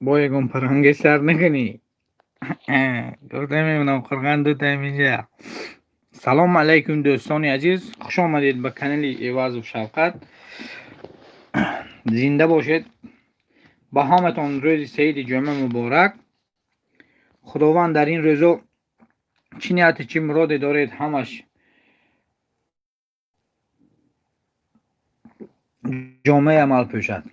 Бо ягон паранге сар накунӣ. Гуфта мемонам, қурған дутаем инҷа. Салом алайкум, дӯстони азиз, хуш омадед ба канали Эвазов Шавқат. Зинда бошед. Ба ҳаматон рӯзи саиди ҷумъа муборак. Худованд дар ин рӯзо чӣ нияте, чӣ муроде доред, ҳамаш ҷомаи амал пӯшад.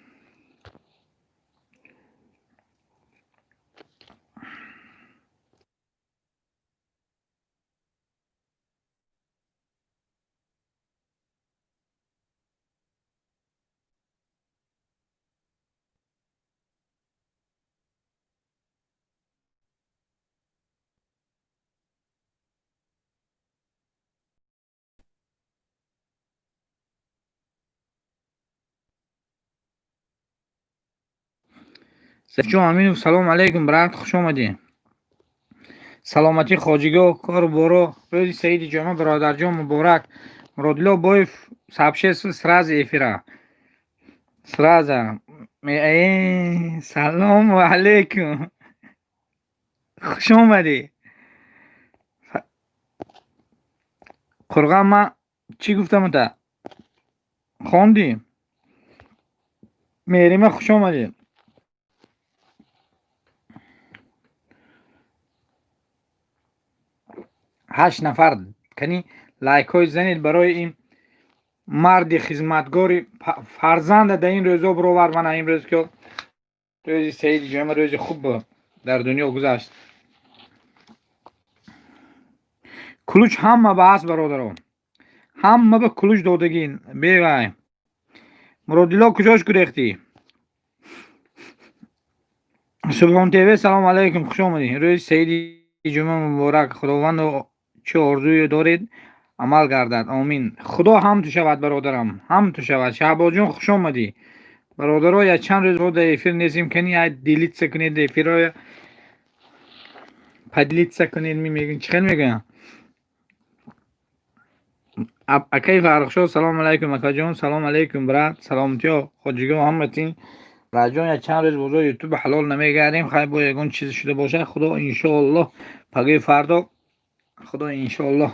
Саидҷон Аминов, салом алайкум, брат, хуш омадӣ. Саломатӣ, хоҷигоҳ, кору боро. Рӯзи саиди ҷумъа, бародарҷон, муборак. Муродилло Боев сообщество сразу эфира. Сразу. Салому алайкум. Хуш омадӣ. Қурған, ман чӣ гуфтам та? Хондӣ? Меҳрима, хуш омадӣ. Ҳашт нафар, кани лайкҳои занед барои ин марди хизматгори фарзанда дар ин рӯзо бировар. Мана имрӯз ки рӯзи саиди ҷумъа, рӯзи хуб дар дунё гузашт. Ключ ҳама ба ҳаст, бародаро. Ҳама ба ключ додагин. Бевай. Муродилло, куҷош гурехтӣ? Субҳон ТВ, салом алайкум, хуш омадӣ. Рӯзи саиди ҷумъа муборак. Худовандо, чӣ орзуе доред, амал гардад. Омин. Худо ҳам ту шавад, бародарам, ҳам ту шавад. Шаҳбозҷон, хуш омадӣ. Бародаро, як чанд рӯз мо дар эфир нестем, кани ай делиться кунед эфирро, поделиться кунед, мегӯям, чӣ хел мегӯям? Акаи Фаррухшо, салом алайкум, акаҷон, салом алайкум, брат, саломатиё, хоҷигоҳ, ҳаматин. Раҷон, як чанд рӯз бозор ютуб ҳалол намегардем, хай бо ягон чиз шуда бошад, худо иншоаллоҳ пагои фардо, худо иншоаллоҳ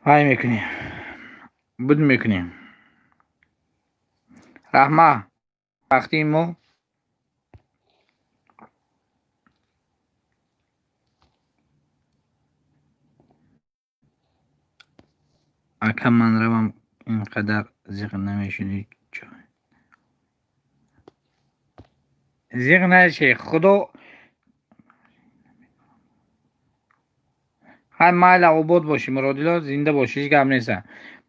вай мекунем, буд мекунем. Раҳма, вақтии мо ака, ман равам, ин қадар зиқ намешудӣ. Зиқ наши, худо ҳай майла, обод бошӣ, Муродило, зинда бошӣ, ҳеҷ гап неста.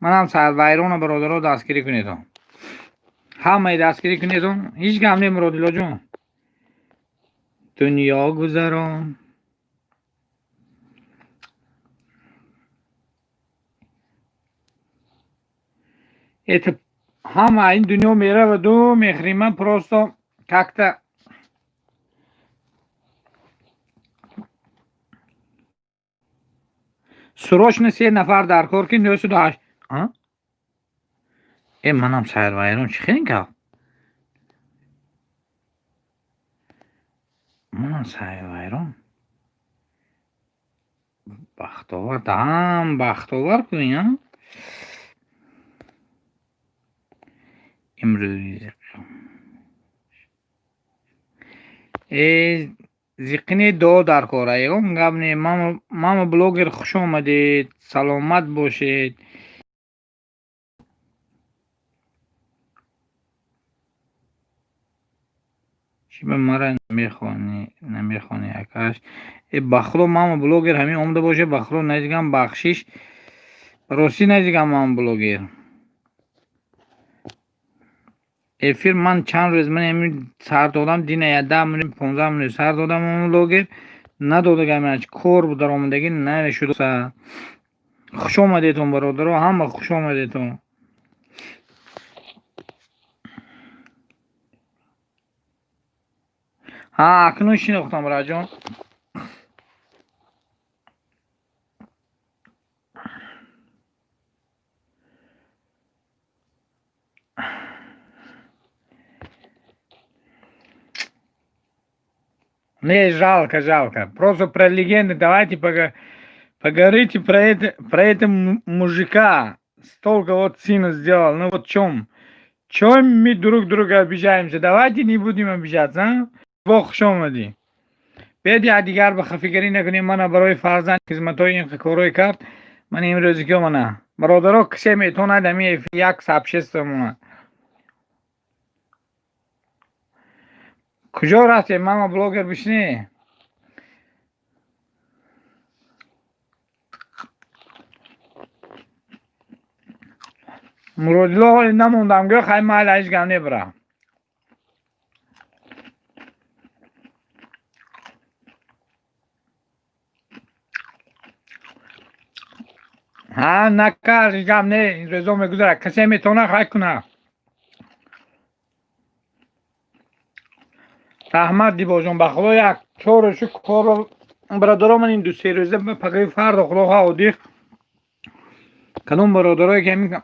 Манам сарвайрона, бародаро, дастгирӣ кунедон. Ҳамаи дастгирӣ кунедон, ҳеҷ гап не, Муродилоҷон. Дунё гузарон. Это ҳама ин дунё мераваду мехрима, просто как-то срочно се нафар дар кор ки 908. Э, манам сайрвайрон, чӣ хел гап? Манам сайрвайрон. Бахтовар, даҳам бахтовар кунӣ, а? Имрӯз э зиқини дуо дар кора, ягон гап не. Мама блогер, хуш омадед, саломат бошед. Чӣ ба мара намехонӣ, намехонӣ, акаш? Э, ба худо, мама блогер, ҳамин омада бошед, ба худо надигам, бахшиш. Ростӣ надигам, мама блогер. Эфир ман чанд рӯз ман ҳамин сар додам, дина я 10 минут, 15 минут сар додам, мама блогер надодагам, кор даромадагӣ намешуд. Хуш омадедон, бародаро, ҳама хуш омадедон. Ҳа, акнун шинохтам, раҷон. Не, жалко, жалко. Просто про легенды давайте поговорите про это мужика. Столько вот сына сделал. Ну вот чем? Чем мы друг друга обижаемся? Давайте не будем обижаться, а? Бо хуш омадӣ. Биёд якдигар ба хафигарӣ накунем. Мана барои фарзанд хизматҳои ин корҳое кард. Ман имрӯзи ки мана. Бародаро, кисе метавонад ҳамин як сообщество монад. Куҷо рафтем? Мама блогер, бишинӣ. Муродило, ҳоле намондам, гӯ хай, майла, ҳеҷ гап небара. Ҳа, накард, ҳеҷ гап не, ин рӯзо мегузарад. Касе метавонад, хай кунад. Раҳмат, Дибоҷон, ба Худо, як чору корро, бародаро, ман ин 2-се рӯза, пагаи фардо, Худо хоҳад, одиқ кадом бародарое ки ҳамин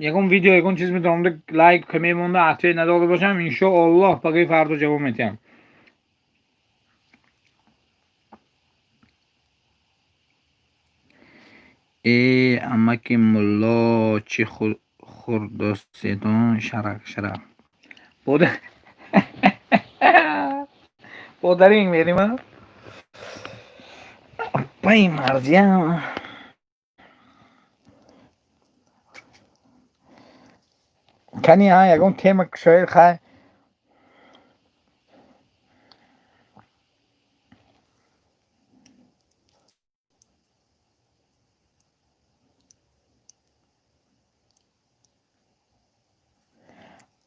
ягон видео, ягон чиз медонамда, лайк ка мемонда, ответ надода бошам, иншоаллоҳ, пагаи фардо ҷавоб метиҳам. Э, амаки мулло, чӣ хурдосетон, шарак шарак. Бодаринг мерим, а? Апаи Марзиям. Кани, ҳа, ягон тема кушоед, хай.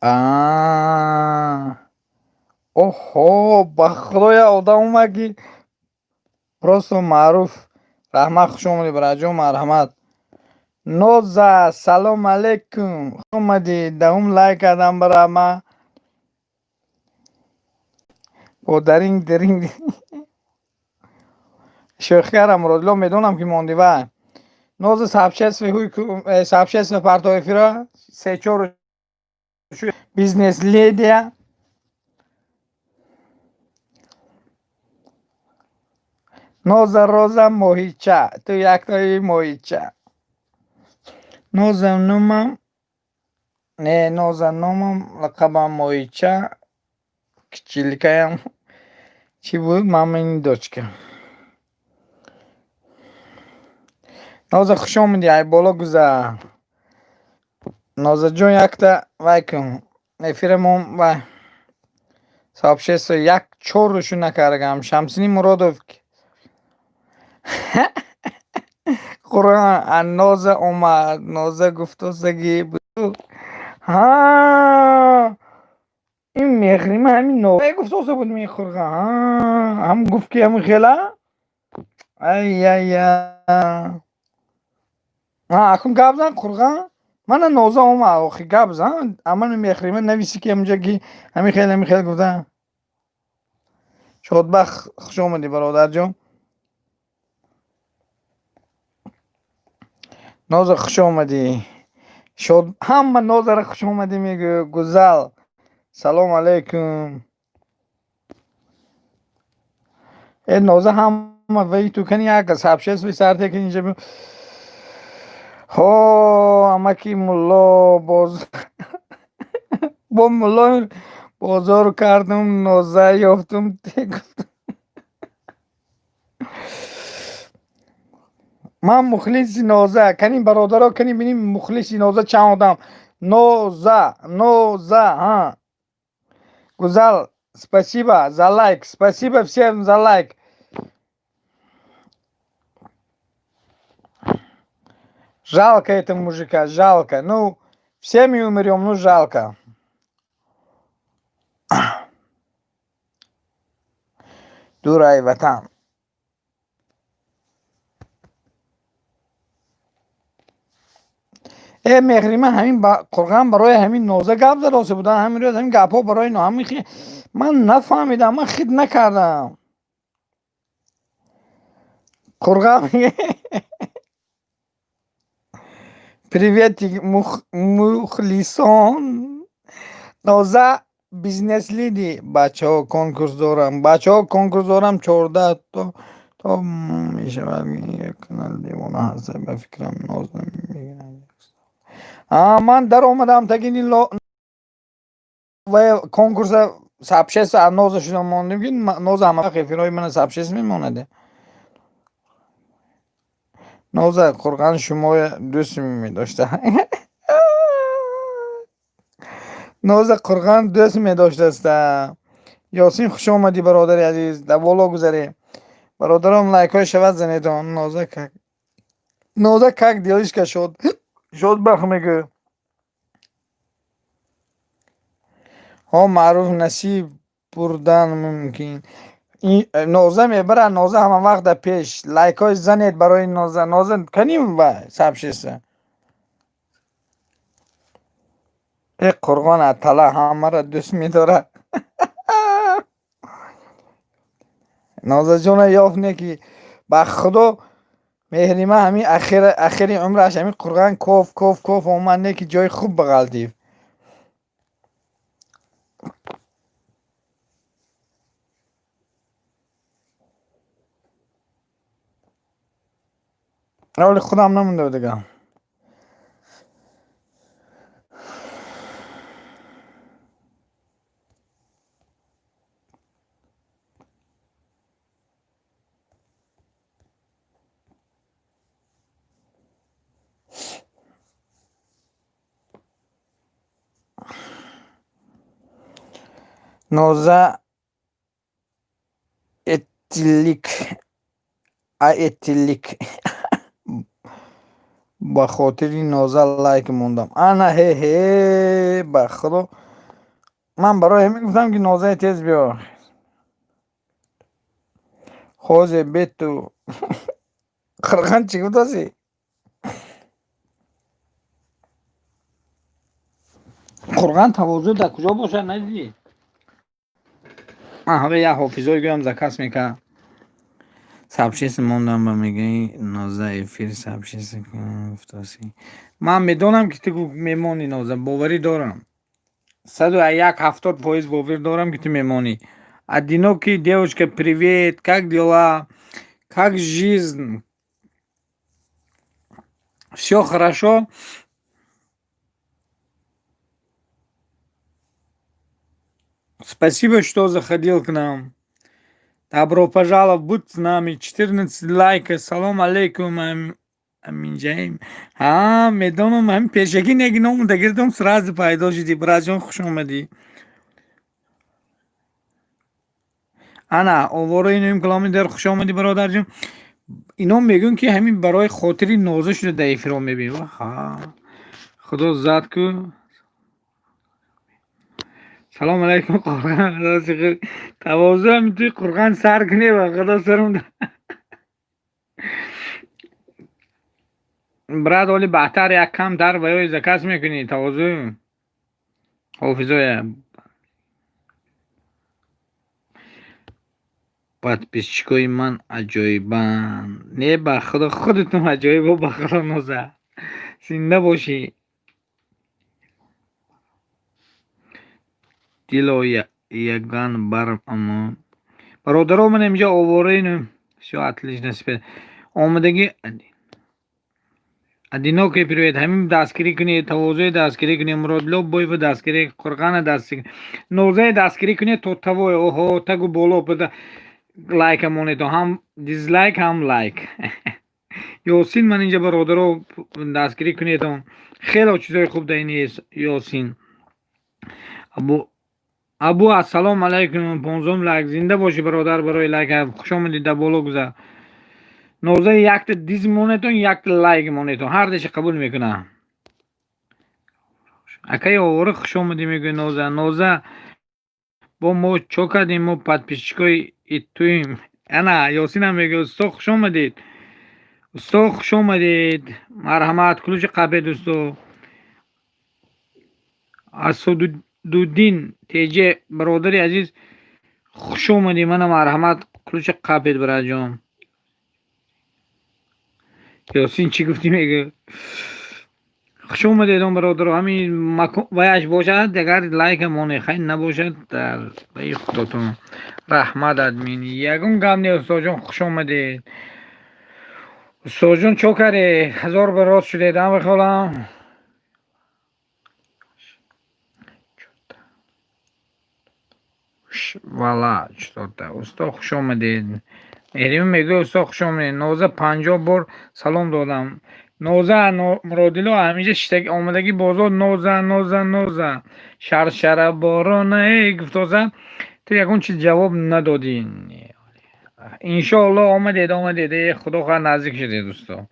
А, оҳо, ба Худо, як одам омад, ки просто маъруф. Раҳмат, хуш омадӣ, бараҷон, марҳамат. Ноза, салом алейкум, хуш омадӣ. Даҳум лайк кардам бара ма. Бодаринг диринг. Шӯхӣ кардам, Муродило, медонам, ки монди вай. Ноза, сообщество парто эфира се-чор бизнес ледия. Ноза, Роза, моҳича, ту яктои моҳича. Ноза номам не, Ноза номам, лақабам моҳича, кичилкаям чӣ буд, мамини дочка. Ноза, хуш омадӣ, ай боло гузар. Нозаҷон, якта вай кун эфирамон, вай сообщество як чор рӯшу накардагам. Шамсини Муродов, Қуръон, Ноза омад, Ноза гуфтосагӣ. Ҳа, ин мехрима ҳамин Ноза гуфтоса буд, мехӯрға. Ҳам гуфт, ки ҳамин хела. Ай-яй-я. Акун гап зан, Қурға. Мана Ноза омад, охи гап зан. Амани мехрима нависи, ки ҳаминҷа ки ҳамин хел, ҳамин хел гуфта. Шодбахт, хуш омадӣ, бародарҷон. Ноза, хуш омадӣ. Шод, ҳама Нозаро хуш омадӣ мегӯ. Гузал, салом алейкум. Э, Ноза, ҳама ваи ту кани як сообщество сарте ки инҷа. Ҳо, амаки мулло, боз бо мулло бозор кардум, Ноза ёфтум, гуфтум. Ман мухлиси Ноза. Кани, бародаро, кани бинем, мухлиси Ноза чанд одам. Ноза, Ноза, ҳа. Гузал, спасибо за лайк, спасибо всем за лайк. Жалко этого мужика, жалко. Ну, все мы умрем, ну жалко. Дурай ватан. Э, Меҳрима, ҳамин Қурған барои ҳамин Ноза гап задоса будан ҳамин рӯз, ҳамин гапҳо барои ҳамин ман нафаҳмидам, ман хит накардам. Қурған, приветик, мухлисон. Ноза. Бизнес-леди. Бачаҳо, конкурс дорам, бачаҳо, конкурс дорам, 14 то мешавад. Канал девона ҳаста, ба фикрам, ноз намегирад. Ман даромадам тагини конкурса, сообщество ноза шуда мондем, ки Ноза ҳама вақт эфирҳои мана сообщество мемонаде. Ноза, Қурған шумоя дӯст медошта. Ноза Қурған дӯст медоштаста. Ёсин, хуш омадӣ, бародари азиз, дар боло гузарем. Бародарон, лайкҳои шавад занедон. Ноза, как, Ноза, как делишка? Шод шод бах мегӯ. Ҳо, маъруф, насиб бурдан мумкин. Ноза мебарад. Ноза ҳама вақт дар пеш. Лайкҳои занед барои Ноза. Ноза каним ва сообщество. Э, Қурғон атала ҳамаро дӯст медорад. Нозаҷона ёфт, не ки ба худо меҳрима ҳамин ахири умраш ҳамин Қурған коф, коф, коф омад, не ки ҷои хуб бағалтид. Оли худам намонда дигар. Ноза этилик, аэтилик. Ба хотири Ноза лайк мондам. Ана, ҳе ҳе, ба худо, ман барои ҳамин гуфтам, ки Нозаи тез биё. Хозе бету Қирған чӣ гуфтаси? Қурған тавозӯ дар куҷо бошад, надидӣ? Ман ҳама як ҳофизое гӯям, заказ мекард. Сообщество мондам ба мегаи Ноза эфир сообщество гуфтаси. Ман медонам, ки ту мемонӣ, Ноза, боварӣ дорам. 101, 70% бовар дорам, ки ту мемонӣ. Одинокий девушка, привет, как дела? Как жизнь? Всё хорошо? Спасибо, что заходил к нам. Добро пожаловать, будь с нами. 14 лайка. Салом алейкум, Аминҷаим. Ҳа, медонам, ҳамин пешакӣ неги номуда гирдам, сразу пайдо шудӣ. Братҷон, хуш омадӣ. Ана, овораи нӯҳум километр, хуш омадӣ, бародарҷон. Ино мегӯянд, ки ҳамин барои хотири Ноза шуда дар эфирҳо мебинем. Ҳа, худо зад ку. Салом алейкум, Қурған. Тавозӯ ҳамин туи Қурған сар кунӣ, ба худо сарам. Брат, оли баҳтар як камтар ва ёи заказ мекунӣ тавозӯ ҳофизоя. Подписчикои ман аҷоибанд. Не, ба худо, худатон аҷоибо, ба худо, Ноза. Зинда бошӣ. Дило яган бар амон. Бародаро, ман инҷа овораи. Всё отлично. Омадагӣ. Одинокий, привет. Ҳамин дастгирӣ кунед, тавозӯи дастгирӣ кунед, Муродло Боева дастгирӣ, Қурғана дастгирӣ, Нозаи дастгирӣ кунед то тавое. Оҳо, тагу боло буда лайка монед, ҳам дизлайк, ҳам лайк. Ёсин, ман инҷа, бародаро, дастгирӣ кунедон. Хело чизои хуб дар ин Ёсин. Абу Абу, ассалому алайкум, 15-ум лайк. Зинда бошӣ, бародар, барои лайк. Хуш омадӣ, дар боло гузар. Нозаи якта диз монедон, якта лайк монедон. Ҳар душа қабул мекунам. Акаи овора, хуш омадӣ мегӯи Ноза. Ноза, бо мо чо кардем, мо подписчикои туим. Ана, Ёсинам мегӯяд, усто, хуш омадед. Усто, хуш омадед. Марҳамат, ключи қабед, усто. Асудуддин теҷе, бародари азиз, хуш омадӣ. Мана, марҳамат, ключи қабед, братҷон. Ёсин, чӣ гуфтӣ, мегӯ? Хуш омадед, он бародаро. Ҳамин ваяш бошад, агар лайка моне, хай, набошад, дар баи худотон. Раҳмат, админ. Ягон гап не, устодҷон, хуш омадед. Устодҷон, чо кардед? Ҳазор бор рост шудед, ам бихолам. Вала что-то. Усто, хуш омадед. Меҳримон мегӯяд: «Усто, хуш омадед». Ноза, 50 бор салом додам. Ноза Муродило ҳамеша омадагӣ бозор. Ноза, Ноза, Ноза. Шаршара борона гуфтоза. Ту ягон чиз ҷавоб надодӣ. Иншоалло, омадед, омадед. Э, худо хоҳад, наздик шудед, усто.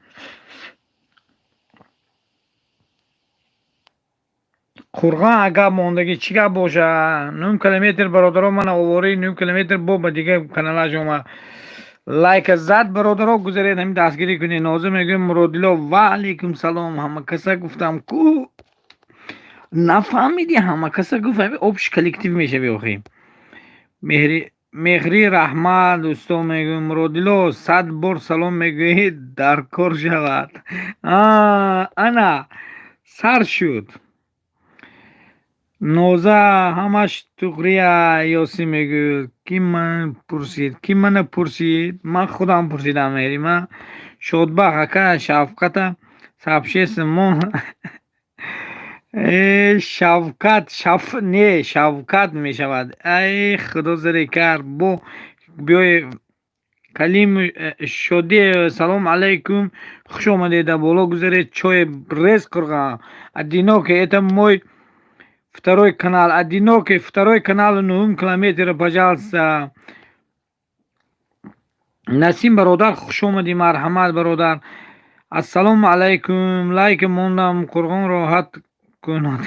Қурғон агар мондагӣ чӣ гап бошад? Нум километр, бародаро, мана овораи нум километр бо ба дигар каналаш омад. Лайка зад, бародаро, гузаред, ҳамин дастгирӣ кунед. Ноза мегӯям: «Муродило, ва алайкум салом». Ҳама каса гуфтам ку, нафаҳмидӣ? Ҳама каса гуфт, ҳами общий коллектив мешавӣ охи. Меҳри, Меҳрӣ, раҳмат, усто. Мегӯям: «Муродило, 100 бор салом мегӯӣ, дар кор шавад». Ана сар шуд. Ноза, ҳамаш туғрия. Ёсин мегӯяд: «Ки ман пурсид, ки мана пурсид?» Ман худам пурсидам, Меҳрима. Шодбахт ака, Шавката сообщество мон. Э, Шавкат, шаф не, Шавкат мешавад. Ай, худо заре кард. Бо биёй, Калим Шоди, салом алайкум. Хуш омадед, дар боло гузаред. Чой рез, қурғон. Одинокий, это мой второй канал. Одинокий, второй канал, нуҳум километр, пожалуйста. Насим бародар, хуш омадӣ, марҳамат, бародар. Ассалому алайкум. Лайк мондам, қурғон, роҳат кун.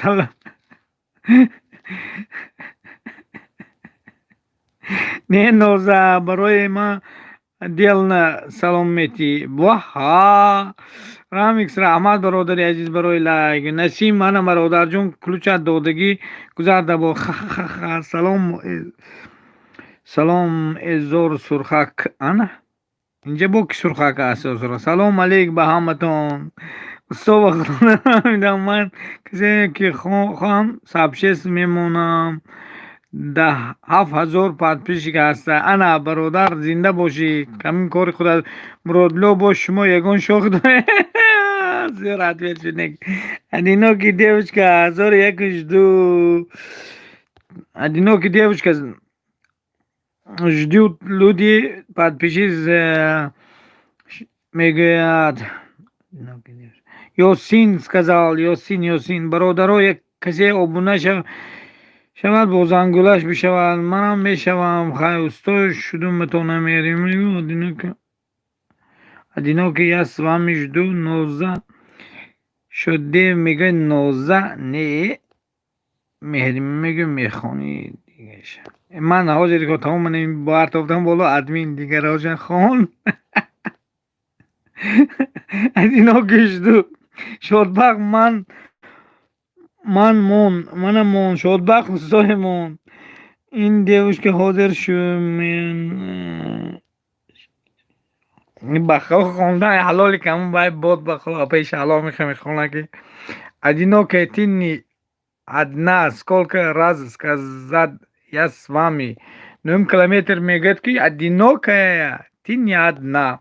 Не, Ноза, барои ман отдельно салом метӣ. Ваҳа! Рамикс, раҳмат, бародари азиз, барои лайк. Насим, мана, бародарҷон, ключат додагӣ, гузарда бо. Ха-ха-ха. Салом, салом, эзор сурхак. Ана инҷа бо ки сурхак аст? Салом алейк ба ҳаматон. Усто, ба худо нафаҳмидам, ман касе ки хоҳам, сообщество мемонам. 17 000 подписчик ҳаста. Ана, бародар, зинда бошӣ, ҳамин кори худат. Муродло, бо шумо ягон шох зер ответ шуд. Одинокий девочка, 1001 жду. Одинокий девочка, ждут люди, подпишись, мегӯяд. Ёсин сказал, Ёсин, Ёсин. Бародаро, як касе обуна шавад, бо зангулаш бишавад, манам мешавам. Хай, усто, шудуматон намерим. Одинокий, одинокий, я с вами жду. Ноза шуде мегӯяд, Ноза не, Меҳримӣ мегӯяд, мехонӣ дигаша. Ман ҳозир тамом бартофтам боло, админ дигароша хон. Одинокий жду. Шодбахт, ман мон, мана мон, Шодбахт, устои мон. Ин девушка ҳозир шу ба хонда ҳалоли камон бай бод ба пеши ҳалол мехона ки. Одинокая, ты не одна, сколько раз сказать, я с вами. Нӯҳум километр мегӯяд ки: «Одинокая, ты не одна».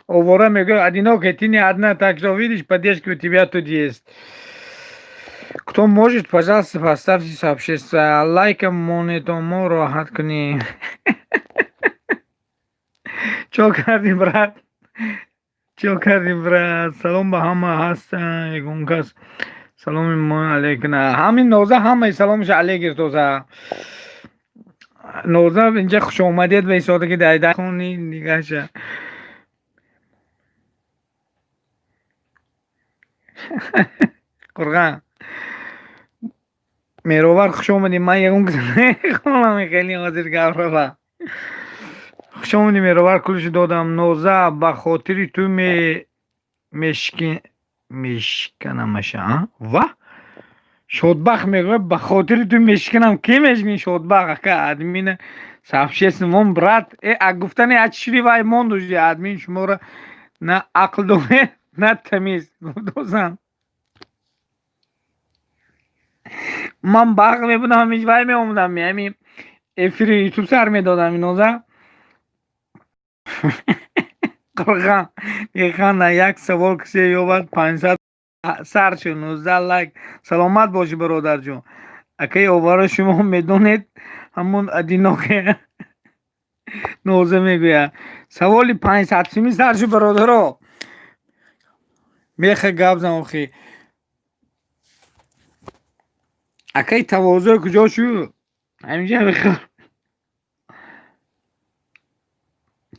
Овора мегӯяд: «Одинокая, ты не одна», так что, видишь, поддержка у тебя тут есть. Кто может, пожалуйста, поставьте сообщество. Лайком монетон, мо роҳат кунем. Чо кардӣ, брат? Чо кардӣ, брат? Салом ба ҳама ҳастан. Ягон кас саломи мо алейкуна. Ҳамин Ноза ҳамаи саломаша алей гирифтоза. Ноза инҷа хушомадед ба исода ки дай хони дигаша. Қурған. Меровар, хуш омадӣ. Ман ягон кас мехонам, хеле ҳозир гап рава. Хуш омадӣ, Меровар, кулши додам. Ноза, ба хотири ту мешиканамаша. Ва? Шодбахт мегӯяд: «Ба хотири ту мешиканам». Ки мешикани, Шодбахт ака? Админа сообщество мон, брат. Э, а гуфтани а чӣ шуди, вай монду админ шуморо на ақл доред, на тамиз. Гуфтозам. Ман барқ мебудам, ҳамин вай меомадам, ҳамин эфири ютуб сар медодам. Иноза қурған механда. Як савол кисе ёбад, 500 сар шуд, 19 лайк. Саломат бошӣ, бародарҷон. Акаи овара, шумо медонед, ҳамон одиноке Ноза мегӯяд. Саволи 500 сими сар шуд, бародаро. Меха гап зан охи. Акаи тавозӯ куҷо шуд? Ҳаминҷа мехо.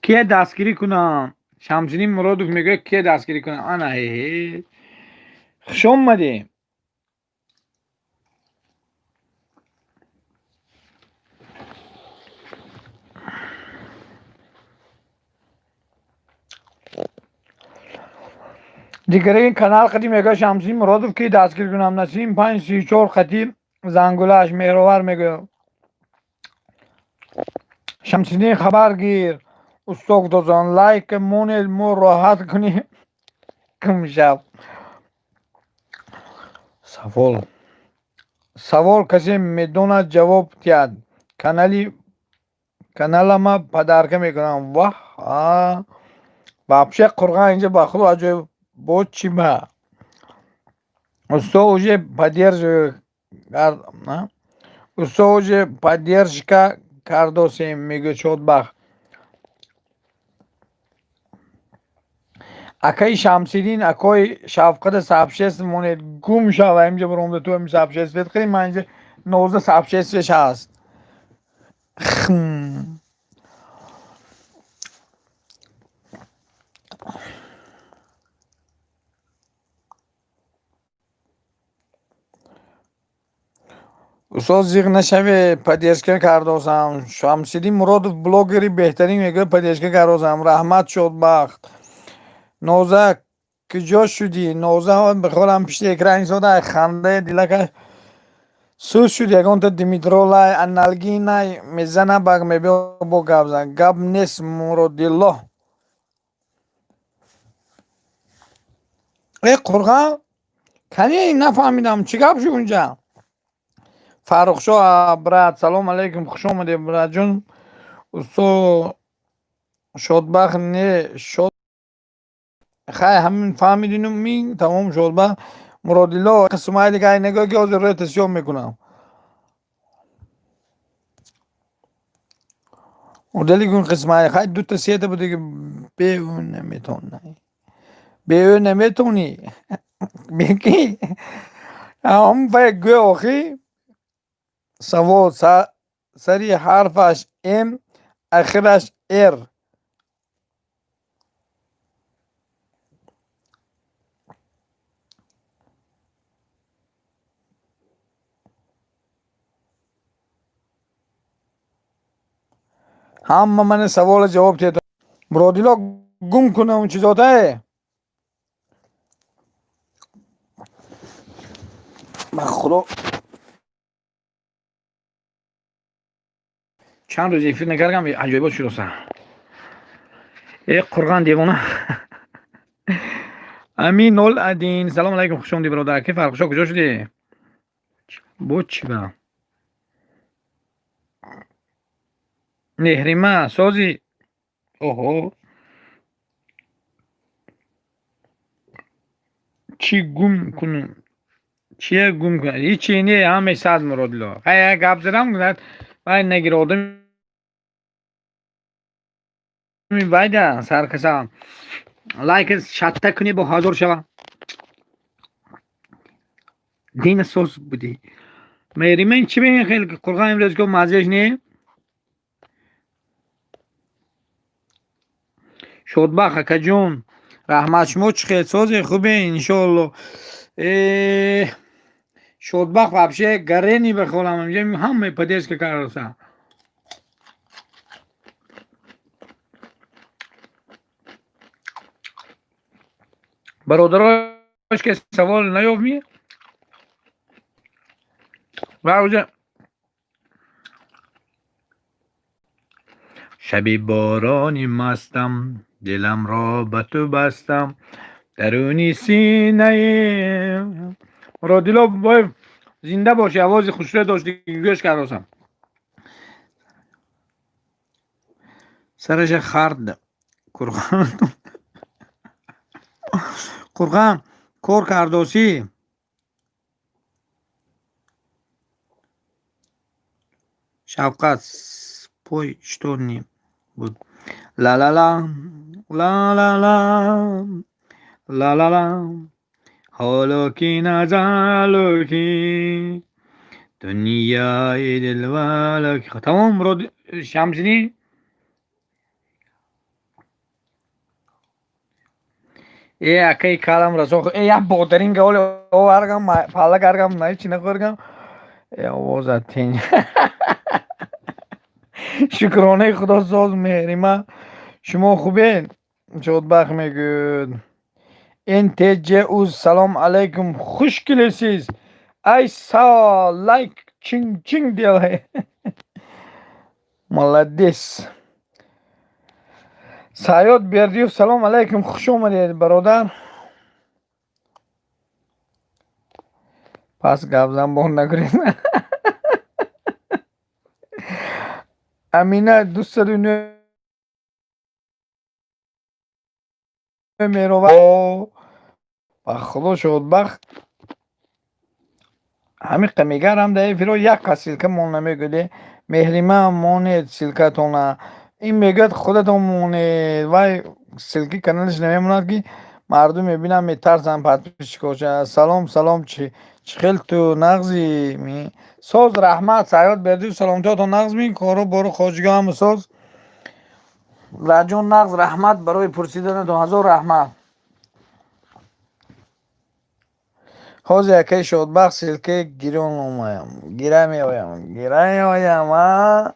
Кия дастгирӣ кунам? Шамсиддин Муродов мегӯяд, кия дастгирӣ кунам? Ана ҳе, хуш омадем. Дигари канал қати мегӯяд Шамсиддин Муродов, ки дастгирӣ кунам? Насим 534 қати зангулаш меҳровар мегӯяд. Шамсиддин, хабар гир. Устод дозон, лайк монед, мо роҳат кунем кумшаб. Савол, савол касе медонад, ҷавоб диҳад, канали каналама подарка мекунам. Ваҳ, вообще қурған инҷа ба худо аҷоиб. Бо чӣ ба усто уже поддерживаю, усто уже поддержка кардосем, мегӯяд Шодбахт. Акаи Шамсиддин, акои Шавқата сообщество монед, гум шава. Инҷа баромада ту ами сообществет қили, ман инҷа 19 сообществеш ҳаст. Устод, зиқ нашавед, поддержка кардосам. Шамсиддин Муродов блогери беҳтарин мегӯяд, поддержка кардосам. Раҳмат, Шодбахт. Ноза, куҷо шудӣ? Ноза бихолам пишти экран истода, хандаи дилака сӯз шуд. Ягонта димитролай, аналгинай мезана, бак мебиё, бо гап зан. Гап нест, Муродилло. Э, қурған кани, нафаҳмидам, чӣ гап шуд унҷа? Фаррухшо, брат, салом алейкум, хуш омадед, братҷон. Усто Шодбахт не шод, хай, ҳамин фаҳмидину мин тамом. Шодбахт, Муродилло, смайлик ай нагӯ, ки ҳозир рӯята сиёҳ мекунам. Удали кун қисмай, хай, дута сета буд, ки бе ӯ наметавонӣ, бе ӯ наметавонӣ, беки ҳам вай гӯ охи. Савол: сари ҳарфаш М, ахираш Р. Ҳама мани савола ҷавоб диҳед. Муродилло, гум кун он чизотае. Ба худо, чанд рӯз эфир накардам, аҷоибот шудоса. Э, қурған девона. Амин нол адин, салом алайкум, хуш омадӣ, бародар. Ки Фарқшо, куҷо шудӣ? Бо чӣ ба Меҳрима сози? Оҳо, чӣ гум кунам? Чия гум кунам? Ҳичи не, ҳамаи сад. Муродило, хай, як гап задам, вай нагир, одами вайда саркаса. Лайк шатта кунӣ, бо 1000 шава. Дина соз будӣ. Меҳрима, чӣ мегӯян? Хеле қурған имрӯз ко маззааш не. Шодбахт акаҷон, раҳмат. Шумо чӣ хел, созе, хубе, иншоалло. Э, Шодбахт вообще гарени бихолам, инҷа ҳамаи поддержка кардаса. Бародарош, ки савол наёфтӣ ва уже шаби борони мастам, диламро ба ту бастам, даруни синаи. Муродило, бой. Зинда бошӣ, овози хушрӯя дошти, гӯш кардосам. Сараша хард. Қурған. Қурған кор кардосӣ. Шавқат спой что-нибудь. Ла-ла-ла, ла-ла-ла, ла-ла-ла. Ҳоло ки назалу ки дунёи дилвало. Тамом, Мурод Шамсиддин. Э, акаи калам расо. Э, як бодаринга оли оваргам, палла каргам, най чи нахӯргам. Э, овоза тинҷ. Шукронаи Худо, соз, Меҳрима. Шумо хубед? Шодбахт мегӯяд. НТЖ салом алейкум, хуш келибсиз. Ай са лайк чин чин делай. Молодец. Саёд Бердиев, салом алейкум, хуш омадед, бародар. Пас гапзан бор накунед. Амина 209 мерова. Ба Худо, шодбахт. Ҳамиқа мегарам дар эфиро, як кас ссылка мон намегӯяд. Меҳрима, монед ссылка тона. Ин мегӯяд, худатон монед. Вай ссылки каналаш намемонад, ки мардум мебинанд, метарсанд подписчик оша. Салом, салом, чӣ хел ту нағзи? Соз, раҳмат, Саёд Бердиев, саломатиётон нағз ми? Кору бору хоҷиго ҳама соз? Раҷон нағз, раҳмат барои пурсиданатон, ҳазор раҳмат. Ҳозир акаи Шодбахт ссылка гирон омаям. Гира меоям, гира меоям, а?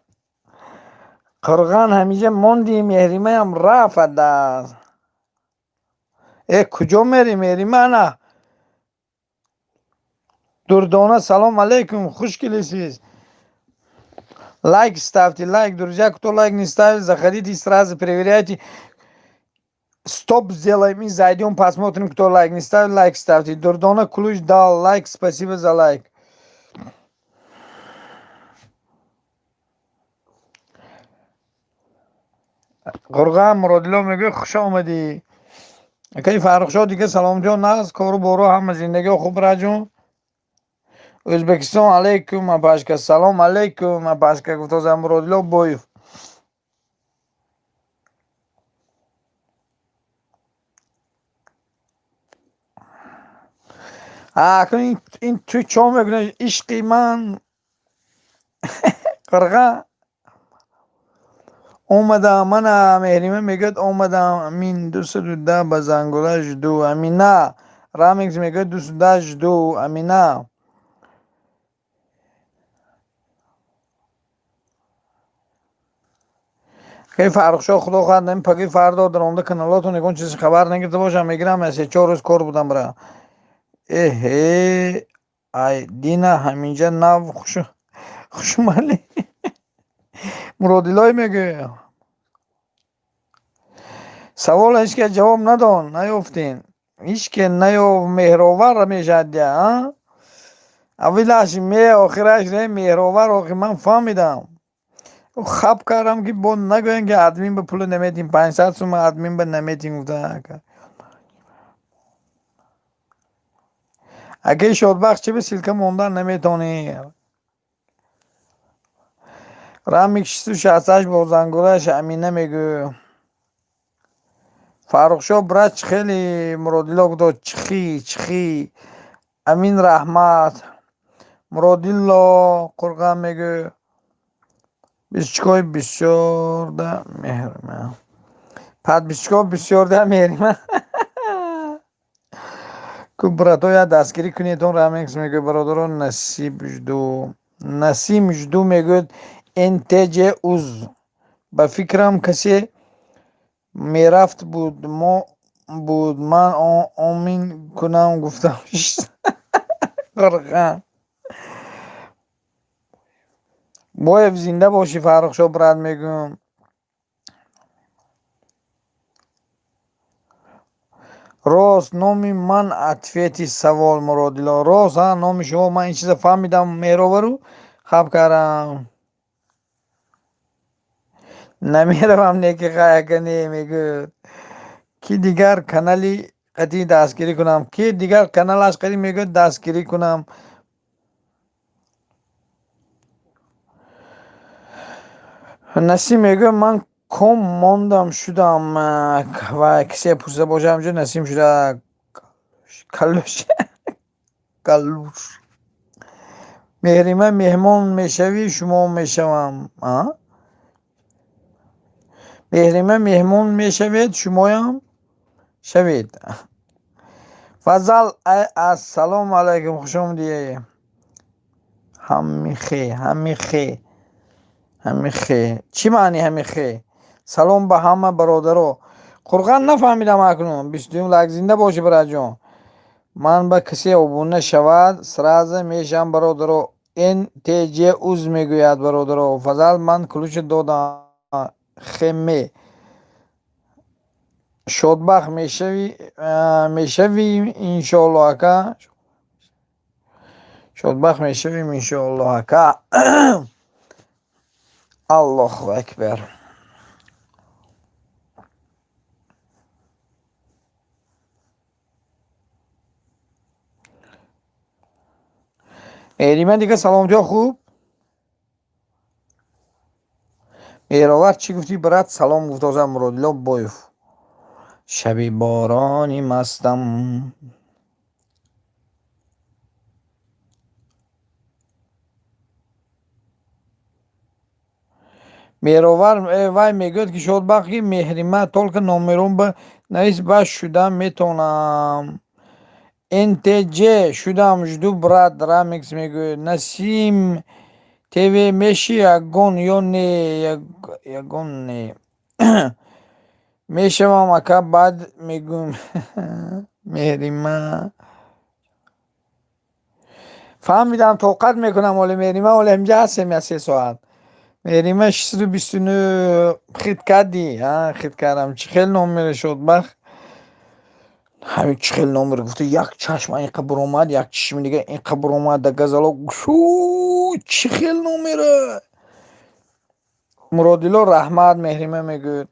Қурған ҳамиша монди, Меҳримаям рафт аз даст. Э, куҷо мерӣ, Меҳрима, ана? Дурдона, салом алейкум, хуш келибсиз. Лайк ставьте, лайк, друзья, кто лайк не ставит, заходите сразу, проверяйте. Стоп сделаем и зайдем, посмотрим, кто лайк не ставит, лайк ставьте. Дурдона ключ дал лайк, спасибо за лайк. Қурған Муродило мегӯяд, хуш омадӣ. Акаи Фаррухшо дига, саломҷон, нағз, кору бору ҳама зиндагиҳо хуб, раҷон? Ӯзбекистон алейкум, апашка, салом алейкум, апашка, гуфтозам Муродило Боев. Акун ин ту чо мекунӣ, ишқи ман? Қурға омадам, мана Меҳрима мегӯяд, омадам. Амин 210 ба зангула жду. Амина Рамикс мегӯяд, 210 жду. Амина. Акаи Фаррухшо, худо хоҳад, ин паги фардо даромада каналотон ягон чизи хабар нагирифта бошам, мегирам, се чор рӯз кор будам, бра. Эҳе, ай Дина ҳаминҷа нав хушумалӣ. Муродилой мегӯяд. Савол ҳеҷ кас ҷавоб надод, наёфтем. Ҳеҷ ке наёфт, меҳровар мешавад, а? Аввалаш ме, охираш ре, меҳровар, охир ман фаҳмидам. Хаб кардам, ки бо нагӯянд, ки админ ба пуло наметим, 500 сума админ ба наметим гуфта. Акаи Шодбахт, чи ба ссылка мондан наметавонӣ? Рамик 668 бо зангулаш Амина мегӯ. Фаррухшо, брат, чӣ хеле Муродило гуфт, чихи, чихи. Амин, раҳмат. Муродилло Қурған мегӯ. Подписчик ои бисёрда меҳрима. Подписчик о бисёрда меҳрима. Ку брато, я дастгирӣ кунедон, Рамикс мегӯяд, бародарон, насиб жду. Насим жду мегӯяд НТЖ уз. Ба фикрам, касе мерафт буд, мо буд, ман омин кунам гуфтам. Қурған. Боев, зинда бошӣ, Фаррухшо, брат, мегӯям. Рост, номи ман ответи савол, Муродило. Рост, а номи шумо, ман ин чиза фаҳмидам, Меҳровару хаб кардам. Намеравам, неки хаяка не мегӯяд. Ки дигар канали қатӣ дастгирӣ кунам? Ки дигар каналаш қатӣ мегӯяд дастгирӣ кунам? Насим мегӯяд, ман ком мондам шудам, ва кисе пурсида бошад, ҳамҷо Насим шуда. Калуш, калуш. Меҳрима, меҳмон мешавӣ? Шумо мешавам. Меҳрима, меҳмон мешавед? Шумоям шавед. Фазал, ассалому алайкум, хуш омадӣ. Ҳамихе, ҳамихе, ҳамихе. Чӣ маъни ҳамихе? Салом ба ҳама бародаро. Қурған, нафаҳмидам акнун. 22-юм лайк, зинда бошӣ, бараҷон. Ман ба касе обуна шавад, сразу мешавам, бародаро. НТЖ уз мегӯяд, бародаро. Фазал, ман ключ додам. Хеме. Шодбахт мешавӣ, мешавӣ иншоалло, ака. Шодбахт мешавем иншоалло, ака. Аллоҳу акбар. Меҳрима, дига саломатиҳо хуб? Меҳровар, чӣ гуфтӣ, брат? Салом гуфтозам, Муродило Боев. Шаби борони мастам. Меҳровар, вай мегӯяд, ки шодбахт, ки Меҳрима, только номерон ба навис, ба шудам метавонам. НТЖ шудам, жду, брат. Рамикс мегӯяд. Насим ТВ меши ягон ё не? Ягон не. Мешавам, ака, баъд мегӯм. Меҳрима. Фаҳмидам, тоқат мекунам оле, Меҳрима, оле ҳамҷа ҳастем я 3 соат. Меҳрима, 629 хит кардӣ? Хит кардам. Чӣ хел номере, Шодбахт? Ҳамин чӣ хел номер гуфта, як чашма инқа буромад, як чишми дига инқа буромад, да газало шу, чӣ хел номера? Муродило, раҳмат, Меҳрима мегӯяд.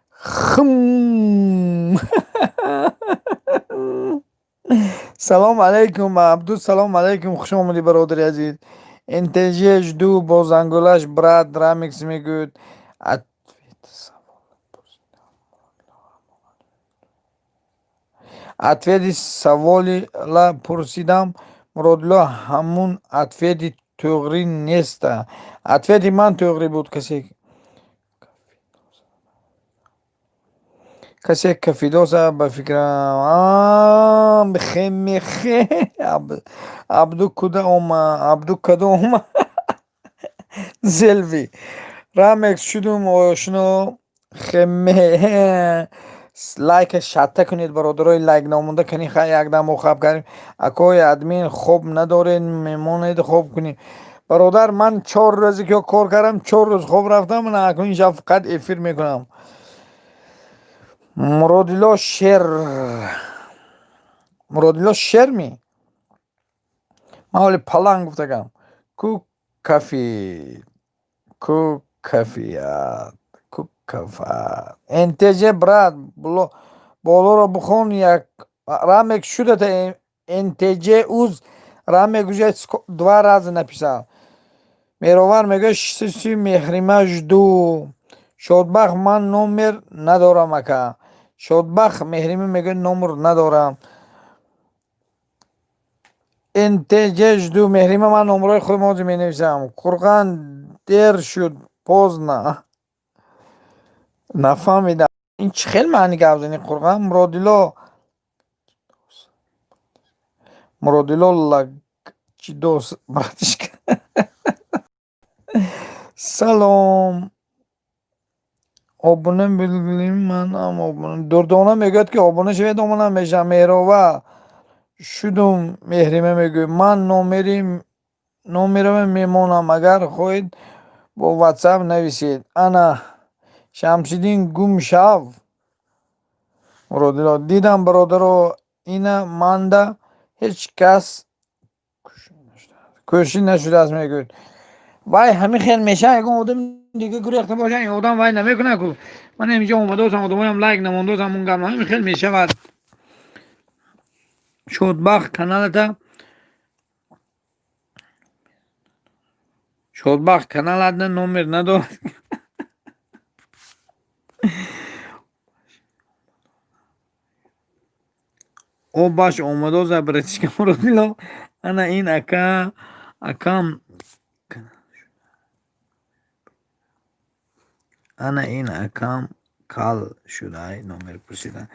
Хм. Салом алайкум, Абду, салом алайкум, хуш омадӣ, бародари азиз. НТЖ жду бо зангулаш, брат. Рамикс мегӯяд. Ответ Ответи саволила пурсидам, Муродило, ҳамун ответи туғрӣ неста. Ответи ман туғрӣ буд, касе кафидоса ба фикрам. Хемехе, Абду куда ома, Абду када ома. Зелви. Рамекс шудум, ошно. Хеме. Лайка шатта кунед, бародарои лайк намонда кани, хай якдам мо хаб кардем. Акои админ, хоб надоред, мемонед, хоб кунед. Бародар, ман 4 рӯзе ки кор кардам, 4 рӯз хоб рафтам, ман акнун иншаб фақат эфир мекунам. Муродило шер. Муродило шерми? Ман ҳоли паланг гуфтагам. Ку кафи. Ку кафият. Ку кафат. НТЖ, брат, болоро бихон, як рамек шудата НТЖ уз рамек уже два раза написал. Меҳровар мегӯяд, шиси Меҳрима, жду. Шодбахт, ман номер надорам, ака. Шодбахт, Меҳрима мегӯяд, номер надорам. НТЖ жду, Меҳрима, ман номерҳои худам ҳозир менависам. Қурған, дер шуд, поздно. Нафаҳмидам. Ин чӣ хел маъни гап зани, Қурған? Муродило, Муродило лагчидос, братишка. Салом. Обуна билем, манам обуна. Дурдона мегӯяд, ки обуна шавед, омонам мешавам. Меҳрова, шудум, Меҳрима мегӯяд. Ман номери номерама мемонам, агар хоҳед, бо ватсап нависед. Ана Шамсиддин, гум шав. Муродило дидам, бародаро, ина манда ҳеҷ кас кӯшиш нашудааст, мегӯяд. Вай ҳамин хел мешавад, ягон одами дига гурехта бошад, ин одам вай намекунад ку. Ман инҷо омадаостам, одамоям лайк намондоостам, он гап ҳамин хел мешавад. Шодбахт каналата, Шодбахт каналата номер надорад. Обаш омадоза, братишка Муродило. Ана ин ака, акам, ана ин акам кал шудай, номер пурсидан.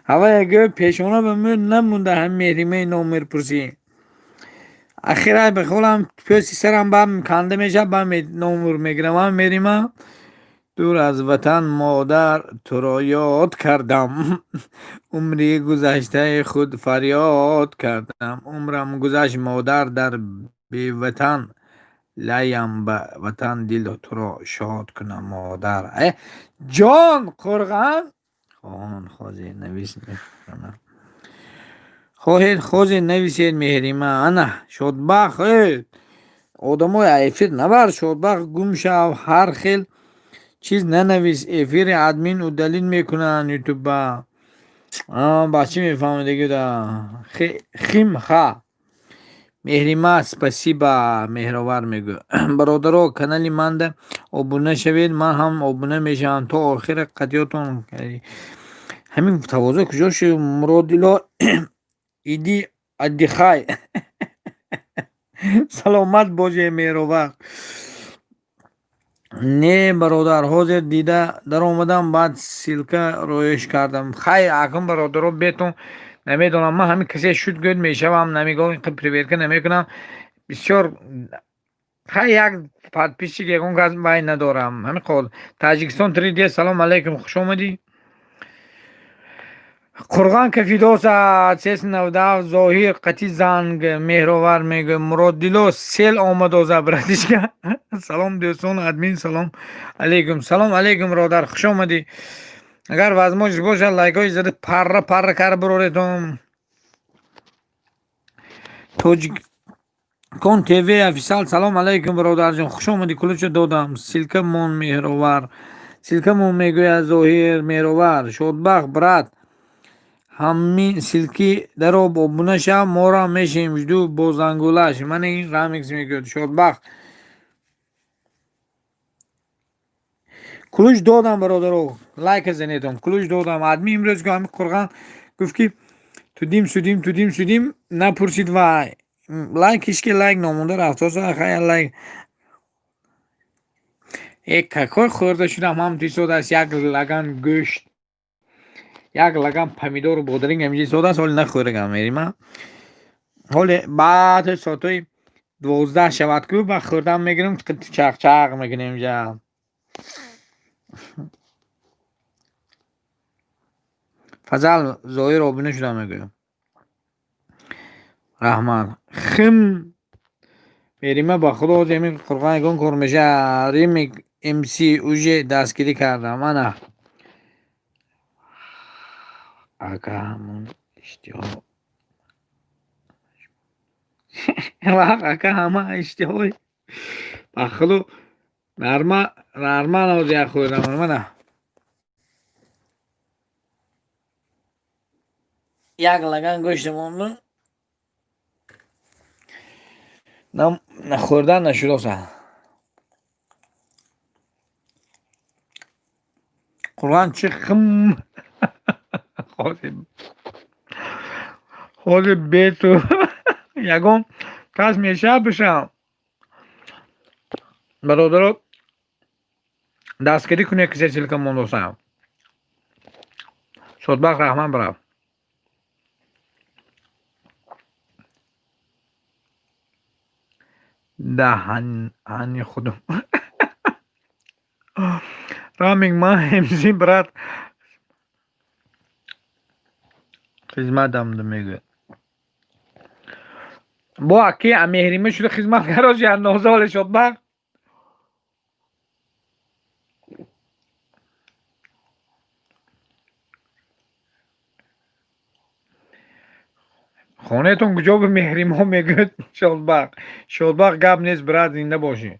Ҳавая гӯ пешона ба мӯ намонда, ҳам меҳримаи номер пурсӣ. Ахирай ба холам пӯсти сарам ба канда мешавад, ба номер мегирам. Ҳам мерима дур аз ватан, модар, туро ёд кардам, умри гузаштаи худ фарёд кардам. Умрам гузашт, модар, дар беватан, лаям ба ватан, дил туро шод кунам, модар. Э ҷон қурған хоҳон хозе навис мехонам. Хоҳед хозе нависед, меҳрима. Ана Шодбахт, э одамои эфир набар, Шодбахт, гум шав, ҳар хел чиз нанавис, эфири админ удалить мекунанд ютуба. Ба чӣ мефаҳмед дигуда? Хим ха. Меҳрима, спасибо, Меҳровар мегӯ. Бародаро, канали манда обуна шавед, ман ҳам обуна мешавам то охира қатъиётон. Ҳамин тавозӯ куҷо шуд? Муродило, иди отдыхай. Саломат бошед, Меҳровар. Не, бародар, ҳозир дида даромадам, баъд ссылка роиш кардам. Хайр, акун бародаро бетон намедонам, ман ҳамин касе шуд гӯд мешавам, намегоҳ проверка намекунам. Бисёр хай як подписчик ягон кас вай надорам. Ҳамин қол Таҷикистон 3D, салом алейкум, хуш омадӣ. Қурған кафидоса 397 Зоҳир қати занг Меҳровар мегӯ. Муроддило сел омадоза, братишка. Салом, дӯстон, админ, салом алейкум. Салом алейкум, бародар, хуш омадӣ. Агар возможность бошад, лайкҳои зада парра парра карда бироретон. Тоҷикон ТВ официал, салом алейкум, бародарҷон, хуш омадӣ, ключа додам. Ссылка мон, Меҳровар. Ссылка мон, мегӯяд Зоҳир Меҳровар. Шодбахт брат, ҳамин ссылки дароб обуна шав, моро мешем, жду бо зангулаш. Мана ин рамикс мегӯяд Шодбахт. Ключ додам, бародаро, лайка занедон. Ключ додам. Админ имрӯз ҳамин қурған гуфт ки тудим судим, тудим судим напурсид вай. Лайк ҳички лайк номонда рафтоса, хай лайк. Э какой хӯрда шудам, ҳам тисодааст як лаган гӯшт, як лаган помидору бодринг ҳаминҷо истодааст, ҳоле нахӯрдагам мерима. Ҳоле баъд соатҳои 12 шавад ку, ба хӯрдан мегирам, чақ-чақ мекунем инҷа. Фазал Зоҳир обуна шудам мегӯям. Раҳмат. Хим мерима ба худо ҳозир ҳамин қурған ягон кор мешавад. Римик МС уже дастгирӣ кардам. Ана. Ака ҳамон иштиҳо. Вақ ака ҳама иштиҳои ба худо нарма нормал ҳозир як хӯрдам мана. Як лаган гӯшт мондум. Хӯрдан нашудоса. Қурған чи хим ҳозир бету ягон кас мешавад бишавам. Бародаро, дастгирӣ кунед, кисе ссылка мондоса. Шодбахт, раҳмат, брат. Даҳани худум. Рамик ман МС брат хизматам мегӯяд. Бо аки меҳрима шуда хизматгарош андоза ҳоле Шодбахт. Хонаятон куҷо ба Меҳримо мегӯяд Шодбахт. Шодбахт гап нест, брат, зинда бошӣ.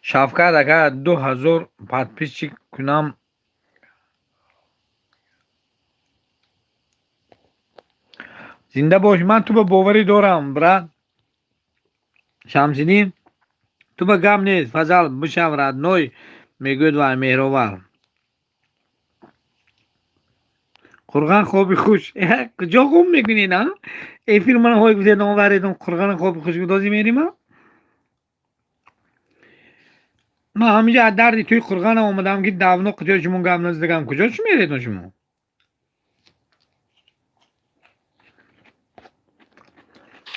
Шавкат ака 2000 подписчик кунам. Зинда бош, ман ту ба боварӣ дорам, брат. Шамсиддин, ту ба гап нест, фазал бишав родной мегӯяд вай Меҳровар. Қурған хоби хуш. Куҷо хоб мекунед, а? Эфир мана ҳой гуфтед оваредум қурғани хоби хуш гудози мерима? Ман ҳаминҷа аз дарди тӯи қурғана омадам ки давно куҷои шумо гап назадагам. Куҷо шумо мередон шумо?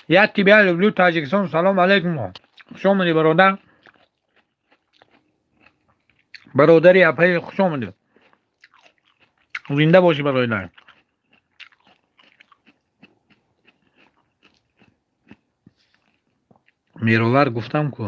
Я тебя люблю, Таҷикистон. Салом алейкум. Хуш омадӣ, бародар. Бародари апаи хуш омадӣ. Зинда бошӣ, бародар. Меровар гуфтам ку.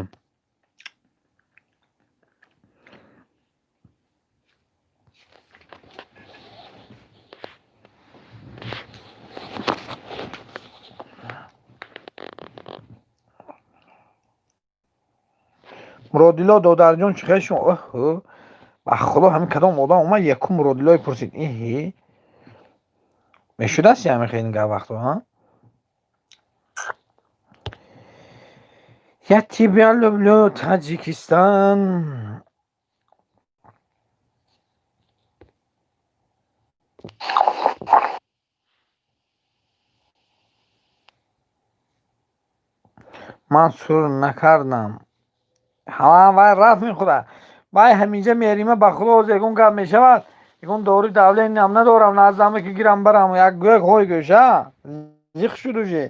Муродилло додарҷон чӣ хел шумо? Оҳ, ба худо ҳамин кадом одам омад якум Муродиллое пурсид. Иҳи. Мешудаст ҳамин хел гап вақто, ҳа? Я тебя люблю, Таджикистан. Ман сур накардам. Ҳа, вай рафт мехӯрад. Вай ҳаминҷа Меҳрима ба худо ҳозир ягон гап мешавад. Ягон дори давлениям надорам, наздаме ки гирам барам. Як гӯяк ҳой гӯша. Зиқ шуд уже.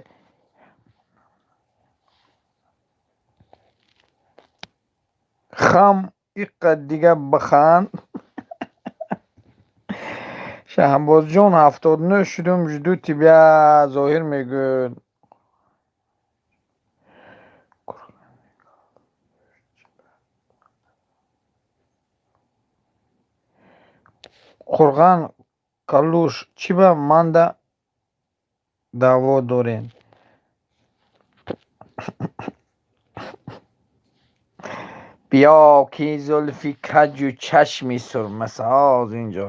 Хам иққа дига биханд. Шаҳбозҷон 79 шудум, жду тебя Зоҳир мегӯяд. Қурған калуш чӣ ба манда даъво доред? Биё ки зулфи каҷу чашми сурмасоз инҷо.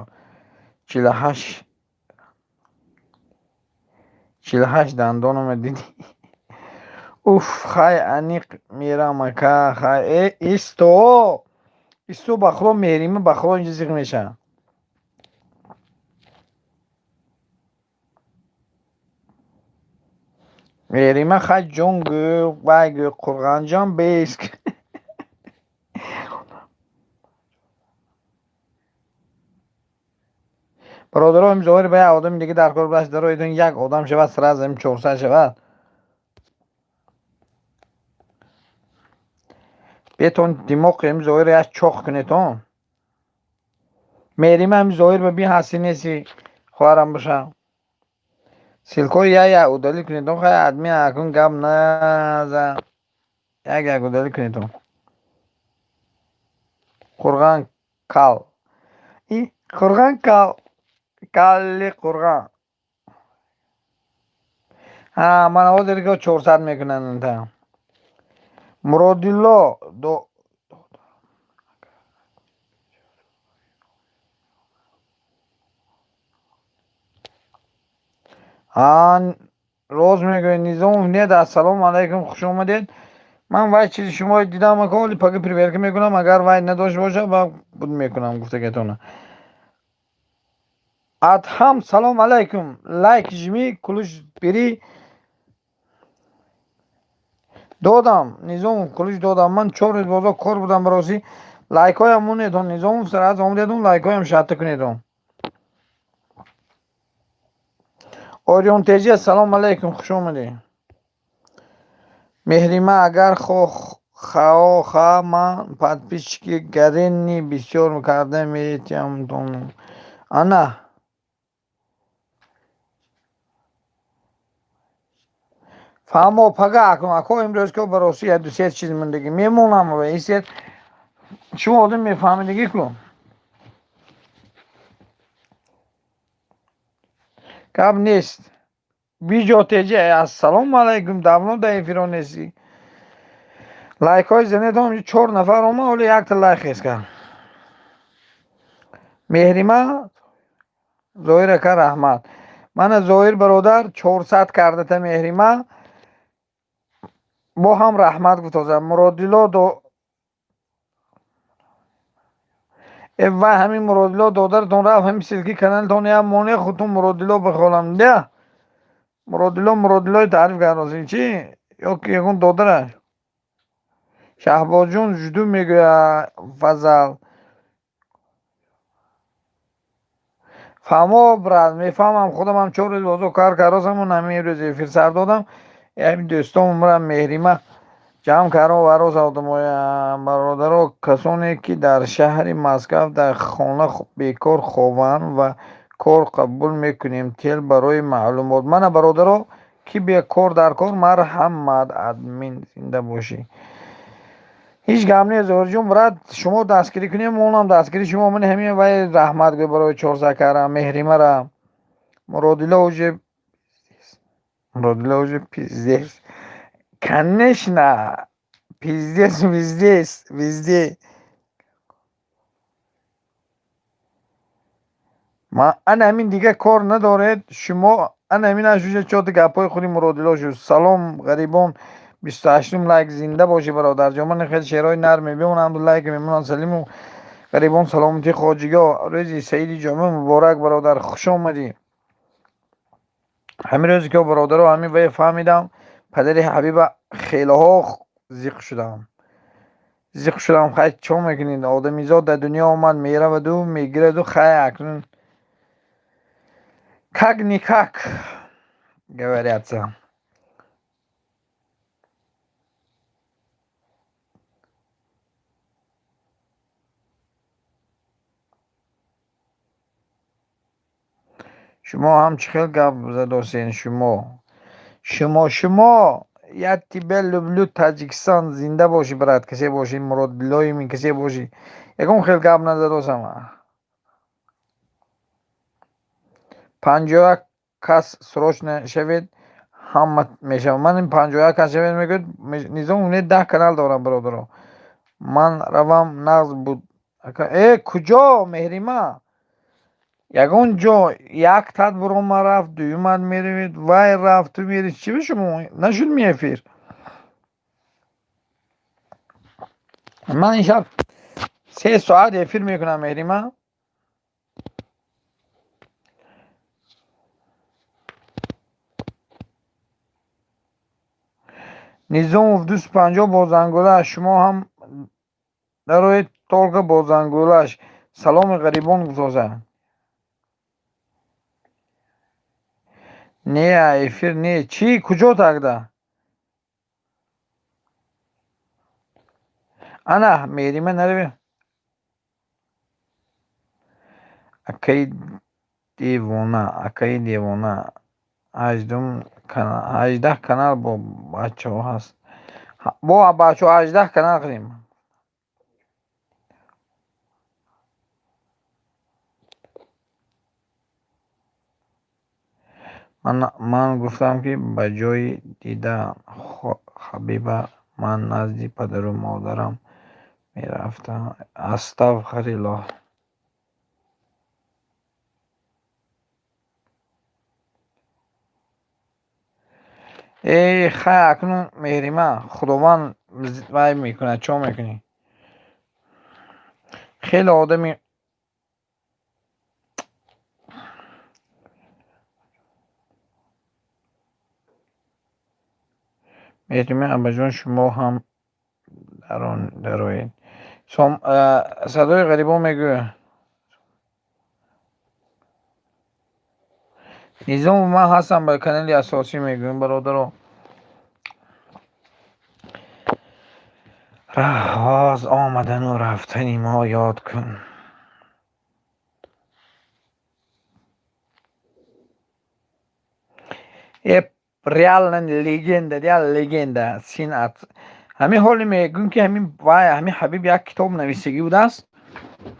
48 дандонама дидӣ? Уф, хай аниқ мерам ака, хай. Э, исто! Исто ба худо Меҳрима ба худо инҷа зиқ мешавад. Меҳрима хай ҷон гӯ, вай гӯ, Қурғанҷон беск. Бародаро, им зоҳир ба як одами дига дар кор будааст, дароидон як одам шавад, сразу им 400 шавад. Бетон димоқи им зоҳир як чоқ кунедон. Меҳрима им зоҳир ба би ҳасти неси хоҳарам боша. Ссылкои як як удалить кунедон, хай админ акун гап наза. Як як удалить кунедон. Қурған кал. И Қурған кал. Калли Қурған. Ҳа, мана ҳозир ки 400 мекунанд. Муродилло до Ҳа, роз мегӯед Низомов нет. Ассалому алайкум, хуш омадед. Ман вай чизи шумо дидам, ака, оли паги проверка мекунам, агар вай надошта бошад, ба буд мекунам гуфтагатона. Адҳам салом алайкум. Лайк жми, ключ бери. Додам, Низомов ключ додам. Ман 4 рӯз бозор кор будам баросӣ. Лайкҳоям монедон, Низомов сразу омадедон, лайкҳоям шарта кунедон. Орион Теҷи ассалому алайкум, хуш омадед. Меҳрима агар хоха ман подписчики гарени бисёр карда метиҳам. Ана фаҳмо пага акун ако имрӯз ко баросӣ як ду се чиз мондагӣ мемонам ва исет шумо одам мефаҳмидагӣ ку. Гап нест. Биҷо теҷа, ассалому алайкум, давно дар эфиро нестӣ. Лайкҳои занедон чор нафар омад, ҳоло якта лайк хез кард. Меҳрима Зоҳир ака, раҳмат. Мана Зоҳир бародар 400 кардата. Меҳрима бо ҳам раҳмат гуфтоза. Муродило до э вай, ҳамин Муродило додаратон рафт, ҳамин ссылки каналитон як монеа худтон Муродило бихолам да. Муродило, Муродилои таъриф кардоси чӣ ё ки ягон додараш? Шаҳбозҷон, жду, мегӯяд Фазал. Фаҳмо, брат, мефаҳмам. Худамам 4 рӯз бозо кар кардосаму ҳамин рӯз эфир сар додам. Ҳамин дӯстом умрам Меҳрима ҷамъ кардам варос одамоя. Бародаро, касоне ки дар шаҳри Москав дар хона бекор хобанд ва кор қабул мекунем, тел барои маълумот. Мана, бародаро, ки бекор дар кор, марҳамат. Админ, зинда бошӣ. Ҳеҷ гап нест, Зоҳирҷон, брат, шумо дастгирӣ кунем, монам дастгири шумо. Ман ҳамин вай раҳмат гӯй барои 400 кардам Меҳримара. Муродило уже, Муродило уже пиздец. Конечно, пиздец, везде, везде. Ана ҳамин дига кор надоред шумо. Ана ҳамин ашуша чоти гапҳои худи Муродило шуд. Салом, ғарибон, 28-ум лайк. Зинда бошӣ, бародарҷон. Ман хеле шеърҳои нарм мебимонам, лайк мемонам. Салиму ғарибон, саломатӣ, хоҷиго. Рӯзи саиди ҷомеъ муборак, бародар, хуш омадӣ. Ҳамин рӯзе ки, бародаро, ҳамин вай фаҳмидам, падари Ҳабиба, хелеҳо зиқ шудам, зиқ шудам. Хай, чо мекунед? Одамизод дар дунё омад, мераваду мегираду. Хай, акнун как никак говорятся. Шумо ҳам чӣ хел гап задосен? Шумо, шумо, шумо, я тебя люблю, Таҷикистон. Зинда бошӣ, брат. Касе бошӣ, Муродилои мин, касе бошӣ, ягон хел гап назадосам. 51 кас, срочно шавед, ҳама мешавад. Ман 51 кас шавед, мегӯяд Низом. Не, 10 канал дорам, бародаро. Ман равам, нағз буд. Э, куҷо, Меҳрима? Ягон ҷо як тат бурома рафт, дуюмат меравед, вай рафт, ту мери. Чӣ ба шумо нашуд ми эфир? Ман ин шаб 3 соат эфир мекунам, Меҳрима. Низомов 250 бо зангӯлаш. Шумо ҳам дароед, только бо зангӯлаш. Саломи ғарибон гузоза. Не, эфир не, чӣ, куҷо тогда? Ана Меҳрима, наравем. Акаи девона, акаи девона, 18 канал бо бачаҳо ҳаст. Бо бачаҳо 18 канал кунем. Ман гуфтам, ки ба ҷои дида Ҳабиба ман назди падару модарам мерафтам. Астағфируллоҳ. Э, хай, акнун, Меҳрима, Худованд вай мекунад, чо мекунӣ? Хеле одами Меҳрима абаҷон, шумо ҳам дароед. Садои ғарибон мегӯяд. Низому, ман ҳастам, ба канали асосӣ мегӯем, бародаро. Раҳоз омадану рафтани мо ёд кун. Э, реально легенда, реал легенда. Син от ҳамин ҳоле мегӯем, ки ҳамин вай, ҳамин Ҳабиб як китоб нависагӣ будааст.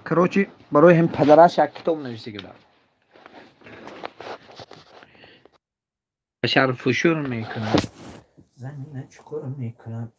Короче, барои ҳамин падараш як китоб нависагӣ будааст. Башар фушур мекунад, замина чуқур мекунад.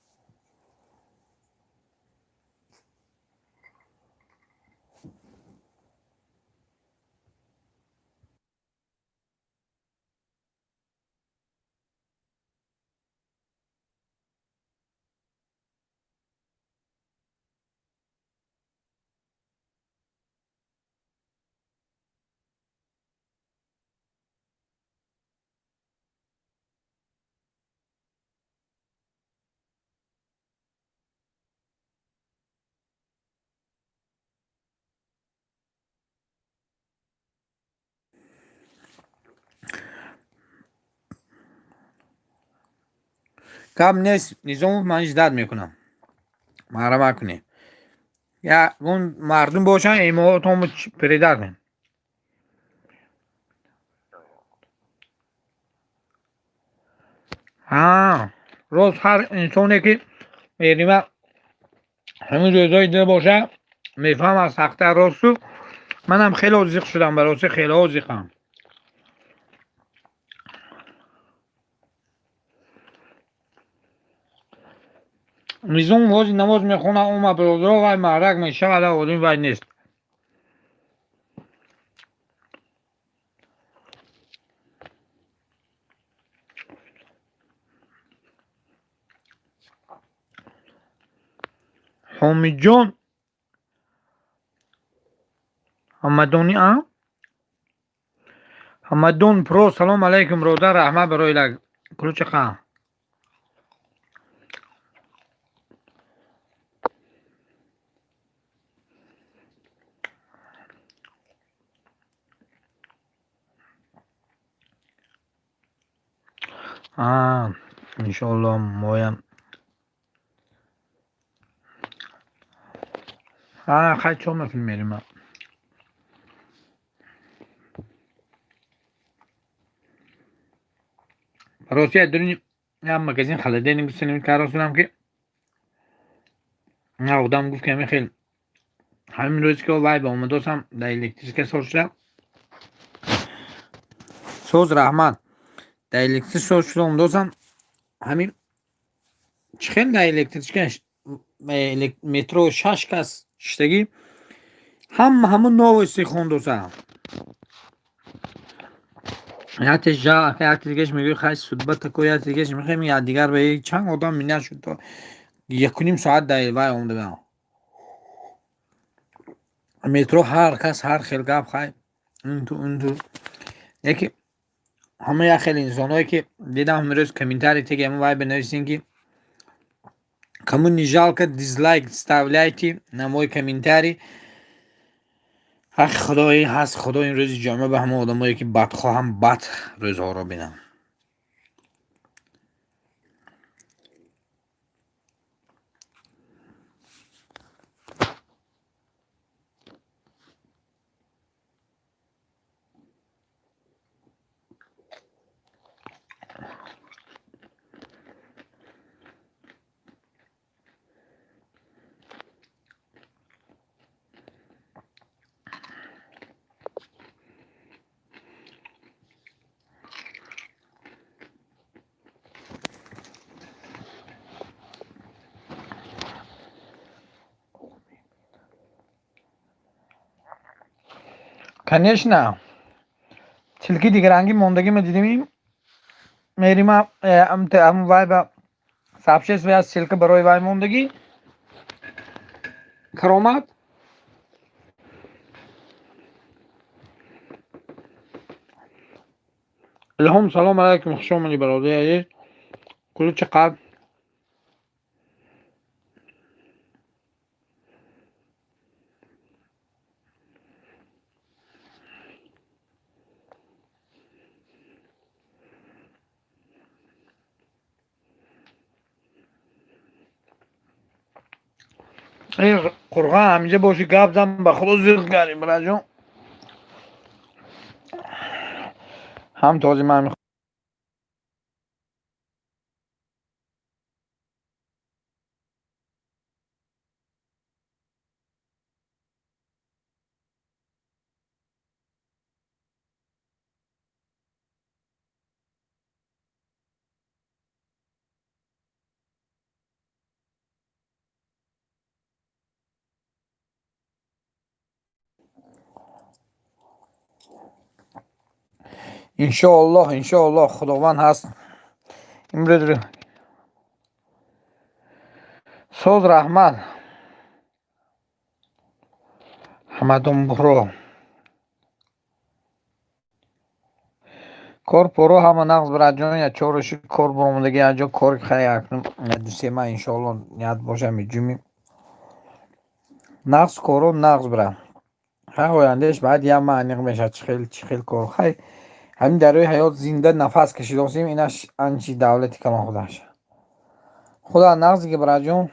Гап нест, Низомов, ман ждать мекунам. Маҳрама кунед. Ягон мардум бошанд, имоотонро передать кунед. Ҳа, рост, ҳар инсоне ки мерима ҳамин рӯзҳои дида бошад, мефаҳмад сахта росту. Манам хело зиқ шудам, ба рости хело зиқам. Низом ҳозир намоз мехонад, омад, бародаро, вай маҳрак мешавад, одим вай нест. Ҳомидҷон Ҳамадонӣ, а? Ҳамадон про, салом алайкум, бародар, раҳмат барои лайк. Кулучақа. А, иншоалло моям. А, хай чо мефилм мерима. Рости дуни як магазин холодильник густинем каросунам ки на одам гуфт ки ҳамин хел ҳамин рӯз ки вай ба омадосам дар электричка соз шуда. Соз, раҳмат. Дар электричка соз шуда омадосам, ҳамин чӣ хел дар электричка метро шаш кас шиштагӣ, ҳама ҳамун новости хондосам. Яке жа, яке дигаш мегӯяд хай судьба такой, яке дигаш мехоҳем якдигар ба чанд одам минат шуд то якуним соат дар вай омадам. Метро ҳар кас ҳар хел гап, хай инту инту. Яке ҳама як хел инсонҳое ки дидам ҳамин рӯз комментарий теги ҳамин вай бинависем ки кому не жалко, дизлайк вставляйте на мой комментарий. Ах, худои ҳаст, худо ин рӯзи ҷомеа ба ҳама одамое ки бадхоҳам бад рӯзҳоро бинам. Конечно, ссылки дигарангӣ мондагима дидем, мерима ам вай ба сообщество я ссылка барои вай мондагӣ каромат. Илҳом, салом алайкум, хуш омадӣ, бародари азиз. Кулуча қад. Эй қурғон, ҳаминҷа боши, гап зан, ба худо зиқ кардем, бираҷон. Ҳам този ман. Иншоаллоҳ, иншоаллоҳ, Худованд ҳаст. Имрӯз соз, раҳмат. Ҳамадон буро кор поро ҳама нағз, братҷон. Я чоруши кор буромадаги, яҷо кор хай акнун 2-3 ма, иншоаллоҳ, ният боша, меҷумӣ. Нағз, коро нағз, брат. Хай, ояндааш баъд як ма аниқ мешавад, чӣ хел, чӣ хел кор. Хай, ҳамин дар рӯи ҳаёт зинда нафас кашидосем, инаш анчи давлати калон худаш. Худо нағз ки, братҷон.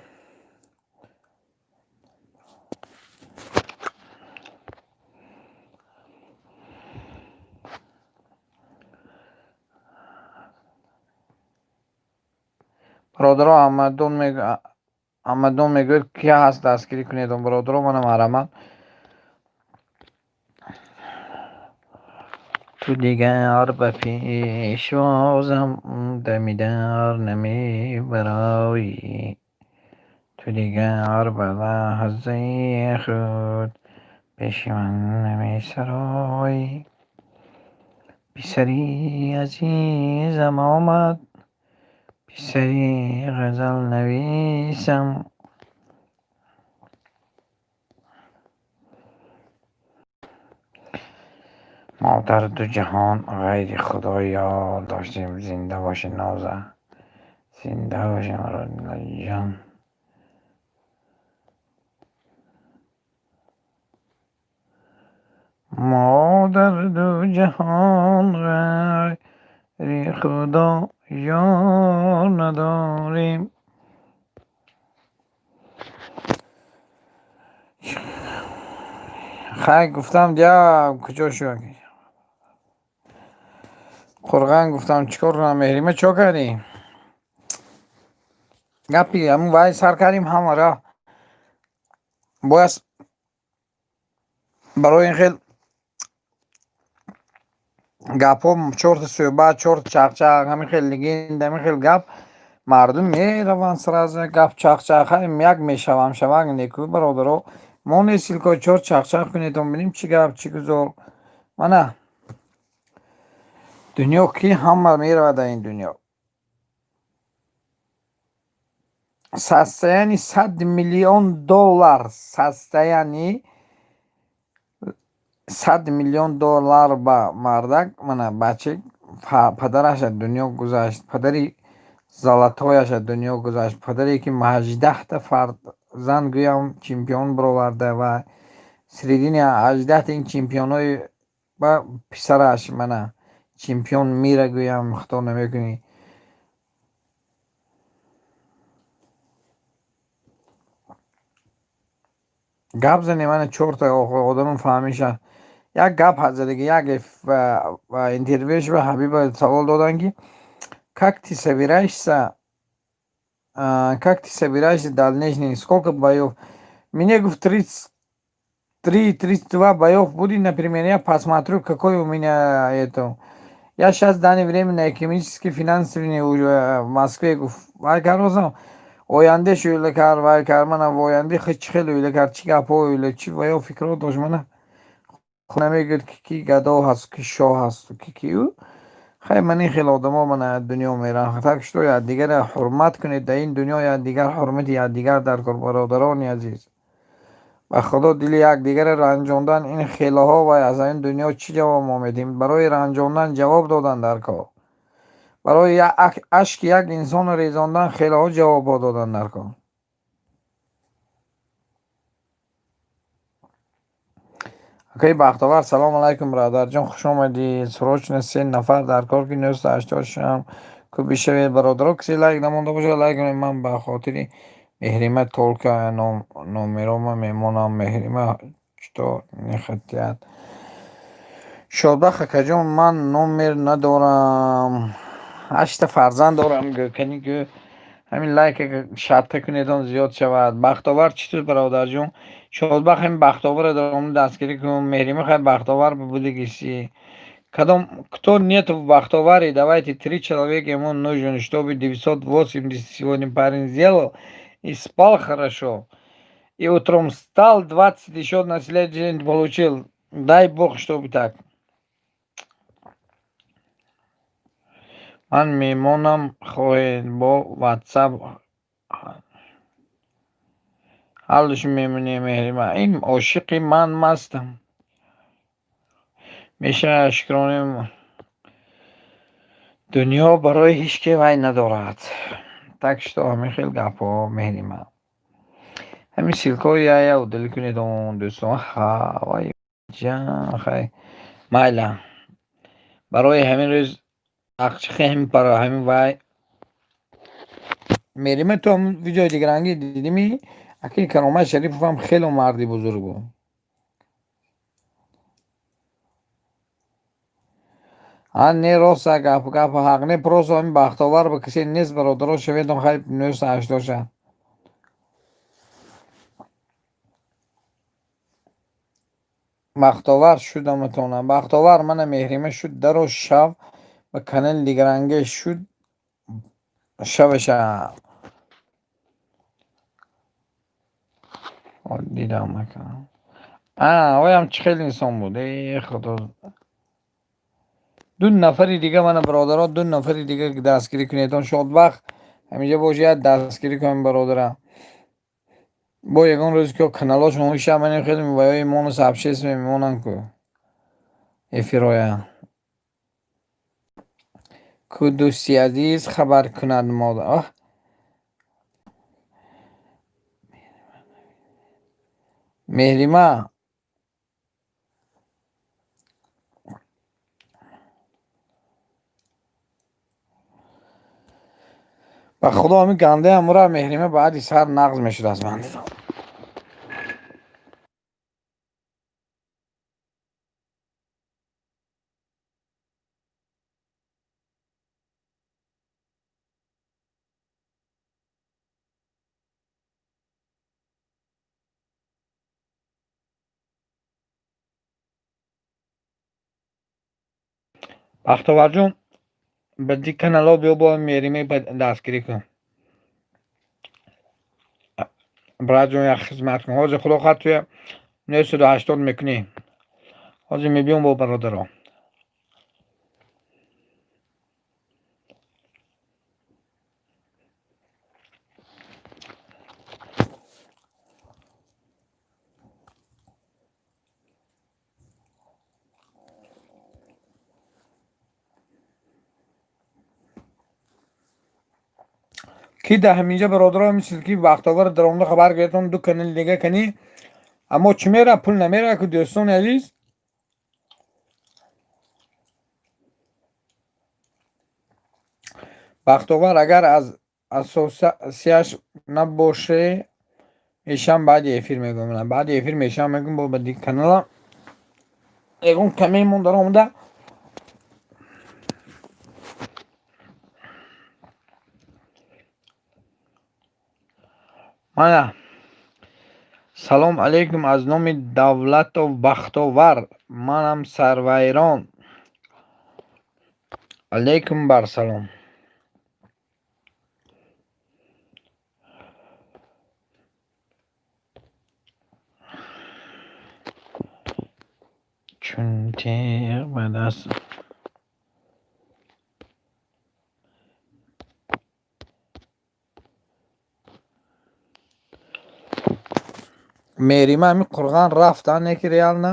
Бародаро, Ҳамадон мегӯяд, ки ҳаст, дастгирӣ кунед, бародаро, мана марҳамат. Ту дигар ба пешвозам дами дар намебароӣ, ту дигар ба лаҳзаи худ пеши ман намесароӣ. Писари азизам омад, писари ғазалнависам. Мо дар ду ҷаҳон ғайри Худо ёр доштем. Зинда бошӣ, Ноза, зинда бошӣ, ҷон. Мо дар ду ҷаҳон ғайри Худо ёр надорем. Хай, гуфтам, дия куҷо шуд? Қурған гуфтам, чӣ кор кунам? Меҳрима, чо кардӣ? Гапи ҳамун вай сар кардем, ҳамара бояд барои ин хел гапҳо, чорта суҳбат, чорта чақчақ, ҳамин хел легенда, ҳамин хел гап, мардум мераванд, сразу гап чақчақ як мешавам шавак неку. Бародаро, мо нестил ко чор чақчақ кунедон, бинем чӣ гап, чӣ гузор. Мана дунё ки ҳама меравад дар ин дунё. Состояние 100 миллион доллар, состояние 100 миллион доллар ба мардак. Мана бача падараш аз дунё гузашт, падари золотой аш аз дунё гузашт, падаре ки 18-та фарзанд, гӯям, чемпион бароварда ва середини 18-та ин чемпионҳои ба писараш, мана, чемпион мира, гӯям, хато намекунӣ. Гап занем, мана чорта одамон фаҳмиша. Як гап задаги, як интервюш ба Ҳабиба савол доданд, ки как ты собираешься дальнейший, сколько боёв? Мне, гуфт, 33, 32 боёв будет, например, я посмотрю, какой у меня это. Я сейчас в данное время на экономический, финансовый уже в Москве, гуфт, вай карозам, оянда шӯйла кар, вай кар, мана оянда чӣ хел ӯйла кар, чӣ гапҳо ӯйла, чӣ ваё фикрҳо дошт, мана намегӯяд, ки ки гадо ҳаст, ки шоҳ ҳасту ки ки ӯ. Хай, ман ин хел одамо, мана, дунё мераванд. Так что якдигарро ҳурмат кунед дар ин дунё, якдигар ҳурмати якдигар дар кор, бародарони азиз. Ба Худо, дили якдигарро ранҷондан ин хелаҳо, вай аз ин дунё чӣ ҷавоб мо медиҳем? Барои ранҷондан ҷавоб додан дар кор, барои ашки як инсонро резондан хелаҳо ҷавобҳо додан дар кор. Акаи Бахтовар, салому алайкум, бародарҷон, хуш омадед. Срочно се нафар дар кор, ки 986 ку бишавед. Бародаро, касе лайк намонда бошад, лайк кунед. Ман ба хотири Меҳрима только номерома мемонам. Меҳрима что не хотят. Шодбахт акаҷон, ман номер надорам. Ҳашта фарзанд дорам, гӯ, кани гӯ. Ҳамин лайка шарта кунедон, зиёд шавад. Бахтовар, чӣ туд, бародарҷон? Шодбахт, ҳамин Бахтоварро даромад, дастгирӣ кун. Меҳрима, хай, Бахтовар будагиси. Кадом кто нет в Бахтоваре, давайте, три человека ему нужен, чтобы 980 сегодня парень сделал и спал хорошо. И утром встал, 20 еще на следующий день получил. Дай бог, чтобы так. Ман мемонам, хоҳед бо ватсап ҳалш мемонем. Меҳрима, ин ошиқи ман мастам. Мешавад шукронем. Дунё барои ҳеҷ ке вай надорад. Так что ҳамин хел гапҳо, Меҳрима. Ҳамин ссылка ҳои я удалить кунед, он дӯстон. Ҳа, вай ҷан, хай. Майла. Барои ҳамин рӯз ақчихи ҳамин пара ҳамин вай. Меҳрима, ту ҳамун видеои дигарангӣ дидимӣ? Акаи Каромат Шарипов ҳам хело марди бузург буд. А не, роста гап, гап ҳақ не, просто ҳамин бахтовар ба касе нест, бародаро, шаведон, хай 980 ша. Бахтовар шудаматонам. Бахтовар мана Меҳрима шуд, даро шав ба канали дигаранге шуд шаваша. Дидам ака. А, оям чӣ хел инсон буд? Э, худо. Ду нафари дига мана, бародаро, ду нафари дига дастгирӣ кунед. Он шодбахт ҳаминҷа бошад, дастгирӣ кунем бародара. Бо ягон рӯз ки каналҳошон ҳуша манем, хеле ваёи мону сообщество мемонанд ку. Эфироя. Ку дӯсти азиз хабар кунад мода. Оҳ. Меҳрима. Ба худо, ҳамин гандаи ҳамура Меҳрима баъди сар нағз мешуд аз ман. Бахтоварҷон, ба ди каналҳо биё, бо Меҳримаи дастгирӣ кун. Братҷон, як хизмат кун. Ҳозир худо хоҳад туя 980 мекунӣ. Ҳозир мебиём бо бародаро. Ки дар ҳаминҷа, бародаро, мисли ки Бахтовар даромада хабар гирифтон, ду канали дига канӣ, аммо чӣ мера, пул намера ку, дӯстони азиз. Бахтовар, агар аз асосияш набоше, мешам баъди эфир мегӯям. Баъди эфир мешам мегӯям, бо ба ди канала ягон камемон даромада. Мана, салом алейкум аз номи Давлатов Бахтовар, манам сарвайрон. Алейкум бар салом. Чун теғ ба даст Меҳрима, ҳамин қурған рафт, а не ки реально?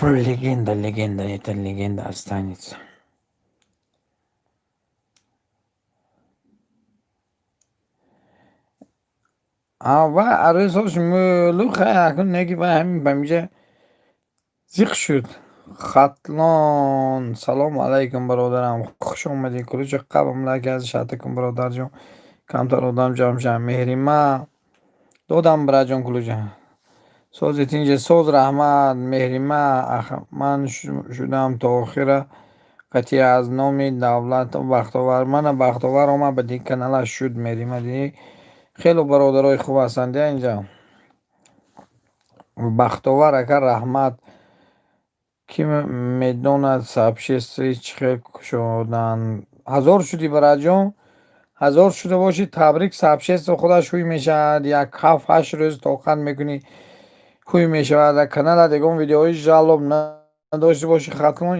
Легенда, легенда, это легенда останется. А ва арӯсош мӯлу хай, акун неки вай ҳамин ба инҷа зиқ шуд. Хатлон, салому алайкум, бародарам, хуш омадӣ. Кулуча қабм лайк аз шата кун, бародарҷон. Камтар одам ҷамъ шавад. Меҳрима додам, бираҷон, кулуча. Сози тинҷа, соз, раҳмат, Меҳрима. Ман шудам то охира қатъи аз номи Давлат Бахтовар. Мана, Бахтовар омад ба ди каналаш шуд, Меҳрима, дидӣ? Хело бародарои хуб ҳастанд инҷа. Бахтовар ака, раҳмат. Кӣ медонад, сообщество чӣ хел кушоданд? 1000 шудӣ, бараҷон, 1000 шуда бошӣ, табрик. Сообщество худаш ҳуй мешавад, як 7-8 рӯз тоқат мекунӣ, ҳуй мешавад. Каналат ягон видеои жалоб надошта бошӣ, хатлон,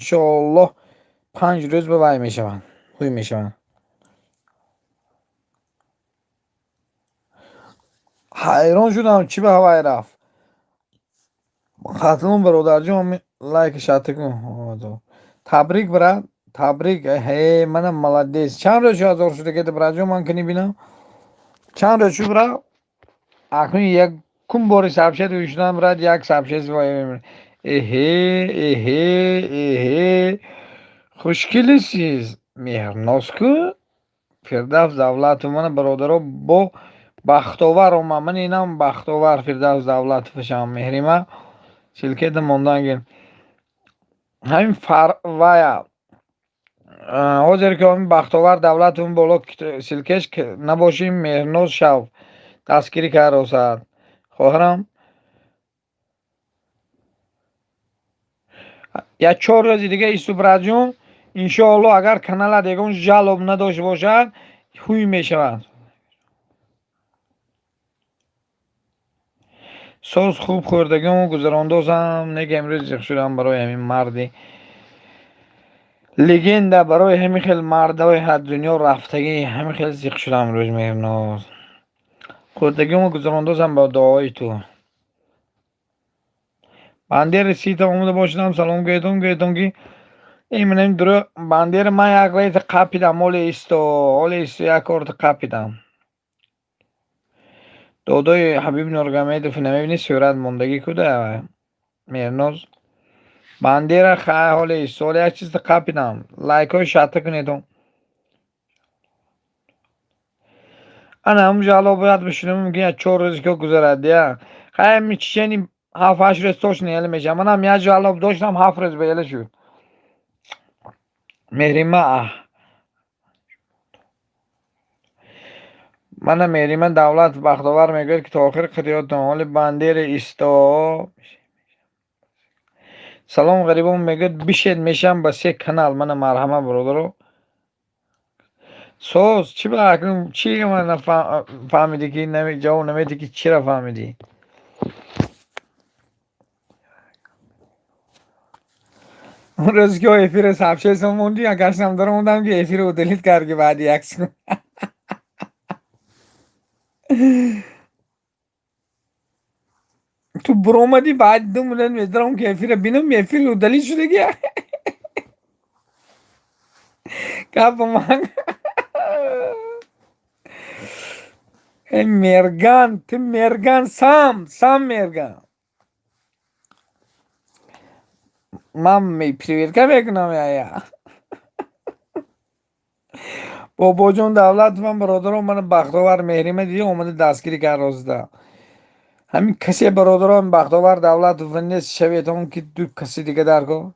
иншоаллоҳ, 5 рӯз ба вай мешаванд, ҳуй мешаванд. Ҳайрон шудам, чӣ ба ҳавай рафт. Хатлон, бародарҷон, лайк шарта кун. Табрик, брат, табрик. Ҳе, мана, молодец. Чанд рӯз шуд 1000 шуда кеда, братҷон? Ман кини бинам, чанд рӯз шуд, брат? Акнун якум бори сообщение ҳуй шудам, брат, як сообщение. Эҳе, эҳе, эҳе, хушкилисиз, Меҳрноз ку, Фирдавс Давлатов. Мана, бародаро, бо Бахтовар омад. Ман инам Бахтовар, Фирдавс Давлатовашам. Меҳрима, ссылка мондан гир. Ҳамин вая ҳозир ки ҳамин Бахтовар Давлатов боло ссылка ш набошӣ, Меҳрноз шав, дастгирӣ кард, хоҳарам. Як 4 рӯзи дига исту, братҷон, иншоаллоҳ, агар каналат ягон жалоб надошта бошад, ҳуй мешавад. Соз, хуб хӯрдагиму гузарондозам. Нега имрӯз зиқ шудам барои ҳамин марди легенда, барои ҳамин хел мардҳои аз дунё рафтагӣ ҳамин хел зиқ шудам имрӯз. Меҳрноз, хӯрдагиму гузарондозам ба дуои ту. Бандери сита омада бошадам, салом гӯедон, гӯедон ки иминам дурӯғ. Бандери, ман як вайта қапидам, оле исто, оле исто, як корта қапидам. Додои Ҳабиб Нургамедов намебинӣ, сурат мондагӣ куда, Меҳрноз? Бандера, хай, ҳоле исто, ҳоле як чизта қапидам. Лайкҳои шарта кунедон. Ана ҳамун ало бояд бишунам, мумкин як 4 рӯз ки гузарад я. Хай, ҳами чечени 7-8 рӯз точно еле мешавад. Манам як жалоб доштам, 7 рӯз ба еле шуд. Меҳрима, мана Меҳрима Давлат, Бахтовар мегӯяд, ки то охир қитиётон. Ҳоли Бандери исто. Салом, ғарибон, мегӯяд, бишед, мешавам ба се канал. Мана, марҳамат, бародаро. Соз, чӣ ба акнун чӣ фаҳмидӣ, ки ҷавоб намедиҳӣ, ки чиро фаҳмидӣ? Он рӯзе ки эфири сообщество мондӣ, гаштам даромадам, ки эфиро удалить карди баъди як секунд. Ту буромадӣ, баъди 2 минут медаром, ки эфира бинам, эфир удалить шудагӣ. Гапа ман. Э, Мерган, ты Мерган сам, сам Мерган. Ман проверка мекунам я. Бобоҷон Давлатовам, бародарон, мана Бахтовар, Меҳрима дидӣ, омада дастгирӣ кард роста. Ҳамин касе, бародарон, Бахтовар Давлатов нест, шаветон, ки ду каси дига дар кор.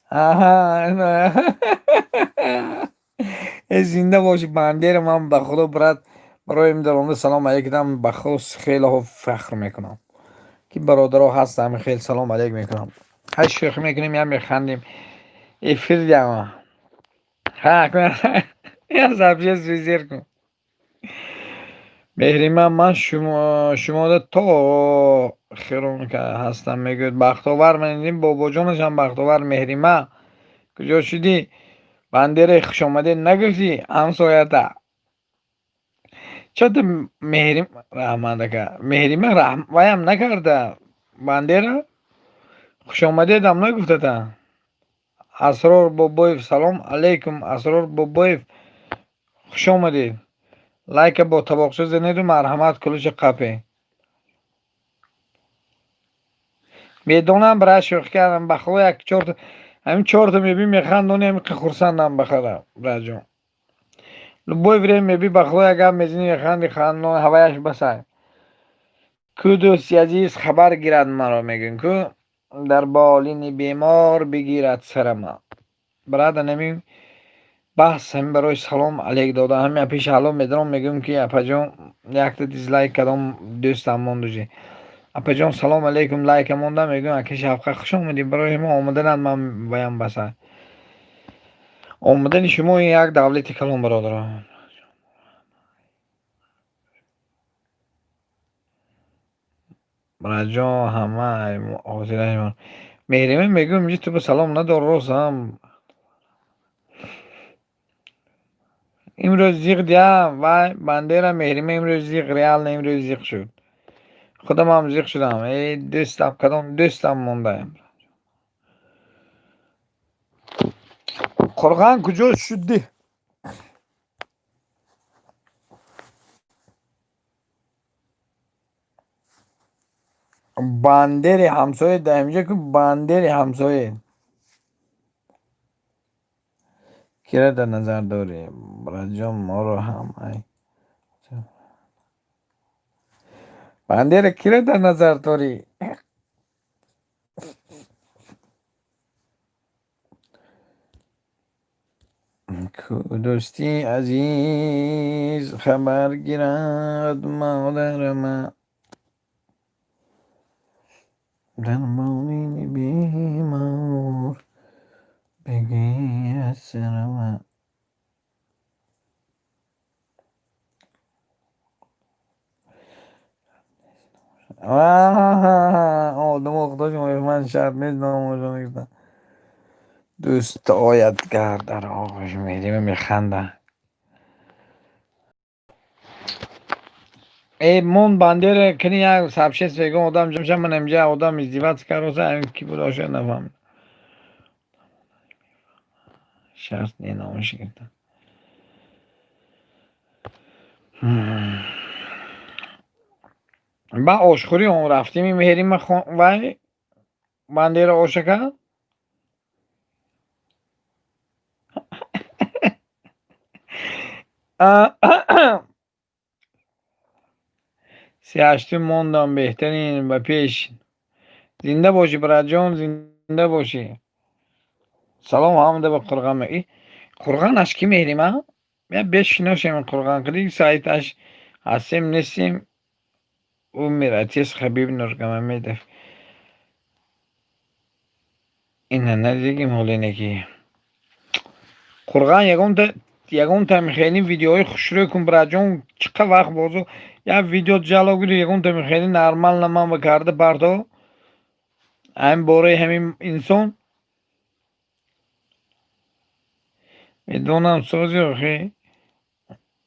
Аҳа, э, зинда бошӣ, Бандера. Ман ба худо, брат, барои ин даромада салом алейк кардам. Ба худо, хеле фахр мекунам, ки бародаро ҳастам, хеле салом алейк мекунам. Ҳай, шӯхӣ мекунем, я механдем. Эфир дама. Ҳа, я сообщество зер кун. Меҳрима, ман шумода то хирон ҳастам, мегӯяд Бахтовар. Ман бобоҷонашам Бахтовар. Меҳрима, куҷо шудӣ? Бандере, хушомадед нагуфтӣ ҳамсоята? Чо ту Меҳрим, раҳмат, ака. Меҳрима ваям накарда, Бандера хушомадедам нагуфтата. Асрор Бобоев, салом алейкум, Асрор Бобоев, хуш омадед. Лайка бо табоқча занеду, марҳамат, кулуча қапе. Медонам, брат, шӯхӣ кардам. Ба худо, як чорта, ҳамин чорта мебин, механдони, ҳамин хурсандам ба худо, братҷон. Любое время меби, ба худо, як гап мезанӣ, механди, хандон ҳаваяш басай. Ку дӯсти азиз хабар гирад маро, мегӯем ку. Дар болини бемор бигирад сарама. Брат, анами баҳс ҳамин барои салом алейк дода. Ҳамин пеши ҳалол медаром, мегӯям, ки апаҷон, якта дизлайк кардам, дӯстам мондужи. Апаҷон, салом алейкум, лайка мондам, мегӯям, ака Шавқат, хуш омадӣ. Барои мо омаданат ман баям баса. Омадани шумо як давлати калон, бародарон. Братҷон, ҳама ҳозираи Меҳрима мегӯям, инҷо ту ба салом надор, ростам. Имрӯз зиқ диям, вай Бандера Меҳрима имрӯз зиқ, реально имрӯз зиқ шуд. Худамам зиқ шудам. Эй дӯстам, кадом дӯстам мондаем? Қурғон куҷо шудӣ? Бандери ҳамсоя дар инҷа ку, бандери ҳамсоя. Кира дар назар дорӣ? Братҷон, моро ҳам ай. Бандера кира дар назар дорӣ? Дӯсти азиз, хабар гирад модарама. Дар болини бемор бигирад сарама. Одамо худошон, ман шарт нест номошон гирифтан. Дӯст ояд гар дар оғӯш, Меҳрима механда. Э, мон Бандера кини як сообщество, ягон одам ҷамша, ман инҷа одам издеваться кароса, ҳамин ки буд оша нафаҳмидам. Шарт не номаш гирифтан. Ба ошхӯрӣ он рафтем, Меҳрима вай Бандера оша кард? 38-ум мондам, беҳтарин, ба пеш. Зинда бошӣ, братҷон, зинда бошӣ. Салом ҳамда ба Қурғон. Қурғон аш ки, Меҳрима? Я бешиносем Қурғон қиди сайташ ҳастем, нестем. Умер отец Хабиб Нургамамедов. Ина надидем ҳолине ки. Қурғон, ягонта хеле видеои хушрӯй кун, братҷон, чӣ қадр вақт бозу як видео ҷало гири, ягонта хеле нормал ман ба карда парто. Ҳамин бораи ҳамин инсон медонам, сози охи.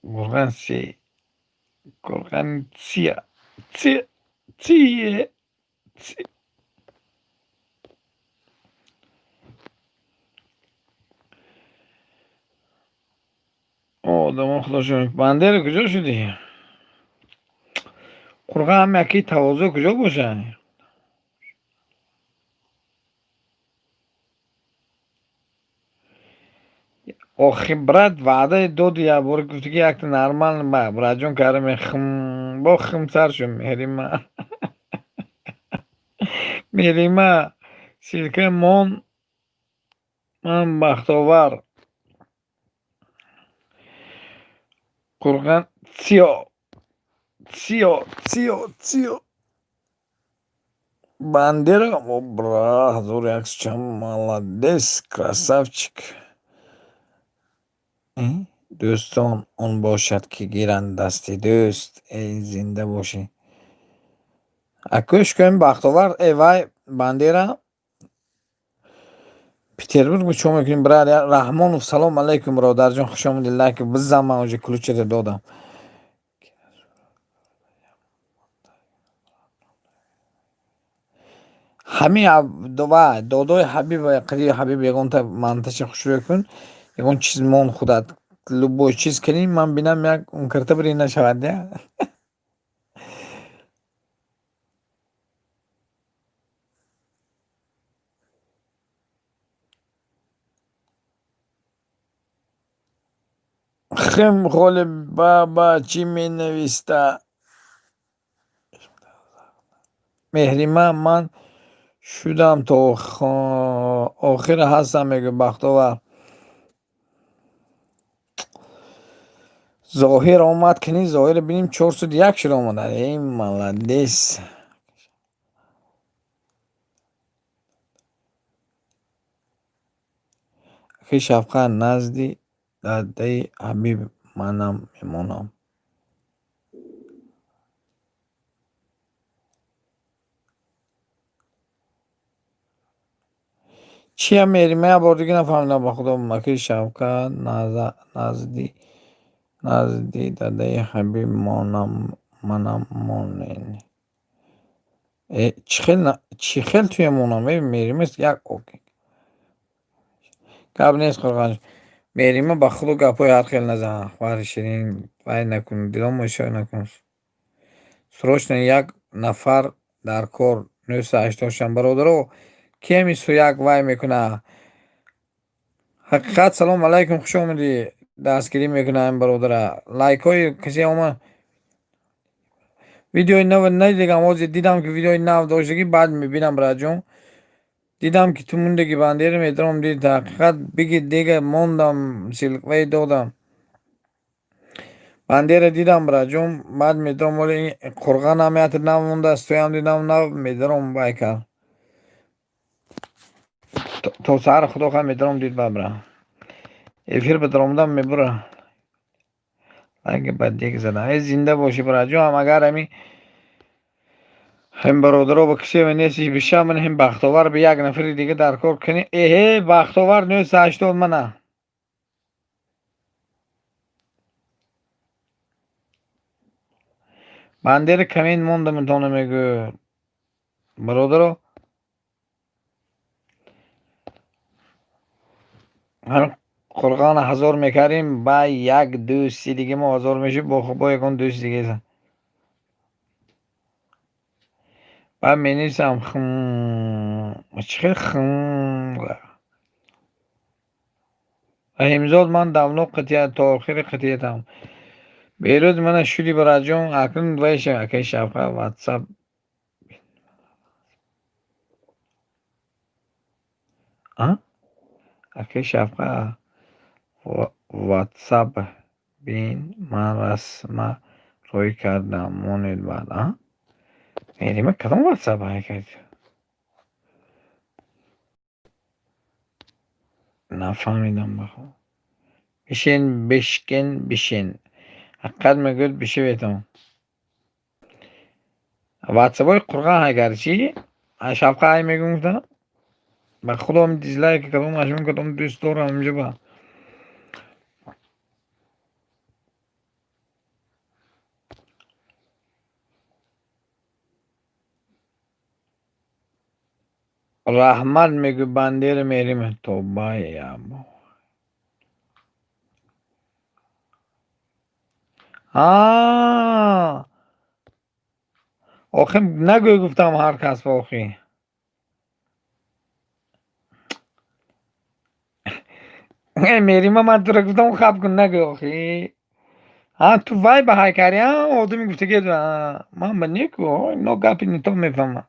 Қурғон се Қурғон ция ция цие ци. Одамо худошон. Бандера куҷо шудӣ? Қурғон ҳам яки тавозӯ куҷо бошад? Охи, брат, ваъда доди, як бор гуфти, ки якта нормал братҷон карда, хм бо хм сар шуд Меҳрима. Меҳрима, ссылка мон, ман бахтовар. Қурғон циё циё циё циё Бандера, о бра, 1100, молодец, красавчик. Дӯстон он бошад, ки гиранд дасти дӯст. Эй, зинда бошӣ. Акӯш кӯем, Бахтовар, э вай Бандера. Петербург чо мекунем, брат? Раҳмонов, салом алейкум, бародарҷон, хуш омадӣ, лайк бизан, ман уже ключата додам. Ҳамин вай додои Ҳабиб, қиди Ҳабиб, ягонта манташа хушрӯй кун, ягон чиз мон, худат любой чиз кунӣ, ман бинам, як ункарта бири нашавад я. Хм холи баба чӣ менависта? Меҳрима, ман Шудам то охира ҳастам, мегӯ Бахтовар. Зоҳир омад, кини Зоҳира бинем, 401 шуда омада. Эй, молодец. Акаи Шафқат, назди дадаи Ҳабиб манам мемонам. Чия мерим? Ман як бор дига нафаҳмидам, ба худо. Акаи Шавкат, назди дадаи Ҳабиб манам монен. Э, чӣ хел туя монам? Э, мерима як гап нест, қурғон. Мерима, ба худо, гапҳои ҳар хел назан. Хоҳари ширин, вай накун, диломо ишора накун. Срочно як нафар дар кор, 986. Бародаро, ки ҳамин як вай мекуна? Ҳақиқат, салом алайкум, хуш омадӣ. Дастгирӣ мекуна ин бародара. Лайкҳои касе омад. Видеои нав надидагам, ҳозир дидам, ки видеои нав доштагӣ, баъд мебинам, братҷон. Дидам, ки ту мондагӣ, бандера медорам, дид ҳақиқат биги дега мондам, ссылкаи додам. Бандера дидам, братҷон, баъд медорам, оли қурғанам ята нав мондааст, туям дидам нав, медорам вай кард. То саҳар худо хоҳад медорам дид бабра. Эфир ба даромадам мебура. Лайки ба дег задам. Э, зинда бошӣ, братҷон, агар ҳамин бародаро ба касе нест биша, ман ҳам Бахтовар ба як нафари дига дар кор кунӣ. Эҳе, Бахтовар 980 мана. Бандера коммент монда метавона мегӯ. Бародаро, ҳамин қурғона 1000 мекардем, ба як дӯсти дига мо 1000 мешуд, бо ягон дӯсти дига. Баъд менависам хм, чӣ хел хм. Раҳимзод, ман давно қатъият то охири қатъиятам. Берӯз мана шуди, братҷон, акнун вайша акаи Шавқат ватсап. А? Акаи Шавқат, ватсап бин, ман расма рӯй кардам, монед баъд, а? Мерима, кадом ватсап ҳай карди? Нафаҳмидам, ба худо. Бишин, бишкин, бишин. Ҳақиқат мегӯяд, бишиветон. Ватсапҳои қурғон ҳай карди чӣ? Шавқат ҳай мегӯм гуфта? Ба худо дизлайк кадом ашон кадом дӯст дорам инҷо ба. Раҳмат мегӯ бандера мерим. Тоба ябо. А, охи нагӯй, гуфтам ҳар кас ба охи. Э, Мерима, ман туро гуфтам хаб кун, нагӯй охи. А ту вай ба ҳай кардӣ, а одами гуфтагӣ, ман ба неку, ино гапи не то мефаҳмам.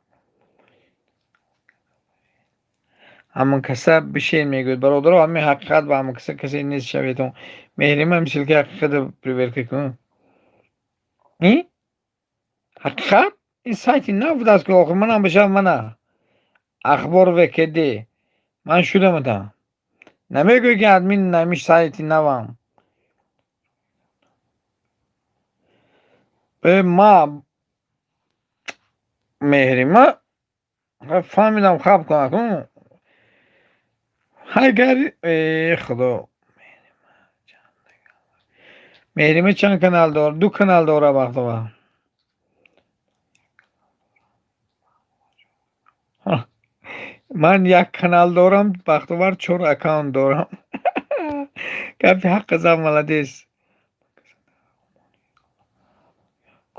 Ҳамон каса бишен мегӯяд, бародаро, ҳамин ҳақиқат ба ҳамон каса касе нест шаветон. Меҳрима, ссылкаи ҳақиқатро проверка кун. И? Ҳақиқат? Ин сайти нав будааст ки охир манам бишав мана. Ахбор ВКД. Ман шудам. Намегӯӣ ки админ нами сайти навам. Э, ма Меҳрима фаҳмидам, хаб кун акун. Ҳай гари, э худо. Меҳрима чанд канал дорад? Ду канал дорад, Бахтовар. Ман як канал дорам, Бахтовар чор аккаунт дорам. Гапи ҳаққа зад, молодец.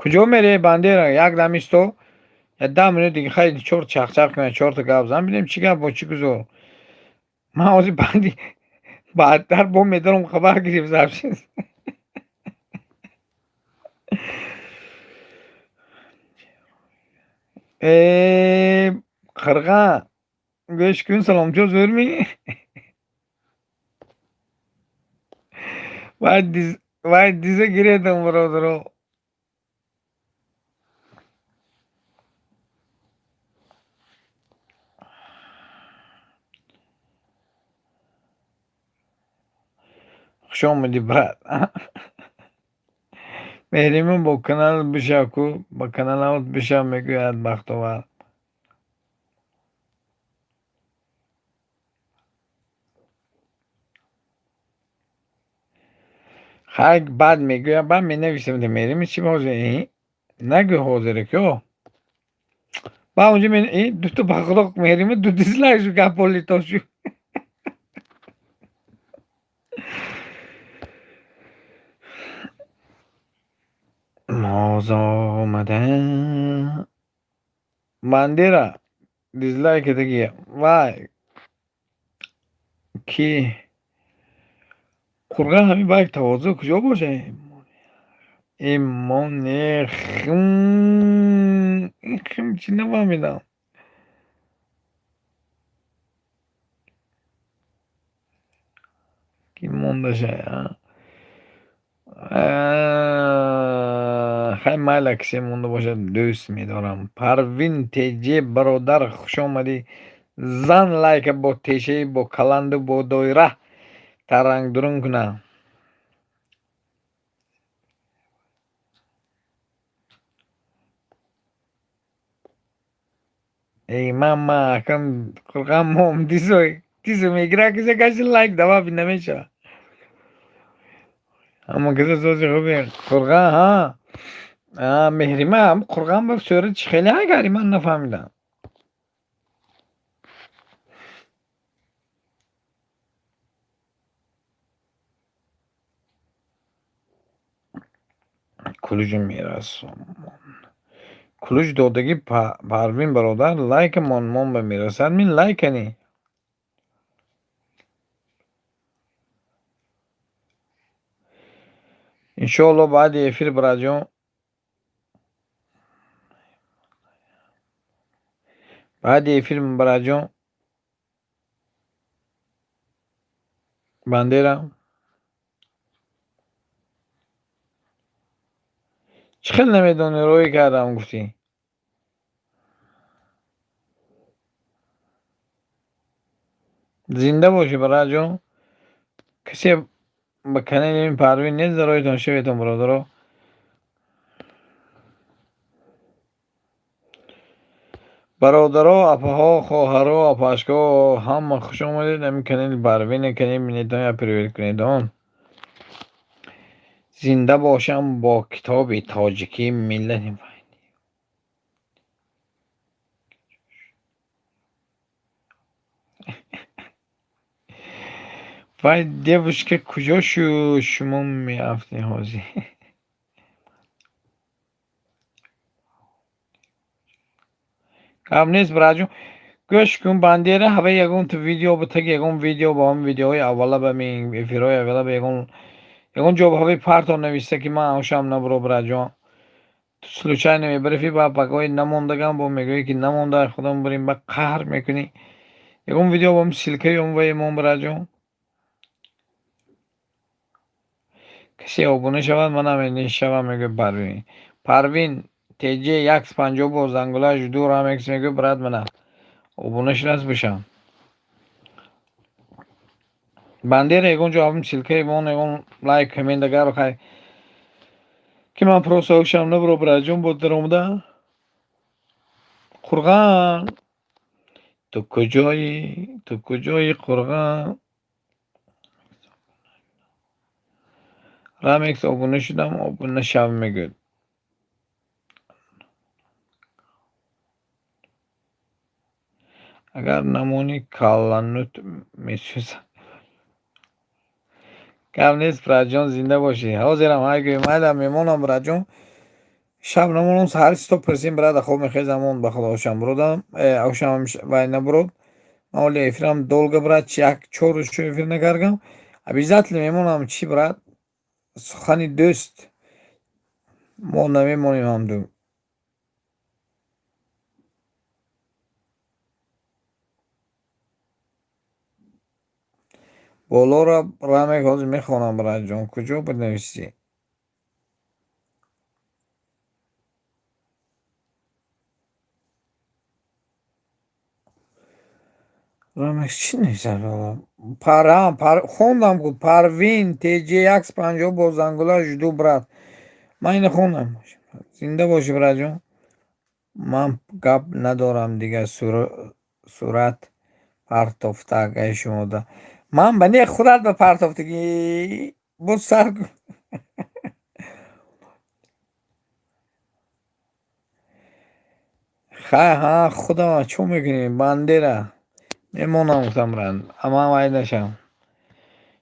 Куҷо мерӣ, Бандера? Як дам исто. Як 10 минут дига хай чор чахчах кунем, чорта гап зан, бинем чӣ гап бо чӣ гузор. Ман ҳозир банди баъдтар бо медорам хабар гирифт запись. Э, Қирға, гӯш кун, саломчо зӯрмӣ? Вай диза гиредам, бародаро. Хуш омадӣ, брат. Меҳримон, бо канал бишав ку, ба каналаот бишав, мегӯяд Бахтовар. Хай, баъд мегӯям, баъд менависам. Меҳрими чӣ ҳозир нагӯ, ҳозире ко ба унҷо дуто, ба худо, Меҳрима ду дизлайк шу, гапо лито шу. Моз омада. Бандера дизлайк кардагия. Вай ки Қурға, ҳамин байк тавозӯ куҷо боша? Имоне хм хм чӣ нафаҳмидам. Ки мондаша? Хай, майла, кисе монда бошад, дӯст медорам. Парвин Теҷе, бародар, хуш омадӣ. Зан лайка бо тешаи, бо каланду, бо доира тарангдурун куна. Эй мама, акам Қурған мом дизо дизо мегира, кисе каси лайк даваби намешавад. Ҳама киса сози хуби Қурған. Ҳа, Меҳрима, Қурған ба сурати чӣ хеле агари, ман нафаҳмидам. Кулуҷи мерасомон, кулуҷ додагӣ. Парвин бародар, лайка мон ба мерасад мин лайкани. Иншоалло, баъди эфир, братҷон, баъди эфир, братҷон. Бандера чӣ хел намедонӣ, рӯй кардам гуфтӣ. Зинда бошӣ, братҷон. Касе ба канали ин Парвин нест, зароитон шаветон, бародаро. Бародаро, апаҳо, хоҳаро, апашко, ҳама хуш омадед ҳамин канали Парвина. Канали бинедон я привет кунедон. Зинда бошам бо китоби тоҷикӣ миллати. Вай девушка куҷо шуд? Шумо меафтед ҳозир. Гап нест, братҷон. Гӯш кун, Бандера, ҳава ягон видео битаги, ягон видео ба ҳамин видеоҳои аввала, ба эфирҳои аввала, ба ягон ҷо ҳаваи парто нависта, ки ман ошам набуро, братҷон. Случайно мебарифи ба пагоҳи намондагам, бо мегӯӣ, ки намонда, худам бурим, ба қаҳр мекунӣ. Ягон видео бо ссылкаи он ваи мон, братҷон. Касе обуна шавад, манам шавам, мегӯяд Парвин. Парвин теҷ 150 бо зангулаш ду рамекс мегӯяд, брат, мана обуна шудааст, бошам. Бандера, ягон ҷо ҳамин ссылкаи мон, ягон лайк, коммент агар хай, ки ман просто ошам набуро, братҷон, бо даромада. Қурған, ту куҷоӣ, ту куҷоӣ, Қурған? Рамекс, обуна шудам, обуна шав, мегӯяд. Агар намонӣ, калланут месӯзад. Гап нест, братҷон, зинда бошӣ. Ҳозирам ҳай гӯй, майла, мемонам, братҷон. Шаб намонам, саҳари сито пурсим, брат, хоб мехезам, он ба худо ошам буродам, ошам вай набурод. Ман оли эфирам долго, брат, як чор рӯз шуд эфир накардам. Обязательно мемонам, чӣ, брат? Сухани дӯст мо намемонем ҳамду. Болоро Рамек ҳозир мехонам, братҷон. Куҷо буд нависӣ? Рамек чӣ нависад боло? Пара, пар, хондам ку Парвин ТЖ 150 бо зангула жду, брат. Ман ина хондам. Зинда бошӣ, братҷон. Ман гап надорам дигар, сурат партофта акаи шумода. Ман ба не, худат ба партофтагӣ. Боз сар кун. Хай, ҳа, худам чо мекунӣ? Бандера. Мемонам гуфтам, брат. Ман вай нашам.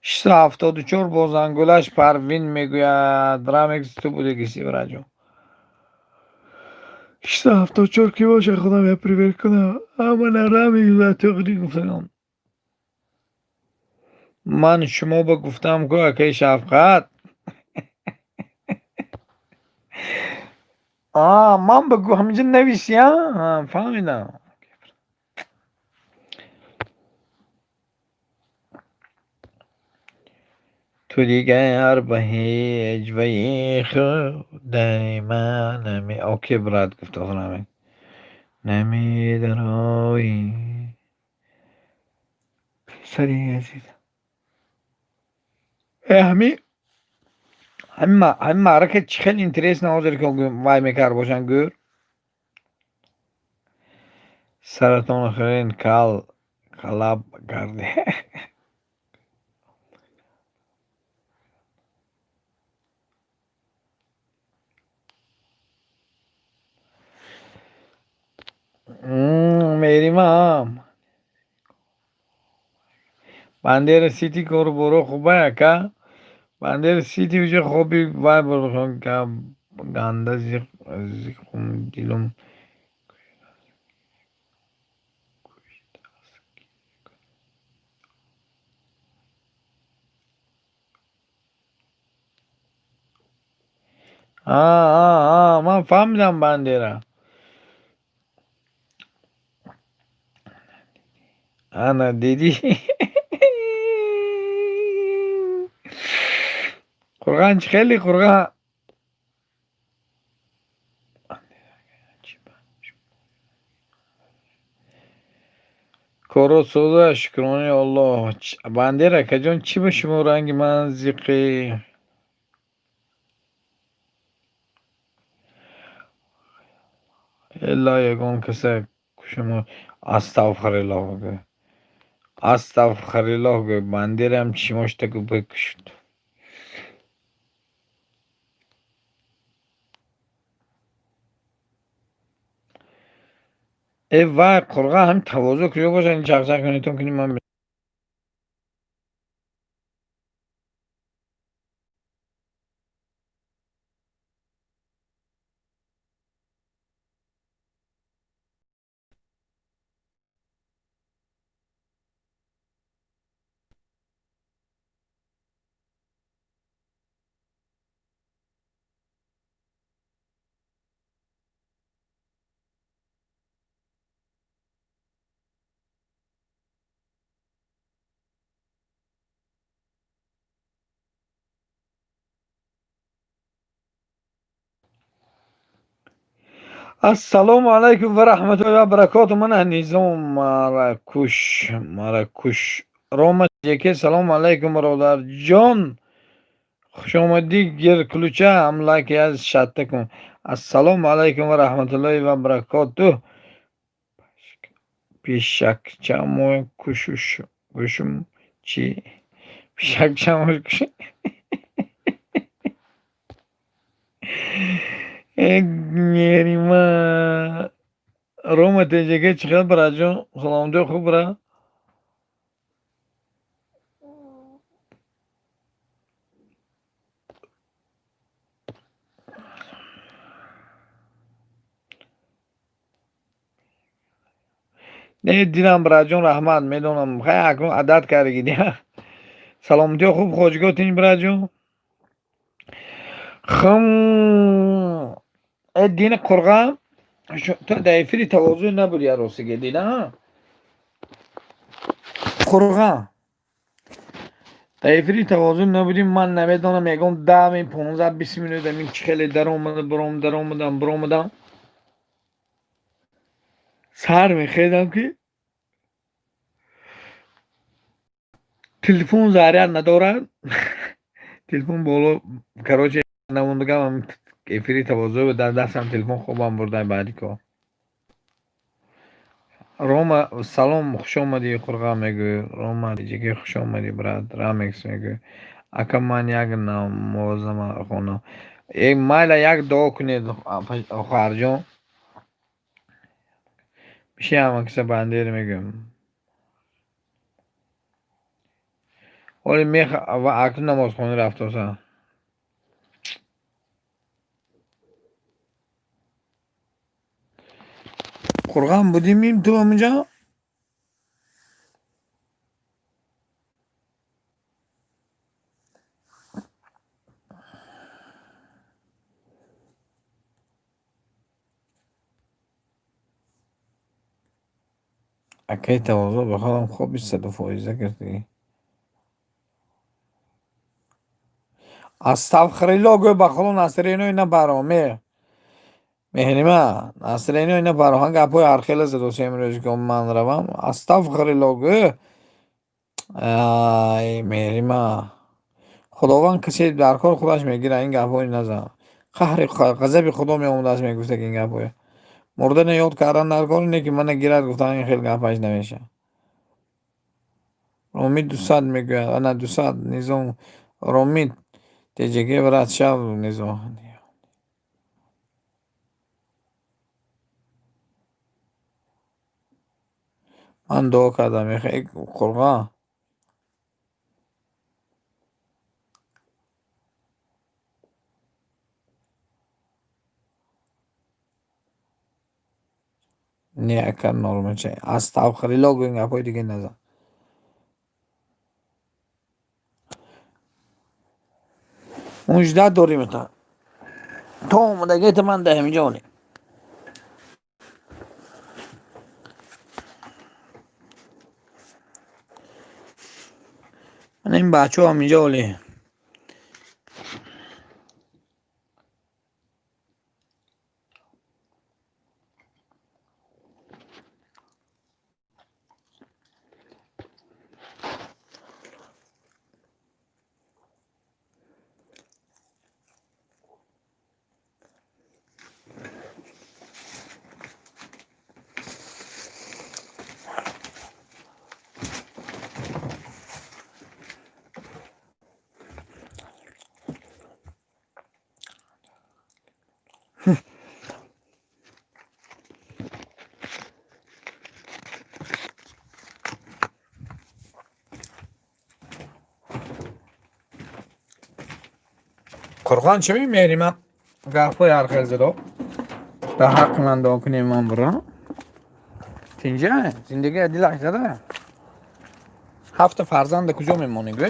674 бо зангулаш Парвин мегӯяд. Рамекс, ту буди гиси, братҷон. 674 ки боша, худам я привет кунам. Амана Рамекс ба туғри гуфтагам. Ман шумо ба гуфтам ку, акаи Шафқат. А, ман ба ҳаминҷа нависи, а? Фаҳмидам. Ту дигар ба ҳеҷ ваи худай ман нами. Окей, брат, гуфт Рамек. Намедароӣ. Писари азиз. Э, ҳамин маърака чӣ хеле интересно ҳозир ки вай мекард бошанд гӯр. Саратон хӯрен кал қалаб карде. Меримам. Бандера Сити кору боро хубай, ака? Бандера Сити уже хоби вай ганда зиқум дилум. А, ман фаҳмидам, Бандера. Ана дидӣ? Қурған чӣ хеле қурған. Коро соза, шукронаи Аллоҳ. Бандера акаҷон, чӣ ба шумо ранги ман зиқӣ? Элла ягон каса шумо астағфируллоҳ гӯ. Астағфируллоҳ гӯ. Бандерам чимоштагу бикушт. Э вай, қурған, ҳамин тавозӯ куҷо бошад? Ин чақчақ кунитон кунӣ ман. Ассалому алайкум ва раҳматуллоҳи ва баракоту. Мана Низом Маракуш, Маракуш. Рома ҷеке, салому алайкум, бародарҷон. Хушомадӣ, гир ключа ҳам лайк аз шатта кун. Ассалому алайкум ва раҳматуллоҳи ва баракотуҳ. Пишакчамо кушуш кушум чӣ? Пишакчамо куш. Э, Мерима. Рома ТЖК, чӣ хел, братҷон? Саломатӣ хуб, бра? Не дидам, братҷон, раҳмат, медонам. Хай, акнун адат кардагӣ. Саломатӣ хуб, хоҷиго тинч, братҷон? Хм. Э, дини қурған, ту дар эфири тавозӯ набуд, я ростиге дида? Қурған. Дар эфири тавозун набудем, ман намедонам, ягон 10, 15, 20 минут амин чӣ хеле даромада баром даромадам баромадам. Сар мехедам, ки телефон заряд надорад, телефон боло, короче, намондагам. Эфири тавозӯ дар дастам, телефон хобам бурда. Баъди кор. Рома, салом, хуш омадӣ. Қурға мегӯй. Рома ҷиги, хуш омадӣ, брат. Рамекс мегӯй: ака, ман як намозама хонам. Э, майла, як дуо кунед, хоҳарҷон. Пиши ҳамакиса бандер мегӯям. Ҳоли мех ва акну намозхона рафтоса. Қурған будимим ту ҳаминҷа? Акаи тавозӯ, ба худам хоби саду фоиза кардӣ. Астағфирилло гӯ, ба худо настроение набаро. Меҳрима, настроение набаро. Ҳа, гапҳои ҳархела задоси имрӯз, ки ман равам. Астағфирилло гӯ. Ай, Меҳрима, Худованд касе дар кор худаш мегирад, ин гапҳои назан. Қаҳри ғазаби Худо меомадааст, мегуфта, ки ин гапҳоя. Мурдана ёд кардан дар кор не, ки мана гирад, гуфтан, ин хел гапаш намешавад. Ромид 200 мегӯяд, ана 200 низом. Ромид теҷаге, брат, шав низом. Ман дуо кардам, қурға. Не, ака, нормача. Астағфирилло гӯ, ин гапҳои дига назан. Мужда дорим та. То омадагита ман дар ҳаминҷо олем. Мана ин бачаҳо ҳаминҷо оле. Қурғон чӣ мемеҳрима? Гапҳои ҳархел задо. Дар ҳаққи ман дуо кунем, ман бурам. Тинҷа зиндагӣ дилаш зада. Ҳафта фарзанда куҷо мемонӣ, гӯ?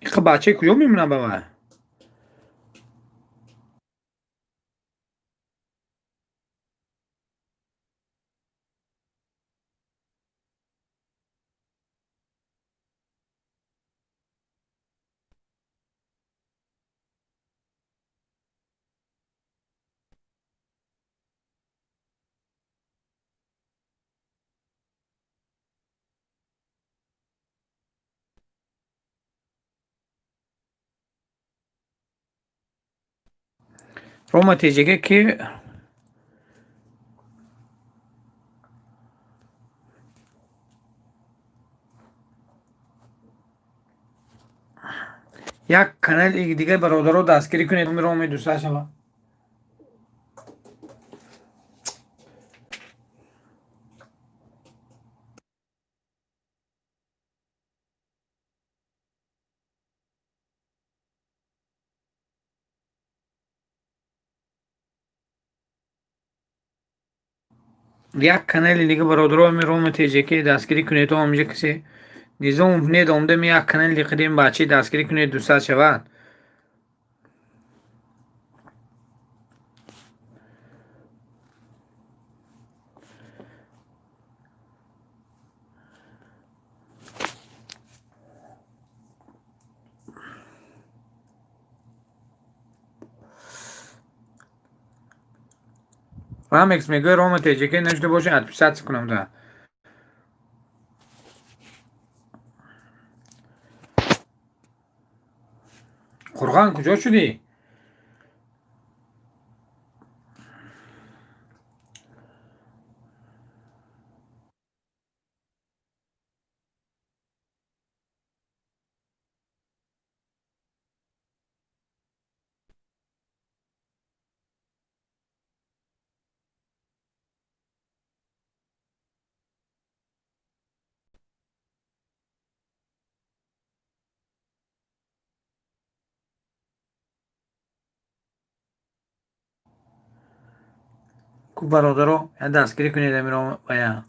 Иқа бачаи куҷо мемонад ба ман? Рома теҷаге ки як канали дигар бародаро дастгирӣ кунед, роми 200 шава. Як канали дига, бародаро, ми Рома ТЖК дастгирӣ кунед. То ҳаминҷа касе Низомов недомда, ми як канали қадим бачи дастгирӣ кунед, 200 шавад. Рамекс мегӯяд, Рома ТЖК нашуда бошад, отписаться кунам да. Қурған, куҷо шудӣ? Ку, бародаро, я дастгирӣ кунед амиро вая.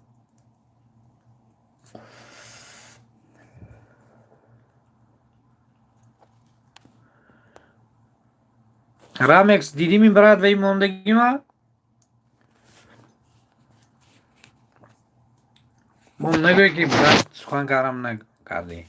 Рамекс, дидӣ ми, брат, ваи мондагима? Мон нагӯй, ки брат, сухан карам накардӣ.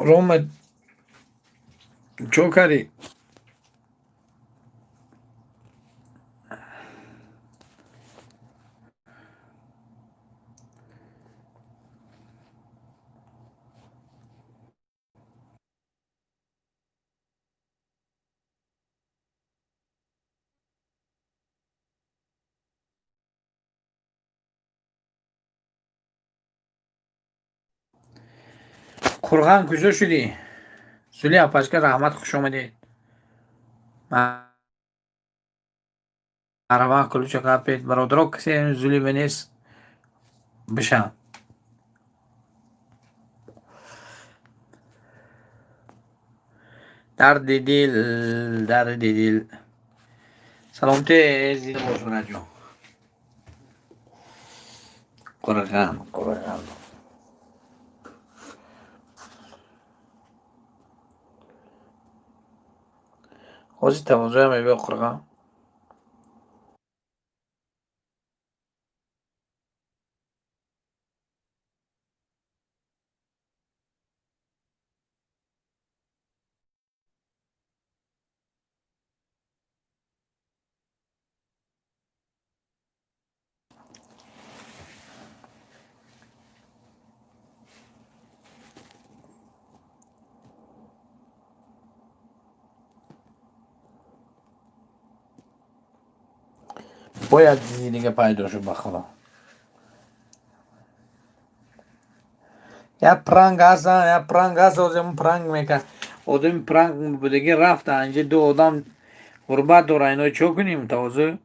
Рома, чо кардӣ? Қурған, куҷо шудӣ? Зули апашка, раҳмат, хуш омадед. Марҳамат, кулуча қапед. Бародаро, касе зули ба нест, бишам. Дарди дил, дарди дил. Саломати, зинда бош, братҷон. Қурған, қурған. Ҳозир тавозӯям мебиё, қурған. Бояд чизи дига пайдо шуд, ба худо. Як пранк ҳаст, як пранк ҳаст, озим пранк мекард. Одами пранк будагӣ рафта, инҷа ду одам ғурбат дора, ино чо кунем тавозӯ?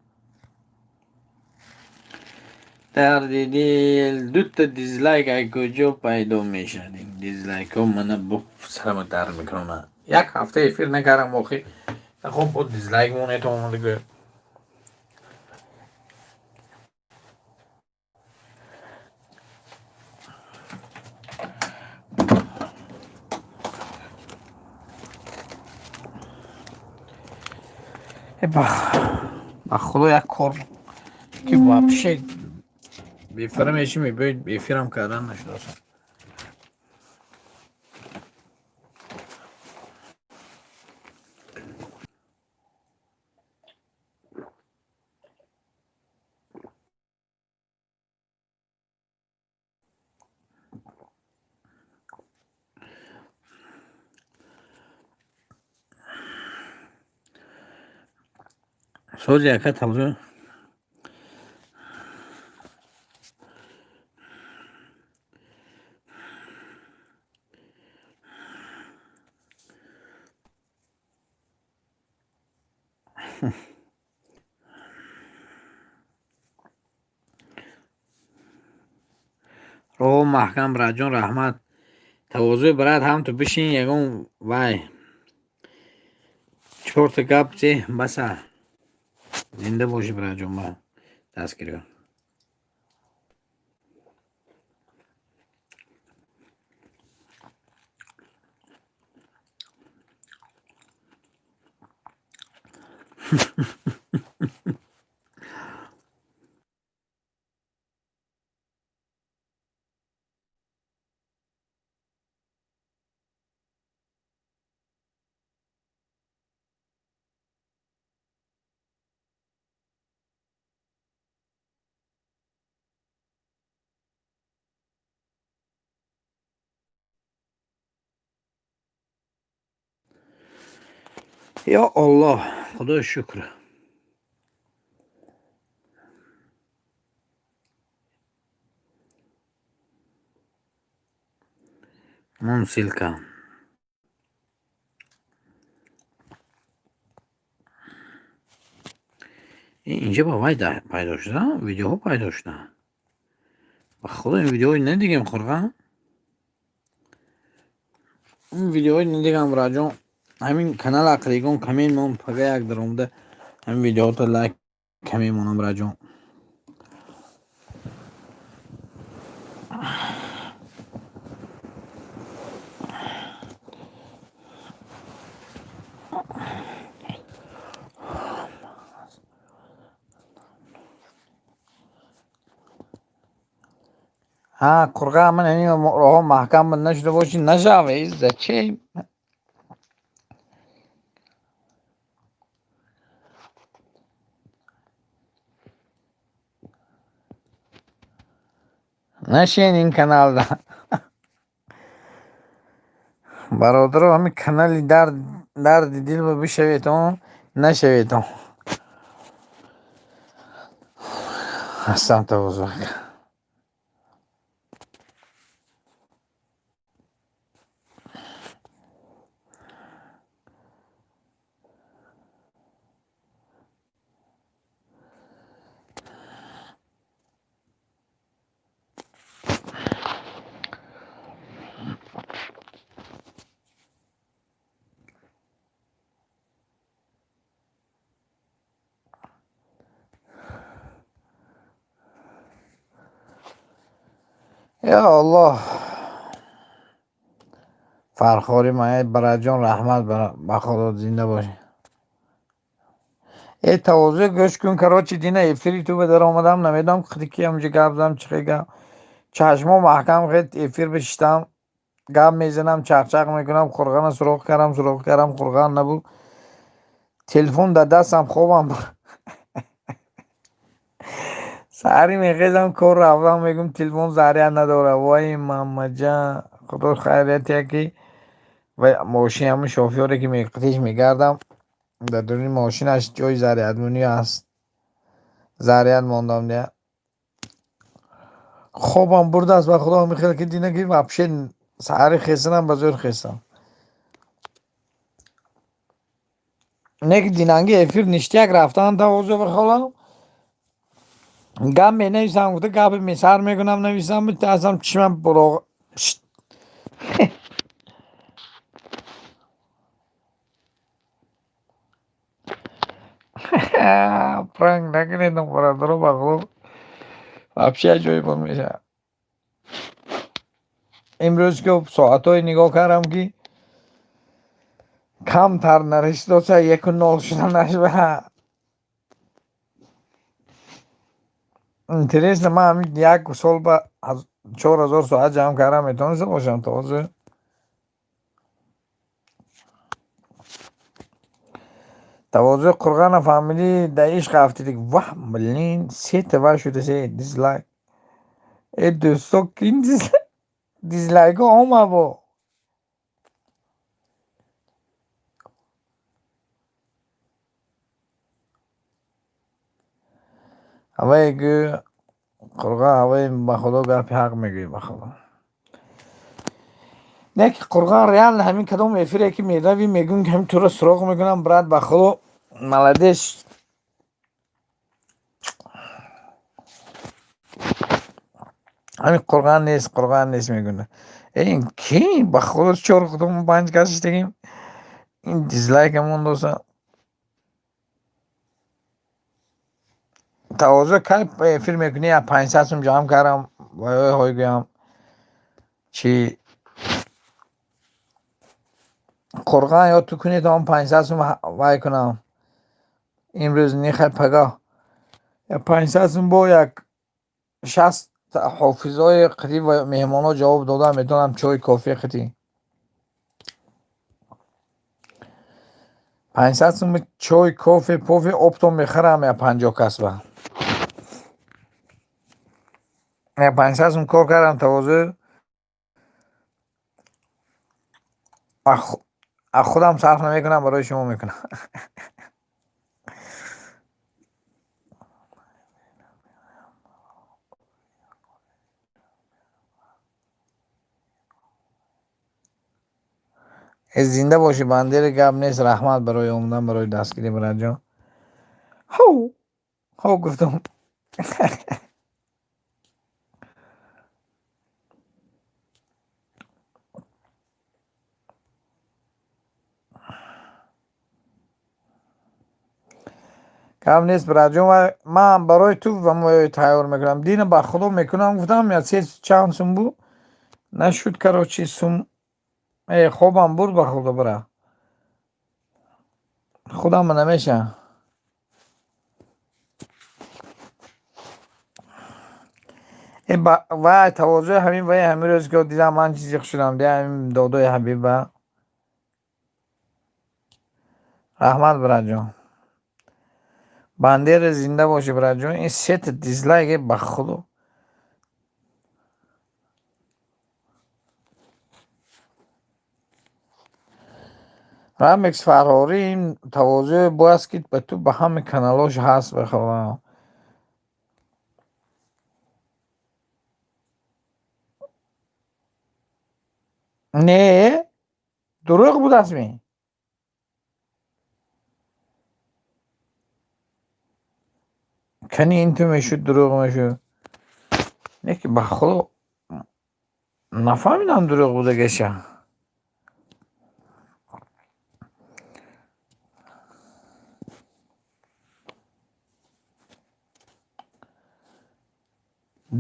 Дарди дил дута дизлайк ай куҷо пайдо мешавад? Ин дизлайкҳо мана бо сарама дард мекунанд. Як ҳафта эфир накардам охи. Хоб бо дизлайк монед омадагӯ. Ба худо як кор ки вообще бефира мешим, эфирам кардан нашудасам. Сози ака тавзӯ. Роҳо маҳкам, братҷон, раҳмат. Тавозӯи брат ҳам ту бишин ягон вай. Чорта гап зе баса. Зинда бошӣ, братҷон, ба дастгириё. Ё Аллоҳ, Худои шукр. Мон ссылка. Инҷа ба вай пайдо шуда, видеоҳо пайдо шуда. Ба худо ин видеои надигем хурға. Ин видеои надигам, братҷон. Ҳамин канал ақлигон камен мон пага як даромада ҳамин видеоҳото лайк камен монам, братҷон. Ҳа, қурға ман ҳамин роҳо маҳкам нашуда боши нашаве. Зачем? Нашин ин каналда. Бародаро, ҳамин канали дарди дил ба бишаведон, нашаведон. Ҳастам тавозӯ. Ё Аллоҳ. Фархори ман, братҷон, раҳмат, ба худо зинда бошӣ. Э тавозӯ гӯш кун, короче, дина эфири ту ба даромадам, намедонам хиди ки ҳамҷа гап зам, чӣ хел гап. Чашмо маҳкам хед эфир бишиштам, гап мезанам, чақчақ мекунам, қурғана суроғ кардам, суроғ кардам, қурған набуд. Телефон дар дастам хобам. Саҳари мехезам, кор рафтам, мегӯм телефон заряд надорад. Вой мамаҷан, худо хайрият яки ва мошин ҳамин шофёре ки теш мегардам, дар дуруни мошинаш ҷои зарядмонӣ ҳаст. Заряд мондам дия. Хобам бурдааст, ба худо мехел ки дина ки вообще саҳари хестанам ба зӯр хестам. Не ки динанги эфир ништяк рафтан тавозӯ бихолам. Гап менависам, гуфта гапи месар мекунам, нависам, метарсам чишмам буроғ. Пранк накунед, бародаро, ба худо. Вообще аҷоибон мешавад. Имрӯз ки соатҳое нигоҳ кардам ки камтар нарасидоса 1:0 шуданаш ба интересно, ман ҳамин як сол ба 4000 соат ҷамъ кардам, метавониста бошам то ҳозир. Тавозӯи Қурғана фаҳмидӣ, да ишқ афтидӣ. Ваҳ, блин, сета ва шуда, се дизлайк. Э дӯсто, кин дизлайкҳо омад бо. Ҳавае гӯ Қурған, ҳавае ба худо гапи ҳақ мегӯӣ, ба худо. Не ки Қурған реально ҳамин кадом эфире ки меравӣ, мегӯем ки ҳамин туро суроғ мекунам, брат, ба худо молодец. Ҳамин Қурған нест, Қурған нест мегӯянд. Э ин ки ба худо чор худомо панҷ кас шудагим. Ин дизлайка мондоса. Тавозӯ кай эфир мекунӣ, я 500 сум ҷамъ кардам, вай ҳой гӯям. Чи Қурған ё ту кунед он 500 сум вай кунам. Имрӯз нихай пагоҳ. Я 500 сум бо як 60 ҳофизҳои қитӣ ва меҳмонҳо ҷавоб дода метавонам чой кофе қитӣ. 500 сум чой кофе пофе оптом мехарам я 50 кас ба. Я 500 сум кор кардам тавозӯ. Аз худам сарф намекунам, барои шумо мекунам. Э зинда бошӣ, бандери, гап нест, раҳмат барои омадан, барои дастгирӣ, братҷон. Ҳов, ҳов гуфтам. Гап нест, братҷон, ман барои ту тайёр мекунам. Дина ба худо мекунам, гуфтам, я се чанд сум буд? Нашуд, короче, сум. Э хобам бурд, ба худо, бира. Худам намеша. Э вай тавозӯи ҳамин вай ҳамин рӯз ки дидам ман чизи шудам, дия ҳамин додои Ҳабиба. Раҳмат, братҷон. Бандера зинда бошӣ, братҷон. Ин сета дизлайк, ба худо. Рамекс Фарҳорӣ ин тавозӯе бояд ки ба ту ба ҳамаи каналҳош ҳаст, бихоҳам. Не, дурӯғ будааст ми? Кани ин ту мешуд, дурӯғ мешуд. Не ки ба худо нафаҳмидам дурӯғ будагеша.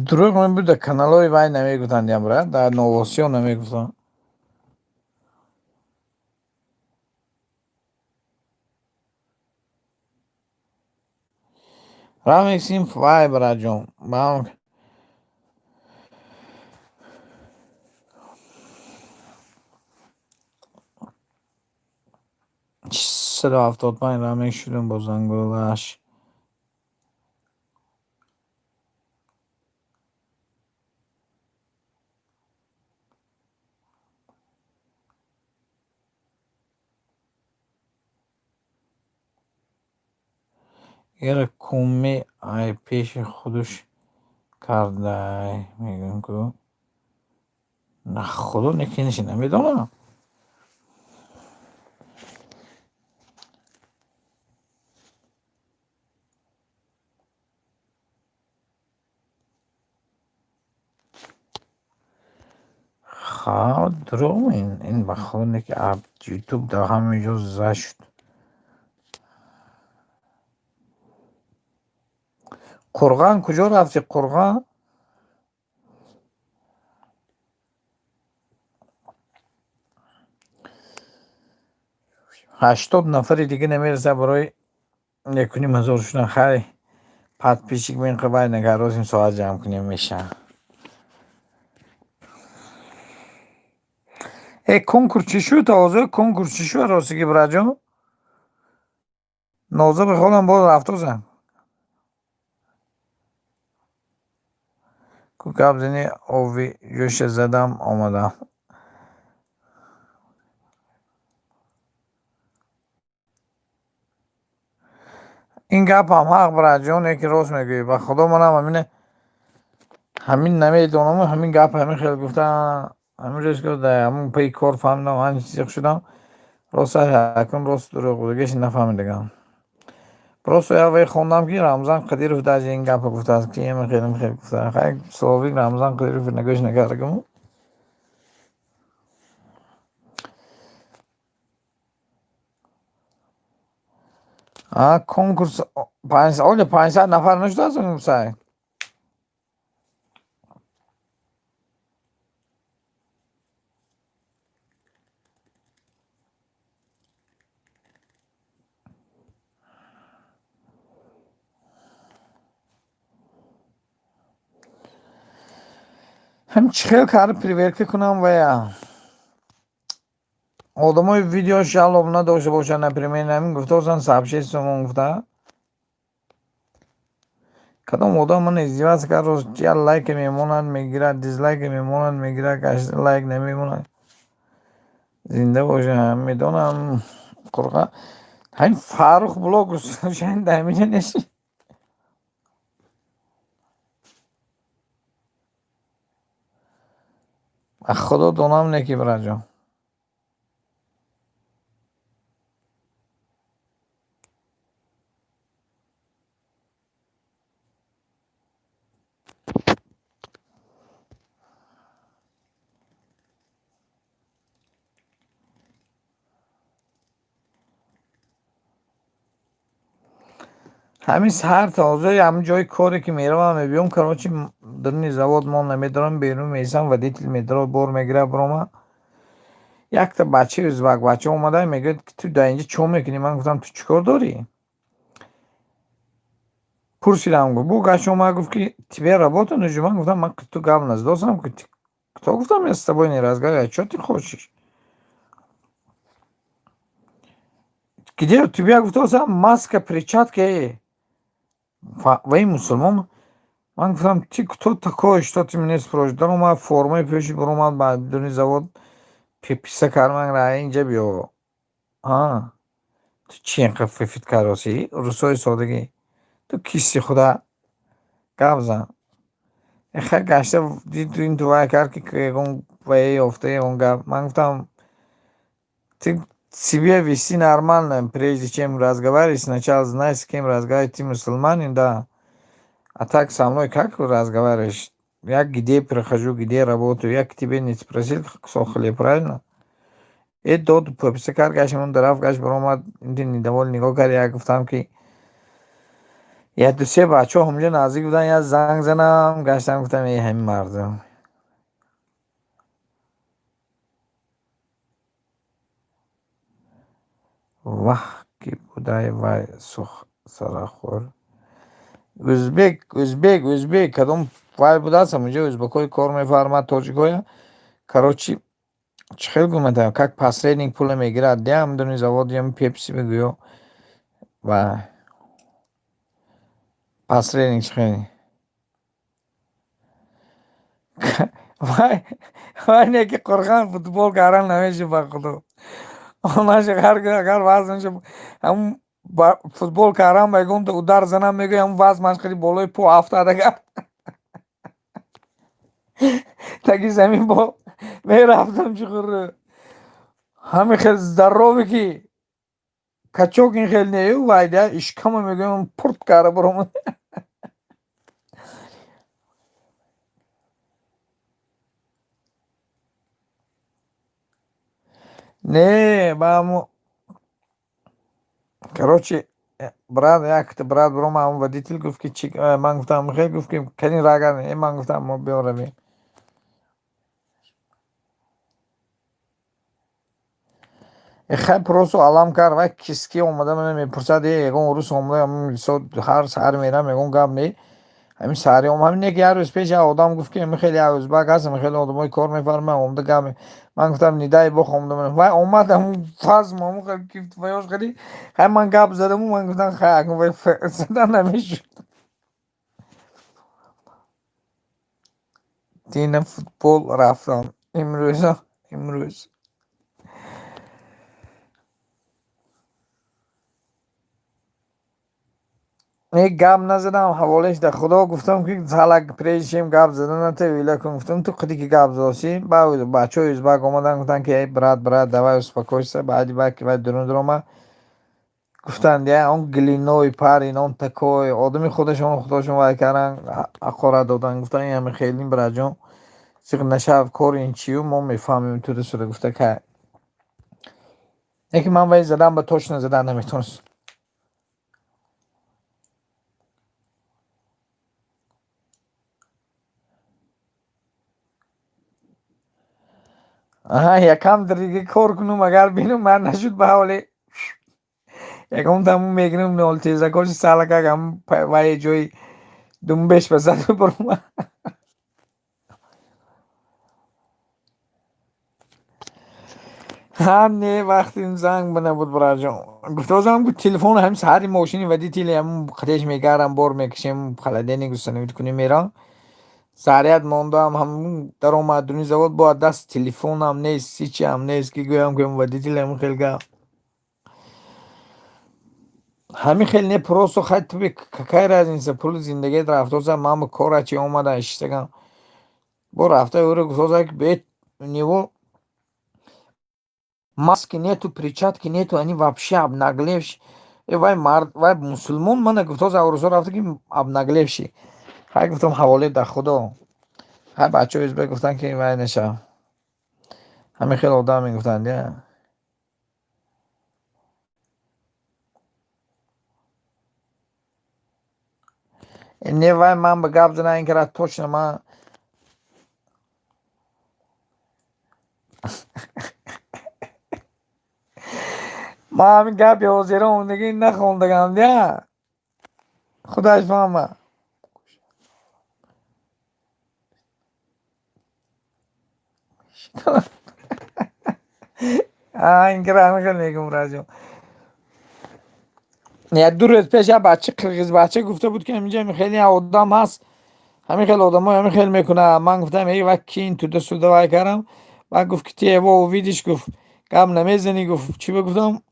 Дурӯғ мебуд, дар каналҳои вай намегуфтанд, я брат, дар новостиҳо намегуфтанд. Рамекс ин вай, братҷон. Ба 375 рамекс шудем бо зангулаш. Ира куме ай пеши худуш кардай, мегӯям ку. На худо некиниша намедонам. Ха, дурӯғ ин ба худо не ки ютуб дар ҳама ҷо зада шуд. Қурған куҷо рафти, Қурған? 80 нафари дига намерасад барои 1,5 ҳазор шудан. Хай, подписчик бин, вай нагар ростим соат ҷамъ кунем, мешавад. Э, конкурс чӣ шуд? Ҳозир конкурс чӣ шуд, ростиги, братҷон? Ноза бихонам, боз рафтозам. Ку гап зани, ови ҷӯша задам, омадам. Ин гапам ҳақ, братҷон, яке рост мегӯӣ. Ба худо, манам ҳамина ҳамин намедонаму ҳамин гап ҳамин хел гуфта, ҳамин рӯз ки дар ҳамун пайи кор фаҳмидам, ҳамин чизе шудам. Рост акун рост дурӯғ будагиш нафаҳмидагам. Просто як вай хондам, ки Рамзан Қадиров даже ин гапа гуфтааст, ки ҳамин хел хел гуфта. Хай, слови Рамзан Қадиров нагӯш накардагаму. А конкурс оля 500 нафар нашудааст сайт? Ҳам чӣ хел карда проверка кунам вая? Одамои видео жалоб надошта бошанд, например, ҳамин гуфтаостанд, сообществомон гуфта. Кадом одам ман издеваться кард, рост як лайке мемонад, мегирад, дизлайке мемонад, мегирад, лайк намемонад. Зинда боша, медонам. Қурға ҳамин Фаррух блог дар ҳаминҷа нест. Ба худо донам не ки, братҷон. Ҳамин саҳар тоза ҳамин ҷои коре ки меравам, мебиём, короче, даруни завод мо намедорам, берун меистам, водитель медорад, бор мегирад, бирома. Якта бачаи ӯзбак бача омада мегӯяд, ки ту дар инҷа чӣ мекунӣ? Ман гуфтам, ту чӣ кор дорӣ? Пурсидам, гуфт, бо гашт омад, гуфт, ки тебе работа нужна. Ман гуфтам, ман ту гап назадосам, кто, гуфтам, я с тобой не разговариваю, чё ты хочешь? Где у тебя, гуфтосам, маска, перчатки? Вай мусулмон. Ман гуфтам, ты кто такой, что ты меня спрашиваешь? Даромад, формаи пӯшид, баромад ба дуни завод, писа кард, ман ра инҷа биё. А ту чӣ инқадр фифит кардосӣ? Русои содагӣ. Ту кисти худа гап зан. Хай, гашта дид, ин ту вай кард, ки ягон вае ёфта, ягон гап. Ман гуфтам, ты себя вести нормально, прежде чем разговаривать, сначала знай, с кем разговаривать. Ты мусульманин, да. А так со мной как разговариваешь? Я где прохожу, где работаю? Я к тебе не спросил кусок хлеб, правильно? Э, дод пипса кард, гашт дараф, гашт баромад, недовольный нигоҳ кард. Я гуфтам, ки як ду се бачаҳо ҳамҷо наздик буданд, як занг занам, гаштам, гуфтам, э, ҳамин мардум. Ваҳ, ки будай вай сарахӯр. Ӯзбек, ӯзбек, ӯзбек, кадом вай будааст, ҳамонҷо ӯзбекҳои кор мефармад, тоҷикҳоя. Короче, чӣ хел гуматам, как посредник пула мегирад, ям дуни завод, ям пепси бигӯё ва посредник чӣ хел. Вай, вай не ки қурған футбол кардан намешид, ба худо. Онаш агар вазн ҳамун. Футбол кардам, ба ягон удар занам, мегӯям, вазмаш хеле болои по афтадага, таги замин бо мерафтам чуқур. Ҳамин хел здоровый ки качок, ин хел нею вайда ишкама, мегӯям, пурт карда баромад. Не, ба короче, брат, якта брат бирома, ҳамн водитель гуфт, ки чи ман гуфтам, хел гуфт, ки кани рага. Ман гуфтам, мо биё равем. Хай, просто алам кард. Вай киски омада мана мепурсад: ягон урус омада? Ҳар саҳар мерам, ягон гап не. Ҳамин саҳари ом, ҳамин не, ки як рӯз пеш як одам гуфт, ки ами хеле як ӯзбак ҳаст, ами хеле одамои кор мефармояд, омада гап. Ман гуфтам, не дай бог, омада. Вай омад, ҳамун фазм, ҳамун ваёш хеле. Хай, ман гап задаму, ман гуфтам, хай, акун вай задан намешуд. Дина футбол рафтам имрӯза, имрӯз. Не, гап назадам, ҳаволааш дар Худо. Гуфтам, ки салак, прежде чем гап задан ната ӯйла кун. Гуфтам, ту қиди ки гап задосӣ. Баъд бачаҳои ӯзбак омадан, гуфтанд, ки эй брат, брат, давай успокойся. Баъди баъд ки вай дурун дуромад, гуфтанд: я он глиной парень, он такой одами. Худашон худошон вай кардан, ҳақорат додан. Гуфтанд, ин ҳами хелин, братҷон, зиқ нашав, кори ин чию, мо мефаҳмем туда суда гуфта. Кай яке ман вай задам, ба точно задан наметавонист. Аҳа, якам дига кор кунум, агар бинум, ман нашуд, ба ҳоли ягон таму мегирам, нолтезакоши салакак ам вай ҷои думбеш ба заду бурума. Ҳа, не, вақти занг набуд, братҷон. Гуфтозам, телефон ҳам саҳари мошини водители ҳам қатеш мегарам, бор мекашем, холодильник установить кунем, мерам. Заряд мондам, ҳамун даромад дуни завод, бояд даст телефонам нест, ҳичиам нест, ки гӯям, ки водитель ҳамун хел гап. Ҳамин хел не, просто хай, туби какая разница, пули зиндагиат рафтоса, ман кора чи омада иштагам. Бо рафта ӯро гуфтоза, ки бе у него маски нету, перчатки нету, они вообще обнаглевши. Э, вай мард, вай мусулмон мана гуфтоза, урусо рафта, ки обнаглевши. Хай, гуфтам, ҳаволе дар Худо. Хай, бачаҳои ӯзбек гуфтанд, ки вай нашав. Ҳамин хел одам мегуфтанд, я. Не, вай ман ба гап задан ин кара точно ман ҳамин гапи ҳозира омадагӣ нахондагам, я. Худаш фаҳма. Ин кара ҳамин хел мегӯм, братҷон. Як 2 рӯз пеш як бача, қирғиз бача, гуфта буд, ки ҳаминҷа хеле одам ҳаст, ҳамин хел одамо ҳамин хел мекунад. Ман гуфтам, эй, вай кин туда суда вай кардам. Баъд гуфт, ки ты его увидишь, гуфт, гап намезанӣ, гуфт. Чӣ ба гуфтам,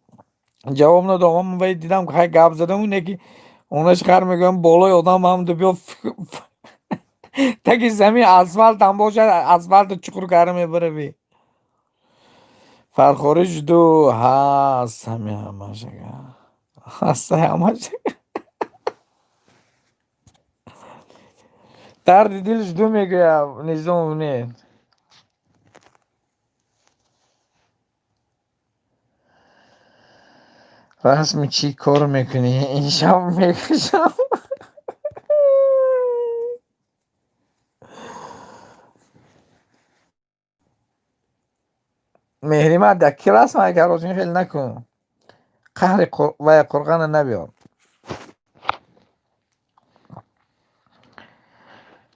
ҷавоб надодам. Вай дидам, хай, гап задаму не, ки онаш хар мегӯям, болои одам ҳамду биё, таги замин асфалтам бошад, асфалтро чуқур карда мебарави. Фархорӣ жду ҳаст, ҳами ҳамаш ҳаст, ҳамаш дарди дил жду мегӯяд. Низом не. Расми чӣ кор мекунӣ? Ин шаб мекушам. Меҳримат, як ки расм агар ин хел накун. Қаҳри вай қурғана набиёр.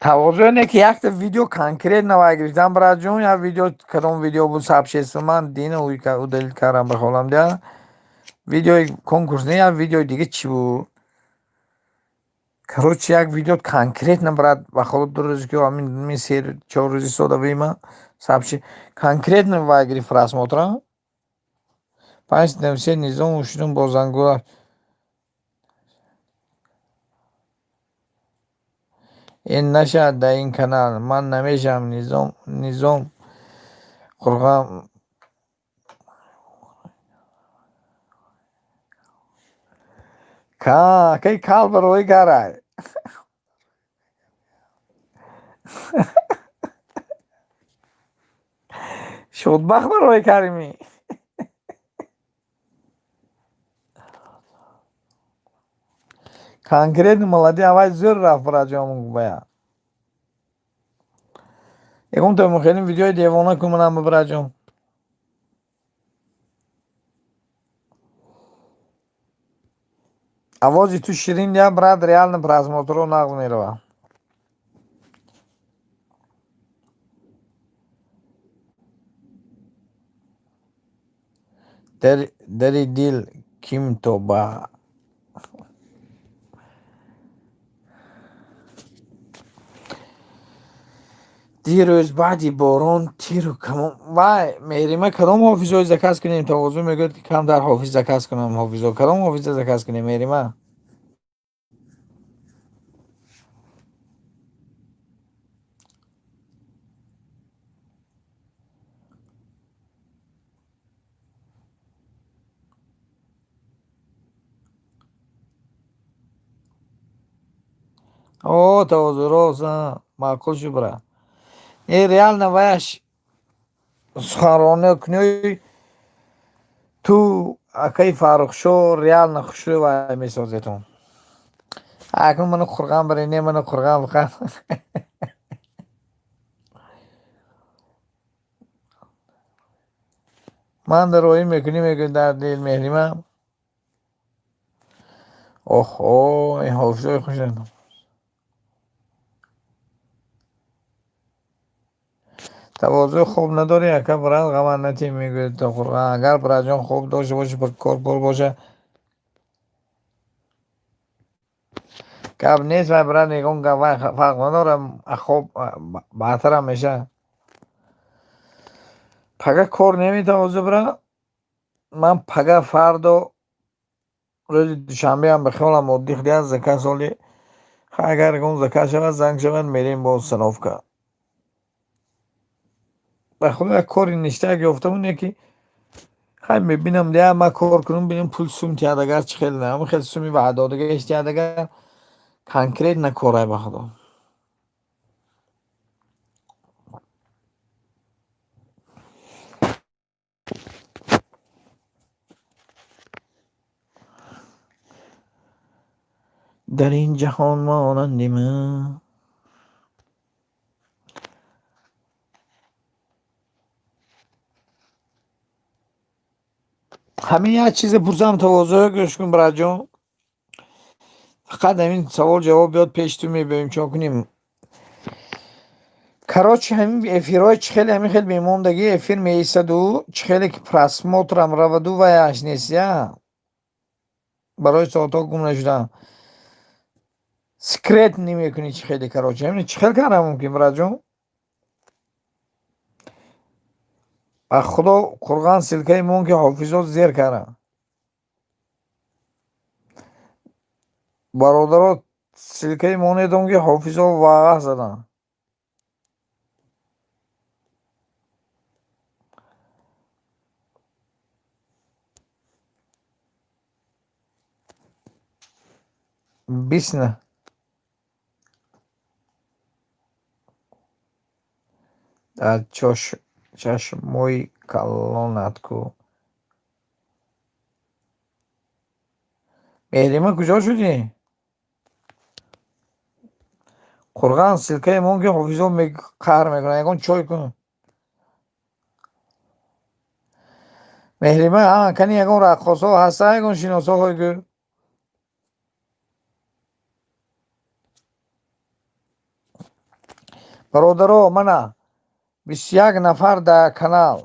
Тавозӯ не, ки якта видео конкретно вай гирифтам, братҷон, як видео, кадом видео буд, сообщество ман дина удалить кардам, бихолам дия. Видеои конкурс не, як видеои дига чӣ буд? Короче, як видео конкретно, брат, ба холо 2 рӯз ки ҳамин 3-4 рӯзи содави ман сообщи конкретно вай гирифт просмотра. Панҷ навсе низом шудум бо зангула. Ин нашавад дар ин канал, ман намешавам. Низом, Низом Қурғам. Ка, кай кал барои карай. Шодбахт барои карими. Конкретно молодец, авай зӯр рафт, браҷон, бая. Ягон то мехелим видеои девона кунам, браҷон. Овози ту ширин я, брат, реально просмотру нағз мерава. Дари дил ким то ба дирӯз баъди борон тиру камон. Вай, Меҳрима, кадом ҳофизҳои заказ кунем? Тавозӯ мегӯяд, ки камтар ҳофиз заказ кунам. Ҳофизо, кадом ҳофиза заказ кунем, Меҳрима? О, тавозӯ рост, маъқул шуд, бра. Э, реально ваяш суханронӣ ту, акаи Фаррухшо, реально хушрӯ вай месозетон. Акнун ману қурған баре, не, ману қурған фақат. Ман дароӣ мекунӣ, мегӯяд, дар дил, Меҳрима. Оҳо, ин ҳофизои хушанд. Тавозӯ хоб надорӣ, ака, брат, ғамат натӣ, мегӯяд то қурған. Агар братҷон хоб дошта бошӣ, ба кор пор боша. Гап нест, вай, брат, ягон гап вай фарқ надорад, хоб баъдтарам мешавад. Пага кор неметавозӯ, брат. Ман пага, фардо, рӯзи душанбеам ба хиёлам отдых диҳад, заказ оли. Агар ягон заказ шавад, занг шавад, мерем бо установка. Ба худо, як кори ништак ёфтамон, яки хай мебинам, дия, ман кор кунам, бинам, пул сум тиҳад, агар чӣ хел ҳамин хел суми ваъдодагаш тиҳад, агар конкретно корай, ба худо. Дар ин ҷаҳон монанди ман. Ҳамин як чизе пурсам, тавозӯ, гӯш кун, братҷон. Фақат ҳамин савол ҷавоб биёд, пеши ту мебиёем, чо кунем? Короче, ҳамин эфирҳои чӣ хеле ҳамин хел мемондагӣ, эфир меистаду, чӣ хеле ки просмотрам раваду, ваяш нест, я барои соатҳо гум нашудан секрет намекунӣ, чӣ хеле, короче, ҳамин чӣ хел кара мумкин, братҷон? Ба худо, қурған, ссылкаи мон ки ҳофизот зер кара. Бародаро, ссылкаи монедон ки ҳофизо вағаҳ заданд. Бисна. Дар чашмои калонат ку. Меҳрима, куҷо шудӣ? Қурған, ссылкаи мон ки ҳофизо қаҳр мекунад, ягон чой кун. Меҳрима, а, кани ягон раққосҳо ҳаста, ягон шиносоҳое гӯ. Бародаро, мана 21 нафар дар канал.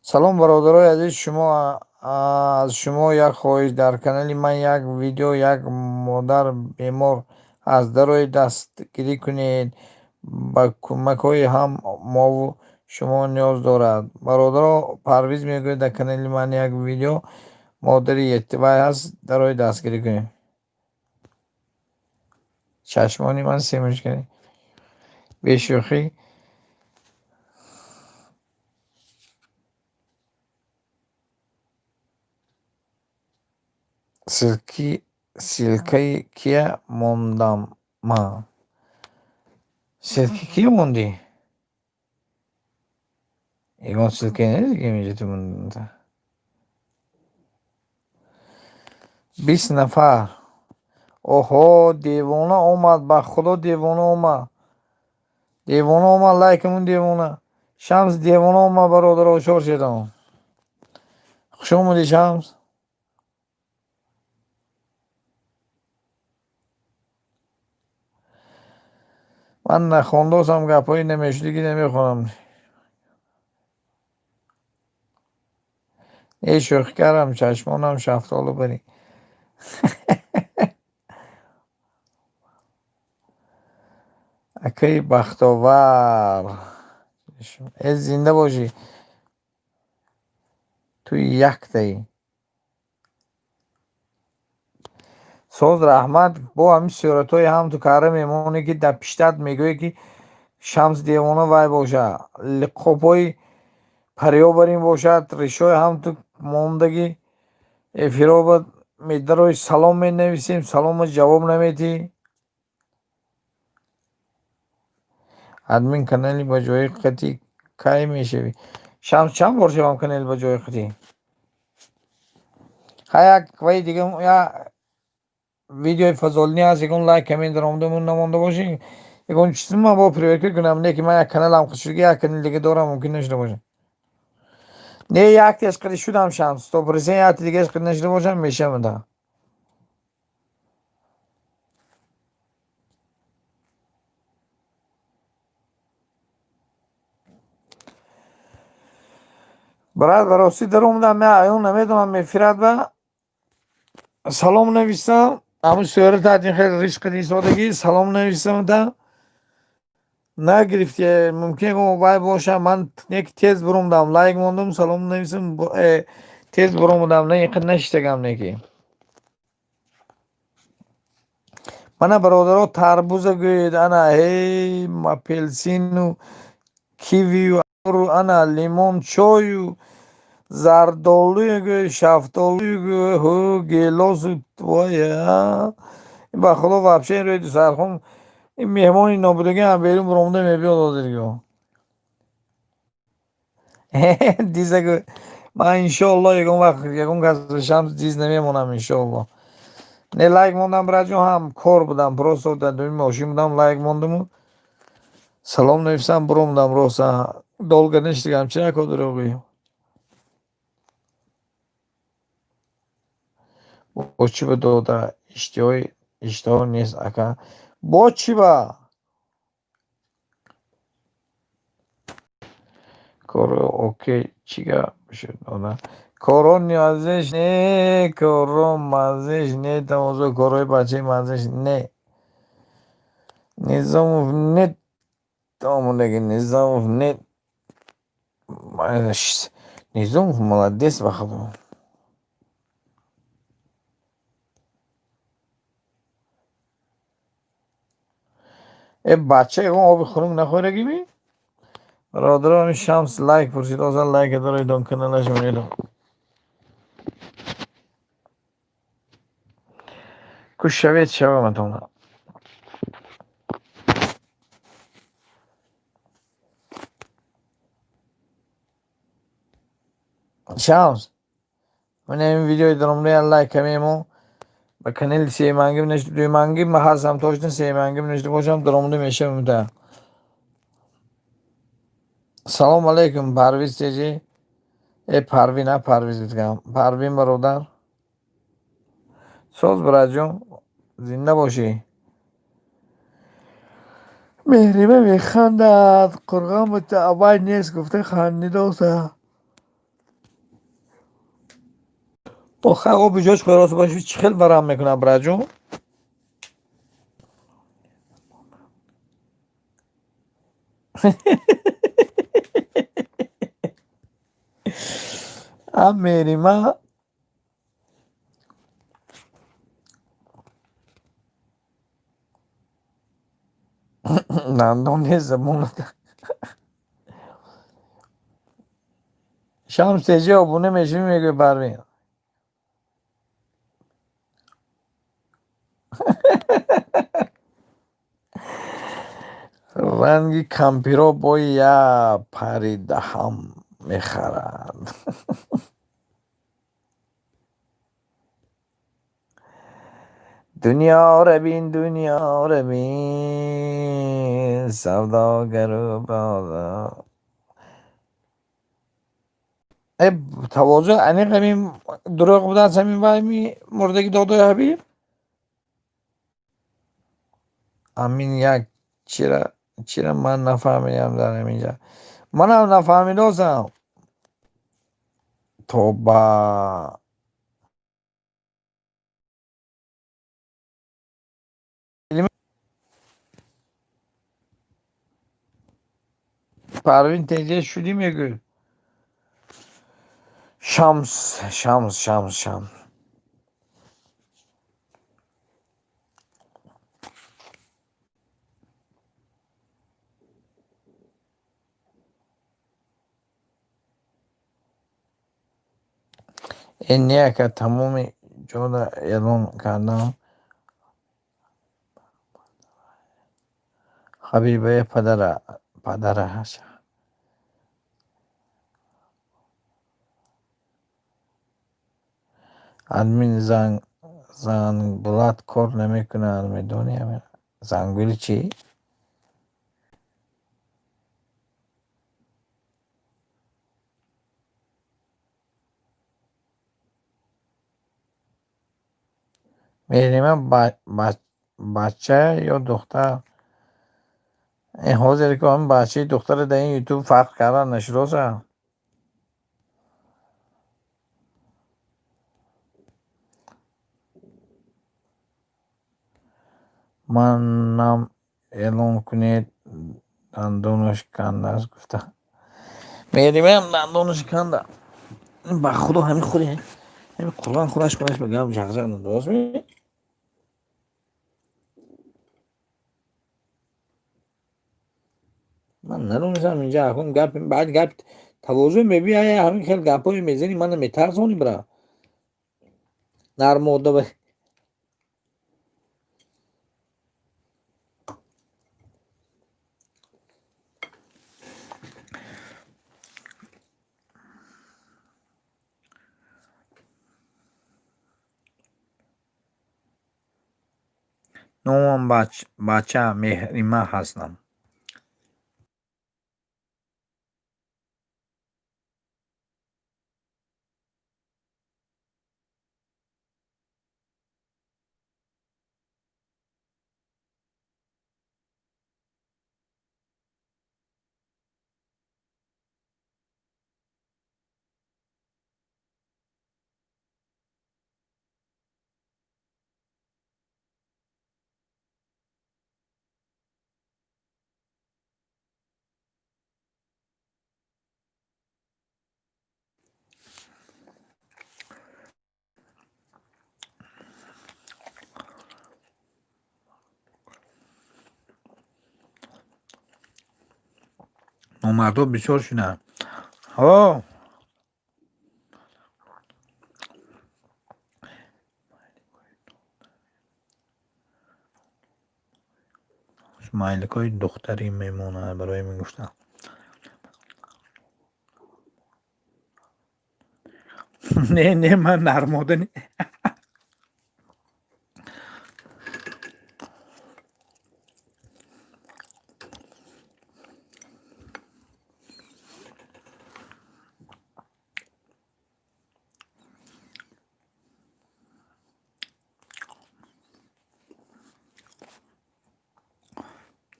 Салом, бародарои азиз, шумо, аз шумо як хоҳиш: дар канали ман як видео, як модар бемор ҳаст, дарои дастгирӣ кунед, ба кӯмакҳои ҳам мову шумо ниёз дорад. Бародаро, Парвиз мегӯяд, дар канали ман як видео, модари вай ҳаст, дарои дастгирӣ кунед. Чашмони ман семушкани. Бешӯхӣ ссылкаи кия мондам ман? Ссылки кия мондӣ? Ягон ссылкае нест ки инҷа ту монда. 20 нафар. Оҳо, девона омад, ба худо девона омад. Девона омад, лайкамон девона. Шамс девона омад, бародаро, чор шедам. Хуш омадӣ, Шамс. Ман нахондосам, гапҳои намешудагӣ намехонам. Не, шӯхӣ кардам, чашмонам шафтолу барӣ. Акаи Бахтовар. Э, зинда бошӣ. Ту яктаӣ. Соз, раҳмат. Бо ҳамин суратҳои ҳам ту кара мемонӣ, ки дар пиштат мегӯӣ, ки Шамс девона вай бошад. Лиқобҳои париё бар ин бошад, ришои ҳам ту мондагӣ эфироба медарои, салом менависем, салома ҷавоб наметиҳӣ. Админ канали ба ҷои қатӣ кай мешавӣ? Шамс, чанд бор шавам канали ба ҷои қатӣ? Ха, як ваи дига, я видеои фазолинӣ ҳаст, ягон лайк, коммент даромадамон намонда бошӣ, ягон чиз ман бо проверка кунам, не ки ман як каналам шудагӣ, як канали дига дорам, мумкин нашуда бошад. Не, яктеш қади шудам, Шамс, 100%, якти дигааш қади нашуда бошам, мешавам да. Брат, ба ростӣ даромадам, ман аён намедонам, мефирад ба салом нависам, ҳамун суратат ин хеле риш қади содагӣ, салом нависам да нагирифти, мумкин вай бошам, ман неки тез буромадам, лайк мондам, салом нависам, тез буромадам, не инқадр нашиштагам неки. Мана, бародаро, тарбуза гӯед, ана ҳей, апелсину, кивию, ана лимон чою, зардолую гӯед, шафтолую гӯед, ҳу, гелосу, вая. Ба худо, вообще ин рӯи дусархон ин меҳмони нобудагӣ ҳам берун буромада мебиёд ҳозиргӯ. Диза гӯ, ман иншоалло ягон вақт ягон кас Шамс диз намемонам, иншоалло. Не, лайк мондам, братҷон, ҳам кор будам, просто дар думи мошин будам, лайк мондаму салом нависам, буромадам, роста долго нештигам, чи нако дурӯғӣ. Бо чӣ ба дода иштиҳои иштиҳо нест, ака? Бо чӣ ба? Коро окей, чӣ гап шуд, дода? Коро мазеш не, коро мазеш не, тамошо корои бачаи мазеш не. Низомов нет, омодаги Низомов нет. Низомов молодец, ба худо. Э, бача ягон оби хунук нахӯрагӣ ми? Бародарон, Шамс лайк пурсид, озан лайка доред, каналаш мерам. Ку шавед шаваматона. Шамс, ман ин видеои даромада лайк мемо ба канали семангим нешта, дуюмангим ма ҳастам, точно семангим нешта бошам, даромада мешавам та. Салом алейкум, Парвиз теҷи. Э, Парвин, а Парвиз гуфтам. Парвин бародар. Соз, братҷон, зинда бошӣ. Меҳриба механдад, қурғон бута аввал нест гуфта хандидоса. Охир оби ҷош хӯрост боши, чӣ хел варам мекунам, братҷон? А Меҳрима Дандон нест, забон. Шамс теҷа обуна мешавӣ, мегӯяд Парвин. Ранги кампиро бо я паридаҳам мехарад. Дунёра бин, дунёра бин, савдогару бозор. Э, тавозӯ аниқ ҳамин дурӯғ будааст, ҳамин вайми мурдаги додои Ҳабиб? Амин як чира ман нафаҳмидам дар ҳаминҷа. Манам нафаҳмидосам. Тоба. Парвин теҷа шудӣ, мегӯяд. Шамс, Шамс, Шамс, Шамс. Э, не, ака, тамоми ҷода эълон кардам. Ҳабибая падараш. Админ зангулат кор намекунад, медонӣ? Зангули чӣ? Меҳрима бача ё духтар? Э, ҳозир ки ҳамин бачаи духтара дар ин ютуб фарқ кардан нашудоса. Манам эълон кунед, дандонаш кандааст гуфта. Меҳримаам дандонаш канда. Ба худо ҳамин худи ҳамин Қуръон худаш ба гап ҷағ-ҷағ надост ми? Ман надонистам инҷа акун гап баъд гап тавозӯ мебиёя, ҳамин хел гапҳое мезанӣ, мана метарсонӣ, бира. Нармода ба номам бача Меҳрима ҳастам. Номардҳо бисёр шуданд. Ҳо. Смайликҳои духтари мемонад барои мегуфтам. Не, не, ман нармода не.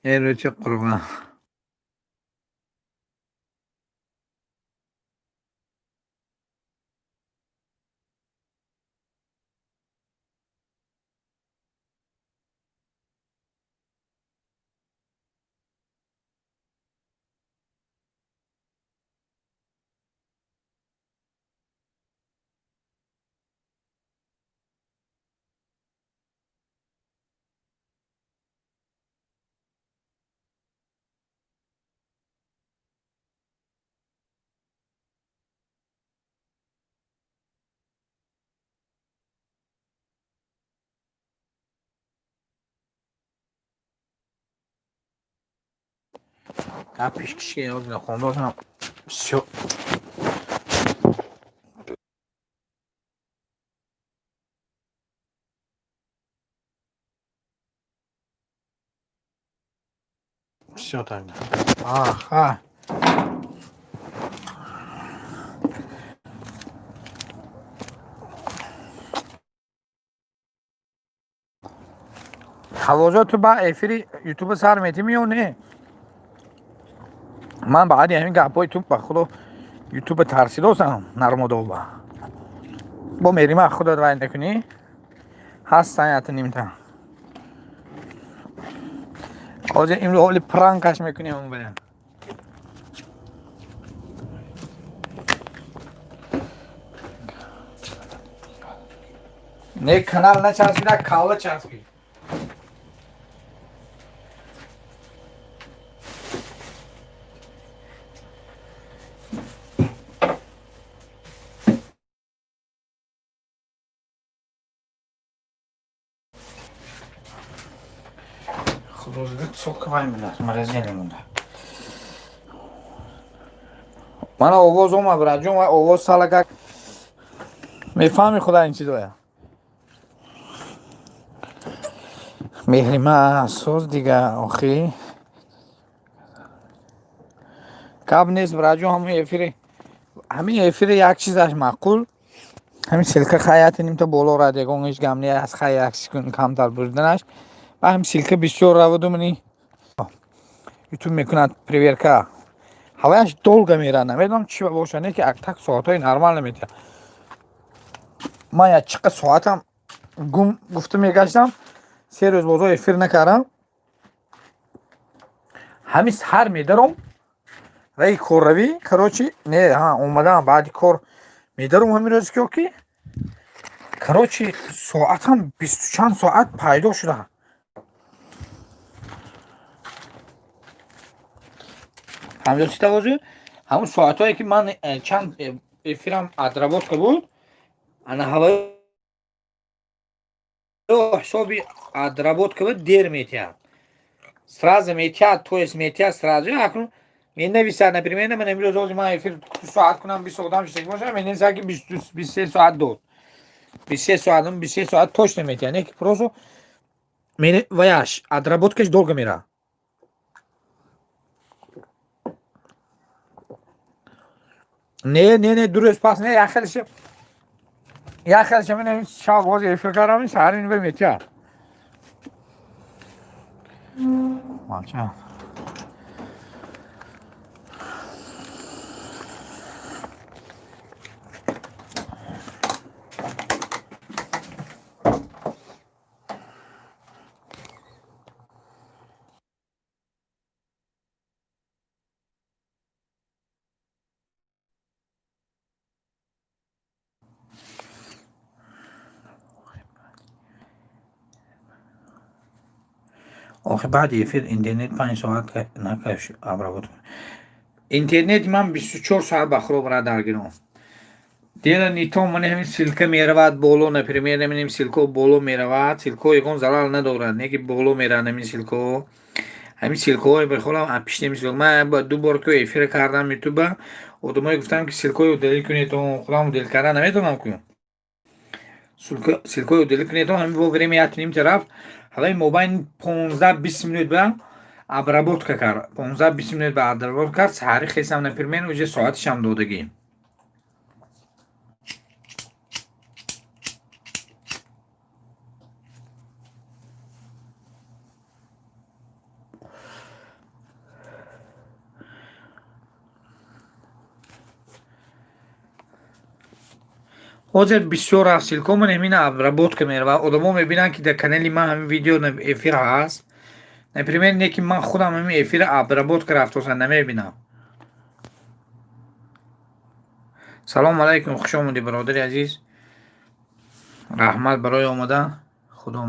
Э, рӯчи қурбон. Пешкишки хондозам. Всё. Всё тогда. Аха. Ҳавозо ту ба эфири ютуба сар метими ё не? Ман баъди ҳамин гапҳои ту ба худо ютуба тарсидосам нармодоба. Бо мерима худат вай накунӣ? Ҳастан ята нимта. Ҳозир имрӯз ҳоли пранкаш мекунем он бая. Не канал начаспида, калла часпид. Мана овоз омад, братҷон, ва овоз салакак мефаҳми худа ин чизоя. Меҳрима соз дига охи. Гап нест, братҷон, ҳамин эфири як чизаш маъқул. Ҳамин ссылка хаяти нимта боло рад, ягон ҳеҷ гап не, аз хай як секунд камтар бурданаш. Ба ҳамин ссылка бисёр раваду мани ютуб мекунад проверка. Ҳаваяш долго мерад, намедонам чӣ ба боша, не ки так соатҳои нормал наметиҳад. Ман як чиқа соатам гум гуфта мегаштам, се рӯз бозор эфир накардам. Ҳамин сар медаром, раи корравӣ, короче, не, ҳа, омадам баъди кор медаром ҳамин рӯз ки короче, соатам бисту чанд соат пайдо шуда. Ҳамҷо тавозу ҳамун соатҳое ки ман чанд эфирам отработка буд, ана ҳаваи ҳисоби отработка буд, дер метиҳад. Сразу метиҳад, то есть метиҳад сразу. Акнун менависад, например, ман имрӯз ҳозир ман эфир ду соат кунам, бист одам шиштагӣ бошад, менависад ки 23 соат дод. 23 соат, 23 соат точно метиҳад, не ки просто ваяш отработкаш долго меравад. Не, не, не, ду рӯз пас не, як хелша як хелша мен шаб боз эфир кардам, саҳар ин метиҳад. Молча. Охи баъди эфир интернет 5 соат накаш обработка. Интернети ман 24 соат ба худо брат даргиром. Дела не то, ман ҳамин ссылка меравад боло, например, ҳамин ссылка боло меравад, ссылка ягон залал надорад, не ки боло меравад ҳамин ссылка. Ҳамин ссылкаҳое бихолам, пишти ҳамин ссылка. Ман ду бор ки эфир кардам ютуба, одамое гуфтам ки ссылкаҳои удалить кунед, худам удалить кардан наметавонам ку. Ссылкаҳои удалить кунед, ҳамин во время як нимта рафт, ҳалаи мобайн 15-20 минут ба обработка кард. 15-20 минут ба обработка кард, саҳари хесам, например, уже соатишам додагӣ. Ҳозир бисёр рафт ссылка, ман ҳамин обработка меравад. Одамо мебинанд ки дар канали ман ҳамин видео эфир ҳаст. Например, не ки ман худам ҳамин эфира обработка рафтоса намебинам. Салому алайкум, хуш омадӣ, бародари азиз. Раҳмат барои омадан. Худо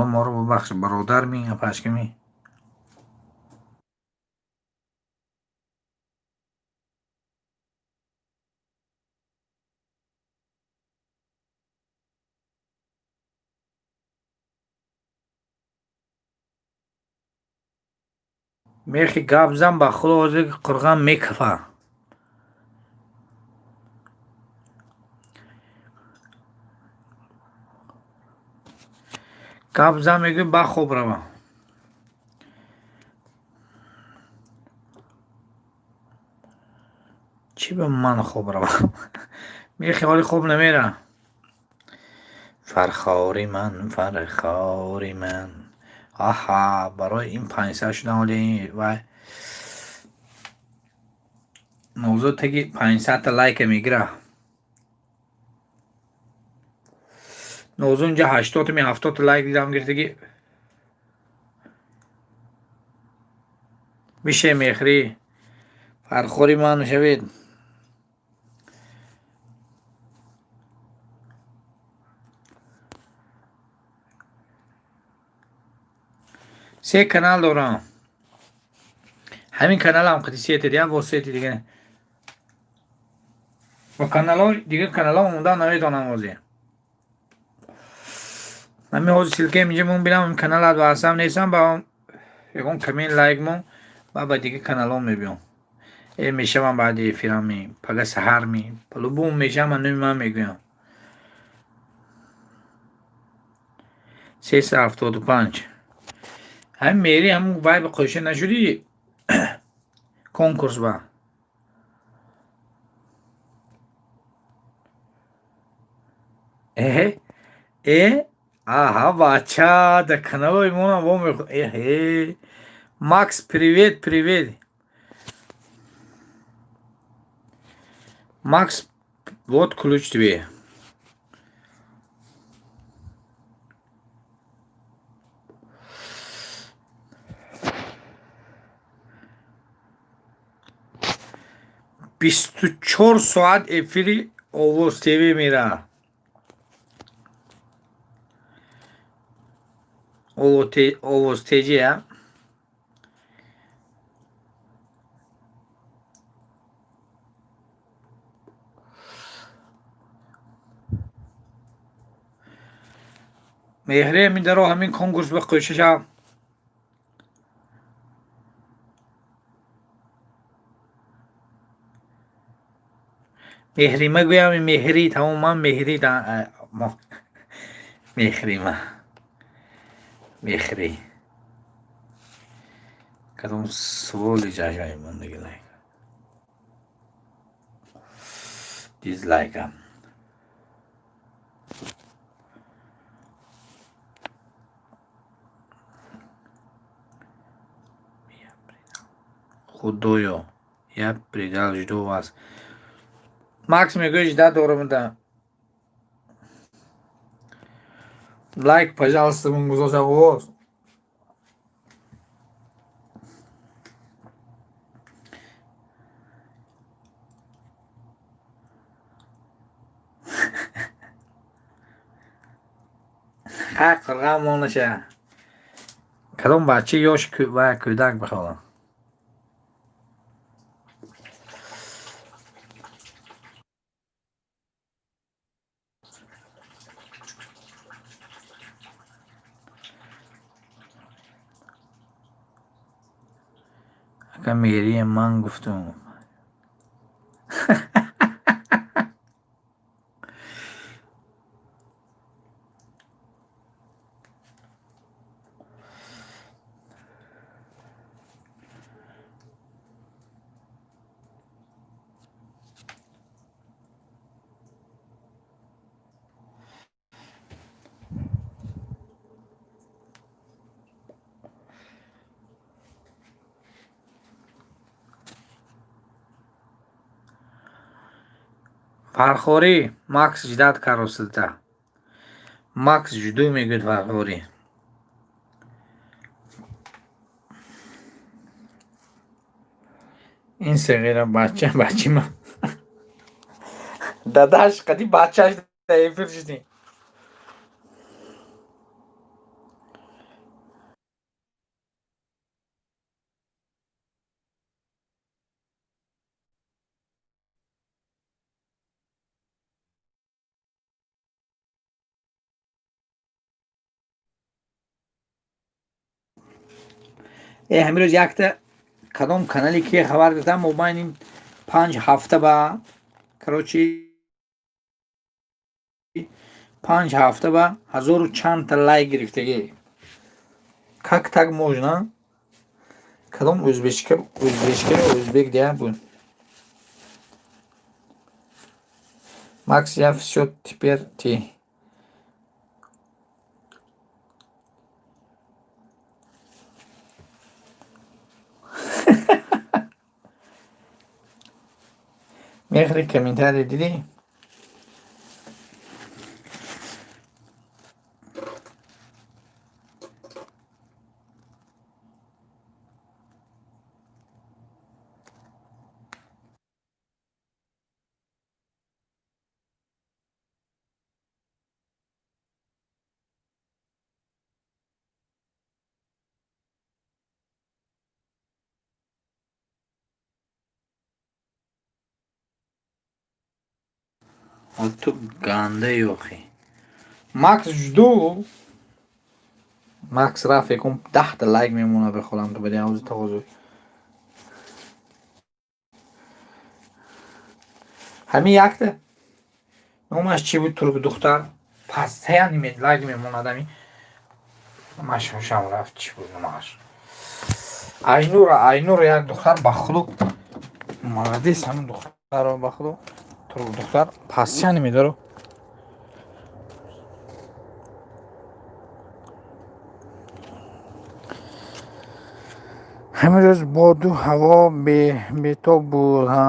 моро бубахш, бародарми, апашкими. Мехи гап зан, ба худо ҳозир қурған мекафа. Гап зан мегӯй, ба хоб рава. Чӣ ба ман хоб равам? Мехи ҳоли хоб намера. Фархори ман, фархори ман. Аҳа, барои ин 500 шудан ҳоли вай мавзӯъ таги 500-та лайка мегира. Нозу инҷа 80 ми 70 лайк дидам гирифтаги. Мише мехрӣ. Фархори ман шавед. Се канал дорам. Ҳамин каналам қити сета дига, бо сети дига. Ба каналҳо дига каналҳо омода наметавонам ҳозир. Ҳамин ҳозир ссылкаи инҷа мон бинам каналат ба ҳастам нестам, ба ягон коммент лайк мон ба ба дига каналҳо мебиём. Э мешавам баъди эфирами, пага саҳарми, по-любому мешавам, ман номи ман мегӯям. 375. Ҳамин мери ҳамун вай ба қӯша нашудӣ конкурс ба. Э э аҳа бача, да каналои монам во мехо. Эҳе. Макс, привет, привет. Макс, вот ключ тебе. 24 соат эфири Овоз ТВ мера. Овоз ТЖ я. Меҳре ҳамин даро ҳамин конкурс ба қӯшаша. Меҳрима гӯям, меҳрӣ тамоман меҳрӣ меҳрима. Меҳрӣ. Кадом суоли ҷажаи мондаги лайк. Дизлайка. Худоё, я предал, жду вас. Макс мегӯяд, ждать дорам да. Лайк, пожалуйста, мон гузошта овоз. Ха қирғам монаша. Кадом бача ёш ва кӯдак бихоҳам. Ака меҳрие ман гуфтум. Фархорӣ Макс ждать каросилта. Макс жду мегӯяд Фархорӣ. Ин сағира бача бачима. Дадаш қади бачаш да эфир шудем. Э ҳамин рӯз якта Кадом канале ки хабар гирифтам, мобайни 5 ҳафта ба, короче, 5 ҳафта ба ҳазору чандта лайк гирифтагӣ. Как так можно? Кадом ӯзбечка, ӯзбечка, ӯзбек дия буд. Макс, я всё, теперь ты. Мехри, комментарий дидӣ? Ту гандаи охи. Макс, жду. Макс рафт, якум 10-та лайк мемонад, бихолам ту бади ҳавзи тағозу. Ҳамин якта номаш чӣ буд, турк духтар постоянно лайк мемонад, ҳами машам рафт, чӣ буд номаш? Айнура, Айнура, як духтар, ба худо, молодец, ҳамин духтарро, ба худо, турк духтар постоянно медаро. Ҳамин рӯз боду ҳаво бетоб буд. Ҳа,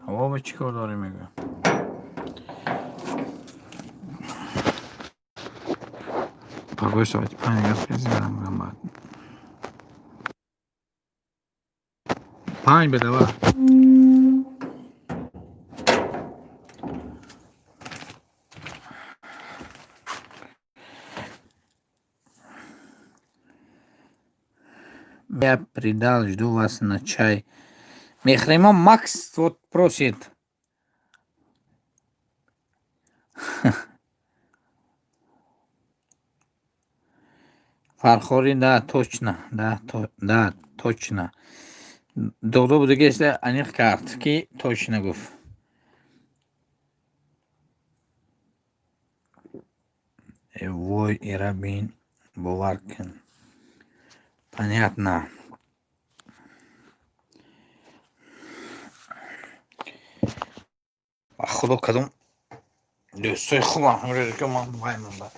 ҳаво ба чӣ кор дорем, мегӯям. Пагоҳи соати 5 агар хези, барам баъд 5 бедава. Я предал, жду вас на чай. Мехрема, Макс вот просит. Фархори, да, точно, да, да, точно. Додо будагеста аниқ кард, ки точно гуфт. Вой, ира бин, бовар кун. Понятно. Ба худо, кадом дӯстои хубам ҳамрӯзе ки ман вай монда.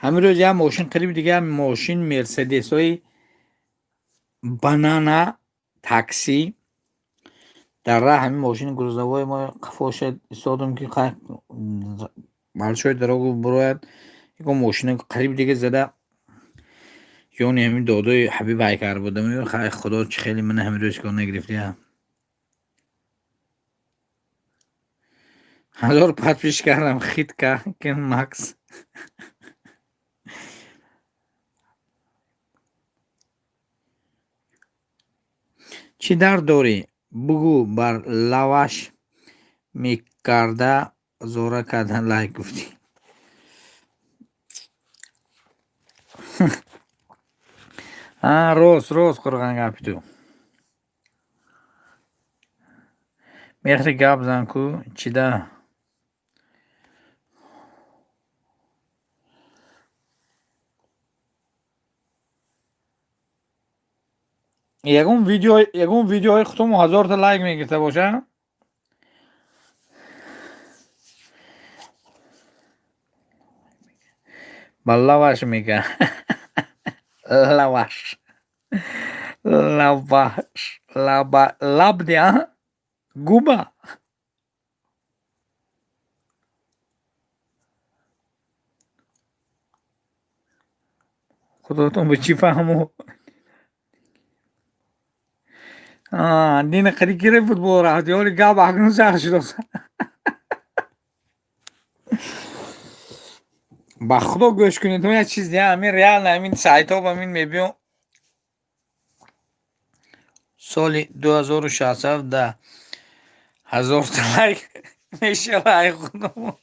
Ҳамин рӯз як мошин қариб дига, мошин мерседесҳои банана такси дар раҳ, ҳамин мошини грузовой мо қафоша истодам, ки большой дорогу бурояд, ягон мошина қариб дига зада, ёни ҳамин додои Ҳабиб ҳайкар будам. Хай, худо чӣ хеле мана ҳамин рӯз кор нагирифтия. 1000 подписчик кардам, хит кин, Макс. Чӣ дард дорӣ, бугӯ, бар лаваш мекарда зора карда лайк гуфтӣ. Рост, рост, қурған гапи ту. Мехри, гап зан ку, чида? Ягон видеои худтон 1000-та лайк мегирифта боша? Ба лаваш мега, лаваш, лаваш, лаба, лабдя, губа. Худотон ба чӣ фаҳму? Дина қади кире футбол рафти, ҳоли гап акнун сар шудост. Ба худо, гӯш кунед, як чиз ҳамин реально ҳамин сайтҳо ба мин мебиём. Соли 2067 да 1000та лайк мешава, ай худо.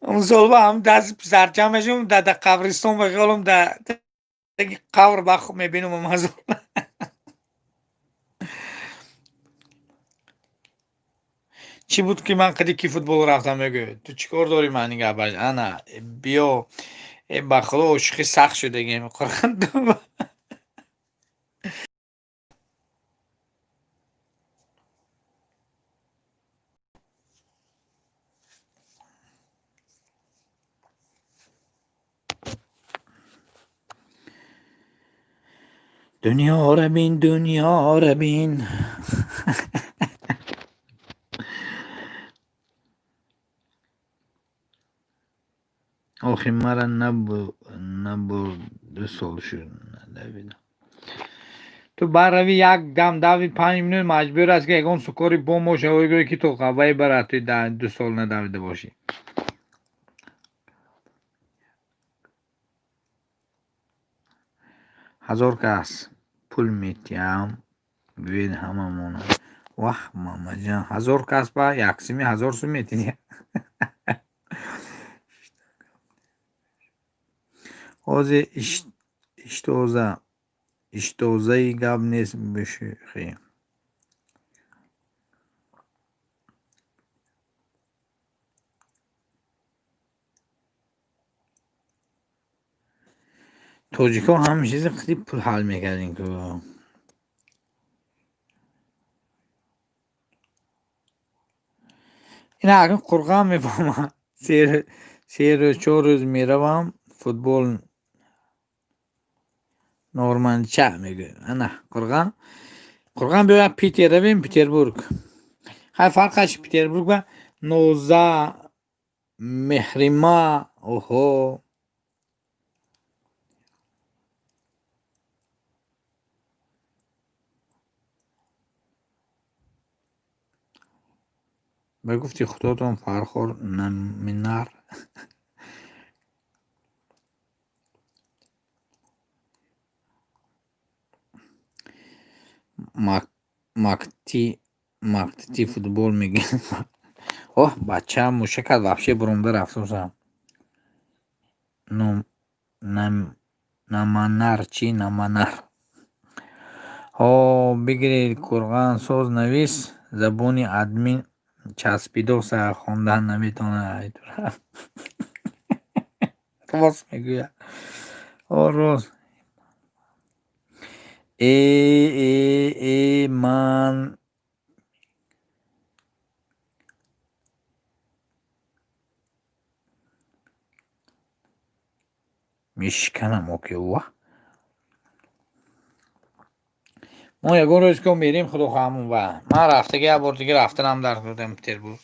Он сол ба ҳам даст писарча мешавам, да қабристон ба хиёлам, да таги қабр ба мебинам ҳазор. Чӣ буд, ки ман қади ки футбол рафтам, мегӯяд, ту чӣ кор дорӣ? Ман гапаш ана биё, э, ба худо, ошиқи сахт шудагем. Дунёра бин, дунёра бин. Охи мара набурд, 2 сол шуд надавидам. Ту баррави, як дам дави, 5 минут, маҷбур аст, ки ягон сукори бомоша гӯе, ки то қавваи барад, ту 2 сол надавида бошӣ. 1000 кас пул метиҳам, гӯед, ҳамамона. Ваҳ, Мамаҷан, 1000 кас ба яксими 1000 сум метиҳӣ. Ҳозир иштоза иштозаи гап нест, бишӯхӣ. Тоҷикҳо ҳама чизи қити пул ҳал мекардем ку. Ина акнун қурғам мефаҳмам. 3 рӯз, 4 рӯз меравам футбол, норманча мегӯям. Ана қурған, қурған, биё, Питер равем, Петербург. Хай, фарқаш Петербург ба Ноза, Меҳрима, оҳо. Ба гуфти худотон, Фархор наминар. Мактити футбол мегӯяд. Оҳ, бача мушакат вообще буромда рафтосам. Наманар чӣ, наманар? Ҳо, бигиред, қурған соз навис, забони админ часпидоса, хондан наметавонад. Рост мегӯяд. О, рост. Э, э, э, ман мешиканам оки ва. Мо ягон рӯз ко мерем, худо хоҳамон ва. Ман рафтаги, як бор дига рафтанам дар додам Петербург.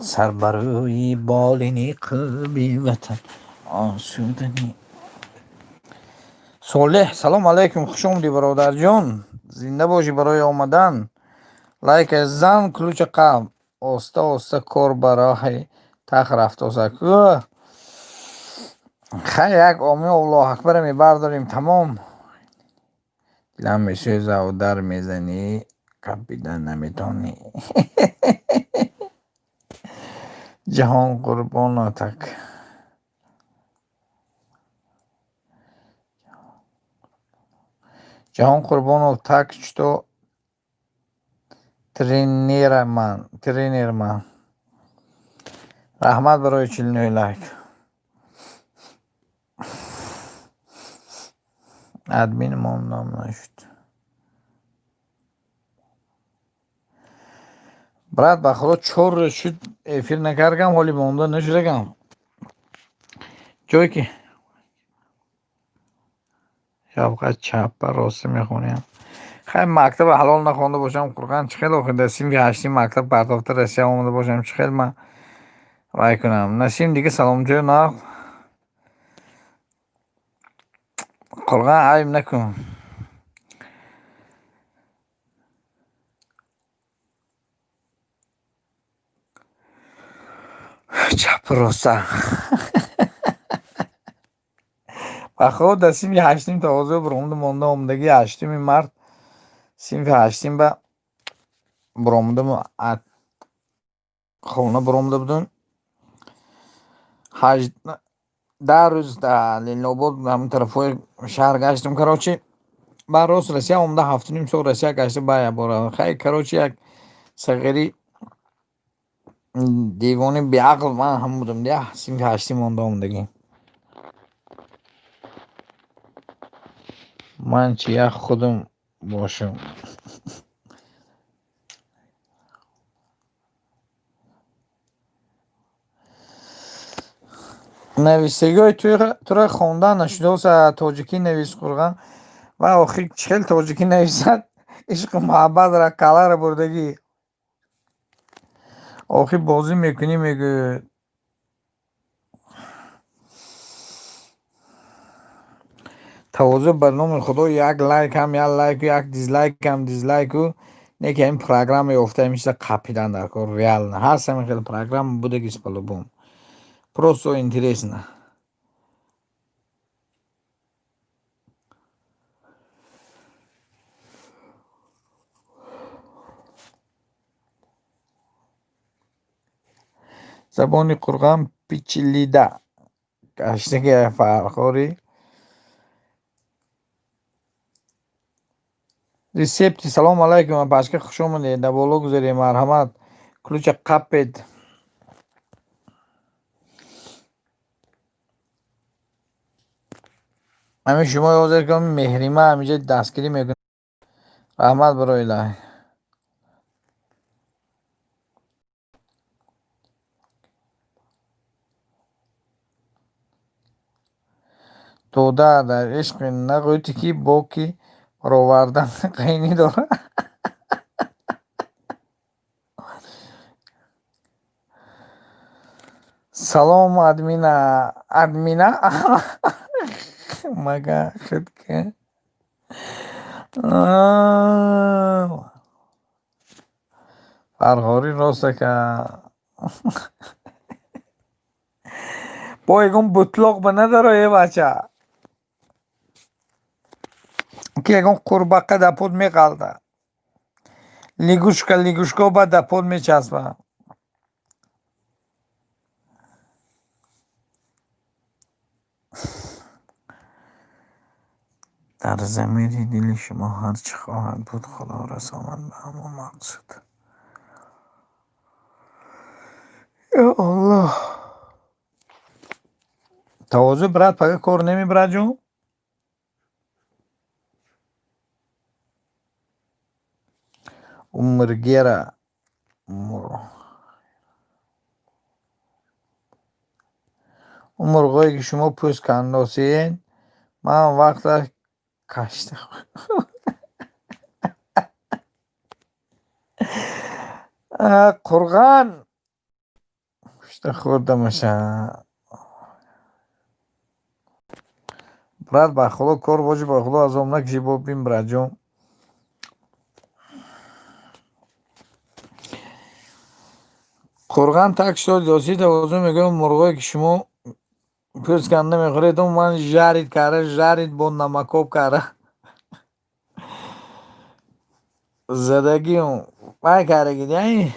Сар бар рӯи болини қурби ватан осудани. Солеҳ, салом алайкум, хуш омадӣ, бародарҷон. Зинда бошӣ барои омадан. Лайка зан, ключа қаб. Оста оста кор ба роҳи тах рафтоса. Ку. Хай, як оми Аллоҳ акбара мебардорем, тамом. Дилам месӯзад, дар мезанӣ, қапида наметавонӣ. Ҷаҳон қурбонатак. Ҷаҳон Қурбонов, так что тренерман, тренерман. Раҳмат барои 49 лайк. Админ мондам нашуд. Брат, ба худо, 4 рӯз шуд эфир накардам, ҳоли монда нашудагам. Ҷое ки шавқат чаппа ростӣ мехонем. Хай, мактаба ҳалол нахонда бошам, Қурған, чӣ хел охир дар синфи ҳаштим мактаб партофта Россия омада бошам, чӣ хел ман вай кунам? Насим, дига саломатиё нағз. Қурған, айб накун. Чапу роста. Ба худо, дар синфи ҳаштим тавозӯ биромада монда омадагӣ, 8-уми март синфи ҳаштим ба биромадаму хона биромада будум. 10 рӯз дар Ленинобод, ҳамин тарафҳои шаҳр гаштам, короче. Баъд рост Россия омада, 7,5 сол Россия гашта, баъд якбора. Хай, короче, як сағири девони беақл ман ҳам будам, дия, синфи ҳаштим монда омадагӣ. Ман чи як худам бошам. Нависагиҳои туро хондан нашудааст, тоҷикӣ навис, Қурған. Ва охир чӣ хел тоҷикӣ нависад? Ишқу муҳаббатро калларо бурдагӣ. Охир бозӣ мекунӣ, мегӯяд. Тавозӯ, ба номи Худо, як лайкам, як лайку, як дизлайкам, дизлайку. Не ки ҳамин программа ёфта, ҳамин чиза қапидан дар кор реально. Ҳаст ҳамин хел программа будагист по-любому. Просто интересно. Забони Қурған пичилида. Гаштаги фархорӣ. Ресепти, салому алайкум, апашка, хуш омадед. Дар боло гузаред, марҳамат. Ключа қапед. Ҳамин шумо ҳозир ки Меҳрима ҳаминҷа дастгирӣ мекунад. Раҳмат барои лайк. Додар, дар ишқи нагӯйте ки боки баровардан қайнӣ дорад. Салом, админа. Админа? Мага шутка. Фарҳорӣ рост ака. Бо ягон бутлоқ ба надоро, е бача. Ки ягон қурбақа дар под меғалта. Лягушка, лягушка баъд дар под мечаспад. Дар замири дили шумо ҳар чӣ хоҳад буд, Худо расонад ба ҳамон мақсуд. Ё Аллоҳ. Тавозӯ, брат, пага кор неми, братҷон? Умргера. Он мурғое ки шумо пӯст кандосиед, ман вақташ кашта. Қурған кушта хӯрдамаша. Брат, ба Худо кор бошӣ, ба Худо азоб накашӣ, бо бин, братҷон. Қурған, так что досӣ, тавозӯ мегӯям, мурғое ки шумо пӯст канда мехӯред, он ман жарить карда, жарить бо намакоб карда. Задагиам вай кардагӣ, яъне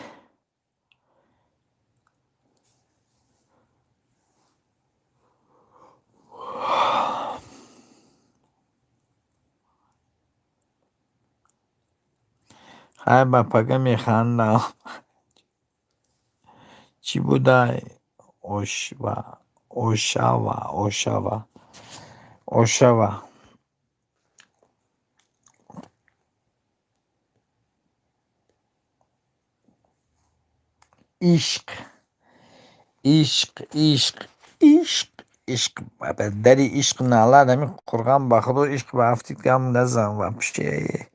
хай, ба пага механдам. Чӣ будай? Ошва, ошава, ошава, ошава. Ишқ, ишқ, ишқ, ишқ, ишқ, ба дари ишқ налад. Ҳамин Қурған, ба Худо, ишқ ба афтид, гам назан вообще.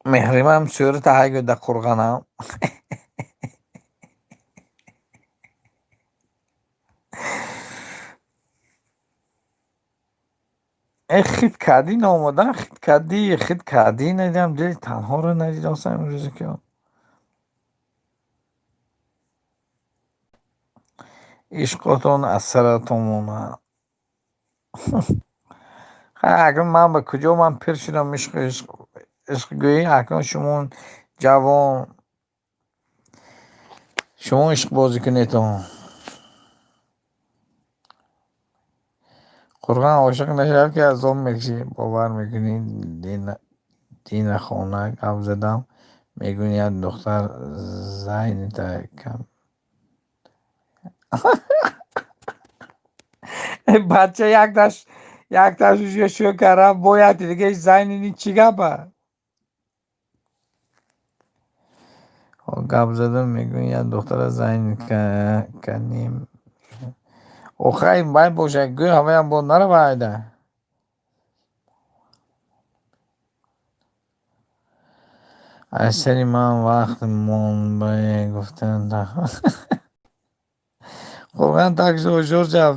Меҳримам сурата ҳайгӯ да қурғанам. Э, хит кардӣ наомадан, хит кардӣ, хит кардӣ надидам, дили танҳоро надидосам имрӯзе ки. Ишқотон аз саратон монад. Хай, акнун ман ба куҷо, ман пир шудам, ишқ ишқ ишқгӯӣ, акнун шумо ҷавон, шумо ишқбозӣ кунедон. Қурғон ошиқ нашавад, ки азоб мекашӣ. Бовар мекунӣ, Динахона гап задам, мегӯяд як духтар зайнита кам. Бача якташ якташ уже шӯ кара, бо якти дигааш зайнини, чӣ гапа? Гап задам, мегӯяд як духтара зайни канем. Охай вай бошад, гӯ ҳаваям бо нарава айда. Аз сари ман вақт монбае гуфтанд. Қурғон так ҳушёр шав.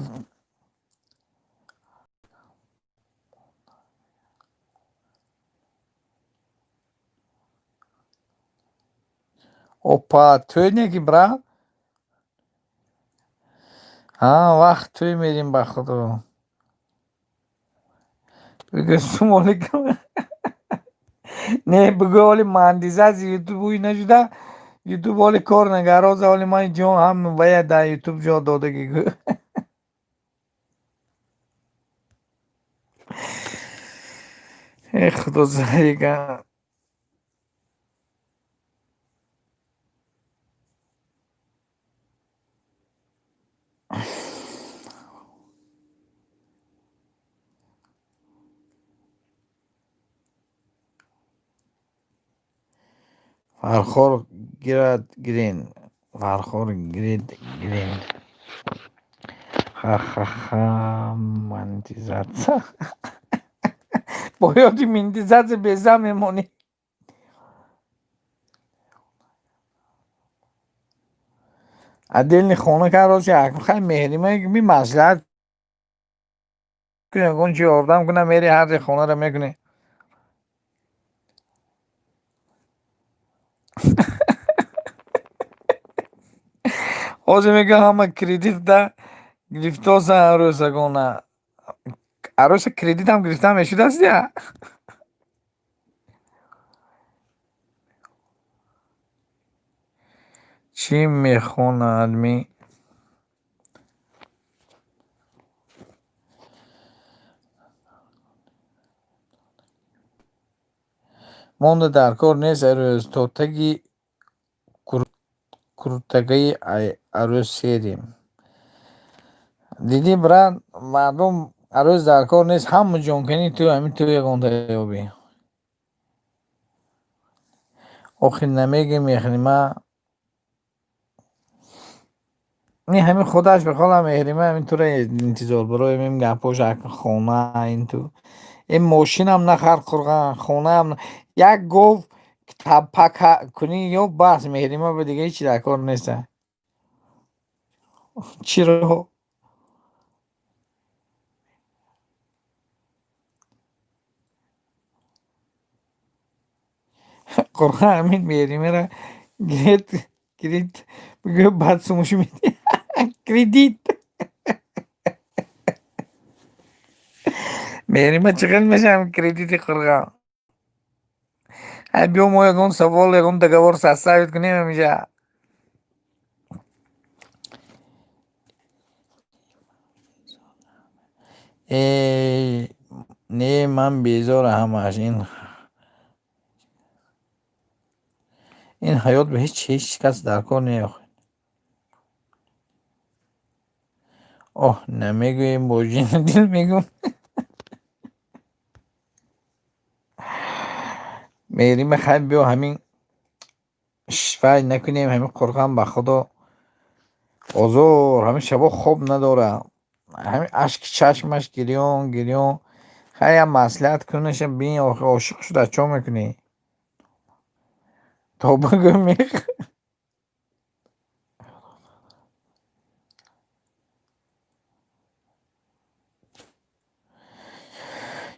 Опа, тӯй неки, брат? Ҳа, вақт тӯй мерим, ба худо. Бигӯ сумоликум. Не, бигӯ оли монетизация ютуб уй нашуда, ютуб оли кор нагароза, оли ман ҷон ҳам вая дар ютуб ҷо додагӣ, гӯ. Э, худо зарига. Фархор гирад гирин. Фархор гирид гирин. Ха-ха-ха, монетизация. Бо ёди монетизация безан мемонӣ. Отдельный хона короче, хай меҳрима ми маслиҳат кунӣ, ягон чи ёрдам кунам, мери ҳарри хонаро мекунӣ. Ҳозир мегӯям ҳама кредит да гирифтосан арӯсагона. Арӯса кредитам гирифта мешудааст я? Чӣ мехонад ми? Монда дар кор нест арӯс, то таги куртагаи арӯс серем. Дидӣ, брат, мардум арӯс дар кор нест, ҳама ҷонканӣ ту ҳамин ту ягонта ёбӣ. Охир намегӯ меҳрима. Не, ҳамин худаш бихола меҳрима ҳамин тура интизор барои ҳамин гапҳош, хона ин ту. Ин мошинам нахар, қурған, хонаам як гов таппа кунӣ ё бас, меҳрима ба дига ҳеҷ дар кор неста. Чиро? Қурған ҳамин меҳримаро гиред гирид, бигӯ баъд сумуш медиҳ. Кредит. Меҳрима чӣ хел мешавам кредити қурған? Ай, биё мо ягон савол, ягон договор составить кунем ҳаминҷа. Э, не, ман безора ҳамааш. Ин ҳаёт ба ҳеҷ кас дар кор не охир. Оҳ, намегӯем, бо ҷину дил мегӯм. Меҳрима, хай биё ҳамин вай накунем, ҳамин қурған, ба худо озор, ҳамин шабо хоб надорам. Ҳамин ашки чашмаш гирён гирён. Хай, як маслиҳат кунаша бин, охир ошиқ шуда чо мекунӣ? То бигӯ мех.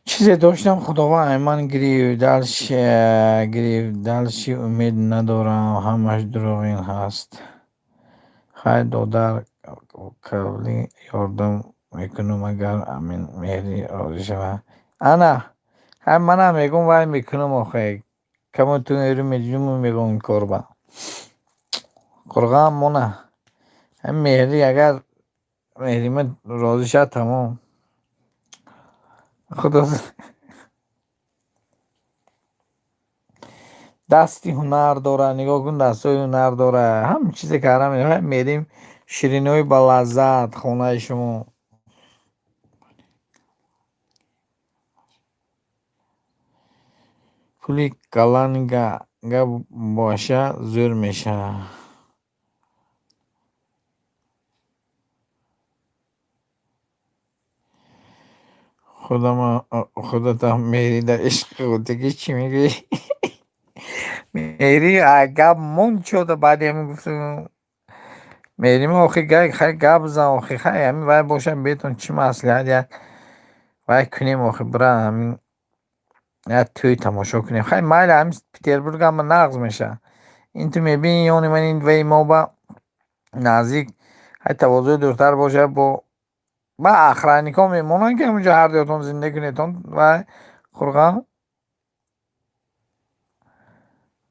Чизе доштам, Худованд ай ман гирифт, гирифт, дальше умед надорам, ҳамаш дурӯғин ҳаст. Хай, додар, кавли ёрдам мекунам, агар амин Меҳрӣ розӣ шавад. Ана, хай, манам мегӯм, вай мекунам охе. Камо ту эру меҷуму мегӯм ин корба. Қурғам мона. Ҳами Меҳрӣ, агар Меҳрима розӣ шавад, тамом. Худо дасти ҳунар дорад, нигоҳ кун, дастҳои ҳунар дорад. Ҳама чизе карда мерим, шириниҳои балаззат хонаи шумо. Пули каланга боша, зӯр мешавад. Худатам Меҳрӣ дар ишқи худагӣ чӣ мегӯӣ? Меҳрӣ гап монд чода баъди ҳамин гуфту. Меҳрима охи хай гап зан охи, хай ҳамин вай боша, бетон чӣ маслиҳат як вай кунем охи, бира ҳамин як тӯй тамошо кунем. Хай, майли, ҳамин Петербург ҳама нағз мешавад. Ин ту мебинӣ, ёни ман ин вай мо ба наздик, хай, тавозӯи дуртар бошад, бо ба охранникҳо мемонанд, ки ҳаминҷо ҳар дуятон зиндагӣ кунедтон. Вай Қурған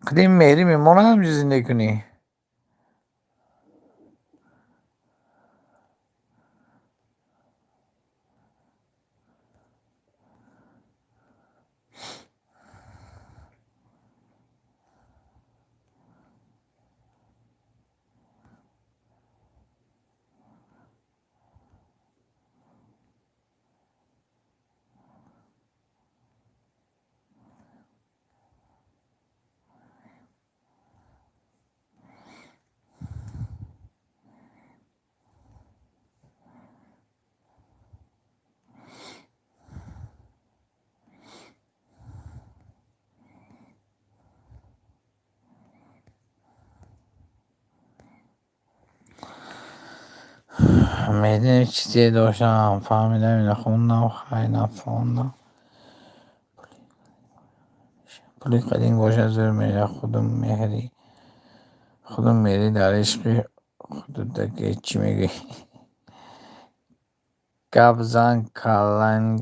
қадим Меҳрӣ мемонад ҳаминҷо зиндагӣ кунӣ. Медонӣ, чизе доштам, фаҳмидам, нахондам, хай, нафаҳмидам. Пули қадим бошад, зӯр мешавад. Худум Меҳрӣ дар ишқи худудагӣ чӣ мегӯӣ? Гап зан, каланг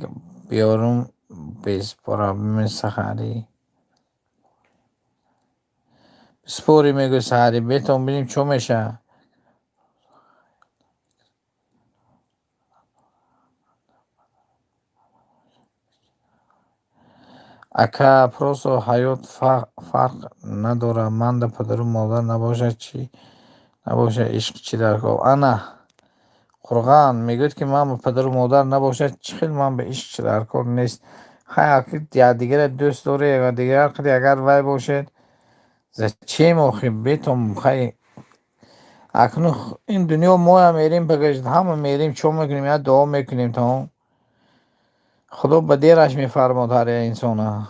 биёрум, без проблем саҳарӣ. Биспорӣ, мегӯй, саҳарӣ бетон бинем чо мешавад. Ака, просто ҳаёт фарқ надорад. Манда падару модар набошад, чӣ набошад, ишқ чӣ дар кор? Ана, Қурған мегӯяд, ки ман ба падару модар набошад, чӣ хел ман ба ишқ чӣ дар кор нест. Хай, якдигарро дӯст доред, якдигар қади агар вай бошед, зачем охи бетон, хай, акнун ин дунё моям мерем, пагаш ҳама мерем, чо мекунем? Як дуо мекунем, тамом. Худо ба дераш мефармод ҳар як инсона.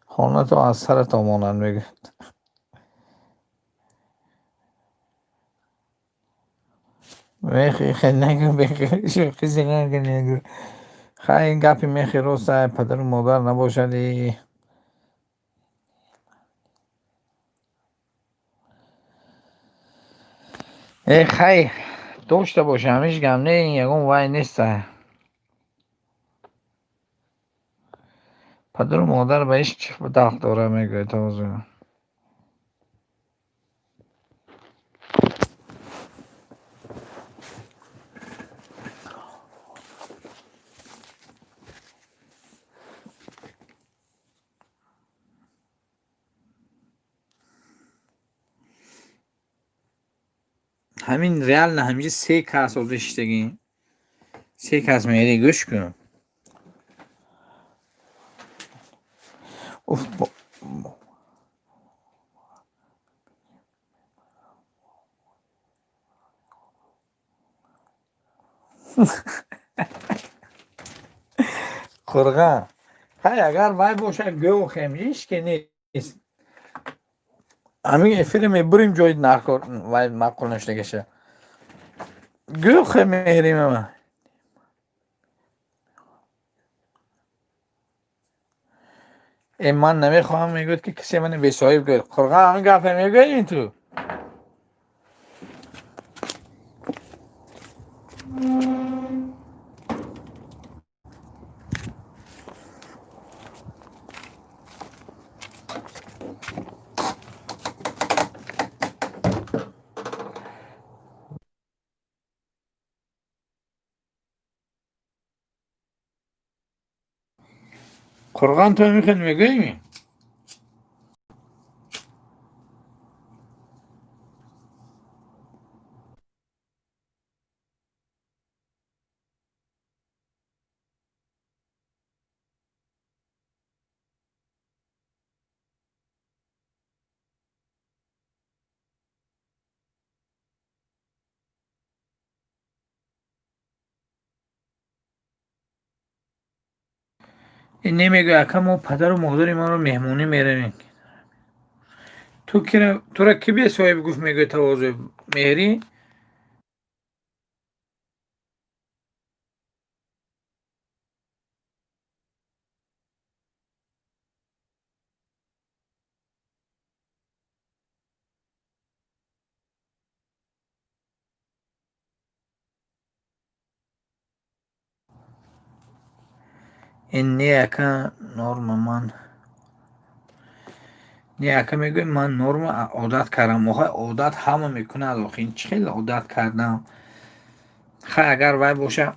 Хонато аз сарато монанд, мегӯяд. Мехи хел нагӯ, шӯхӣ нагӯ. Хай, ин гапи мехи рост, падару модар набошад. Э, хай, дошта бошам, ҳеҷ гап не, ягон вай неста. Падару модар ба ишқ чӣ дахл дорад, мегӯяд ҳозир. Ҳамин реально ҳаминҷа се кас ҳозир шиштагӣ. Се кас, Меҳрӣ, гӯш кун. Уф. Қурған. Хай, агар вай боша, гӯхем, ҳеч ки нест. Ҳамин эфире мебурим, ҷои наркор вай маъқул нашудагиша. Гӯхе меҳрим ама. Э, ман намехоҳам, мегӯяд, ки касе мани бесоҳиб гӯяд. Қурған, ҳамин гапе мегӯяд ту? Қурған, ту ҳамин мегӯӣ? Намегӯяд, ака, мо падару модари маро меҳмонӣ меравем. Ту тура кӣ бесоҳиб гуфт, мегӯяд тавозӯ меҳрӣ? Ин не, ака, норма ман не, ака, мегӯям, ман норма одат кардам. Охай, одат ҳама мекунад, охи ин чӣ хел одат кардам? Хай, агар вай боша,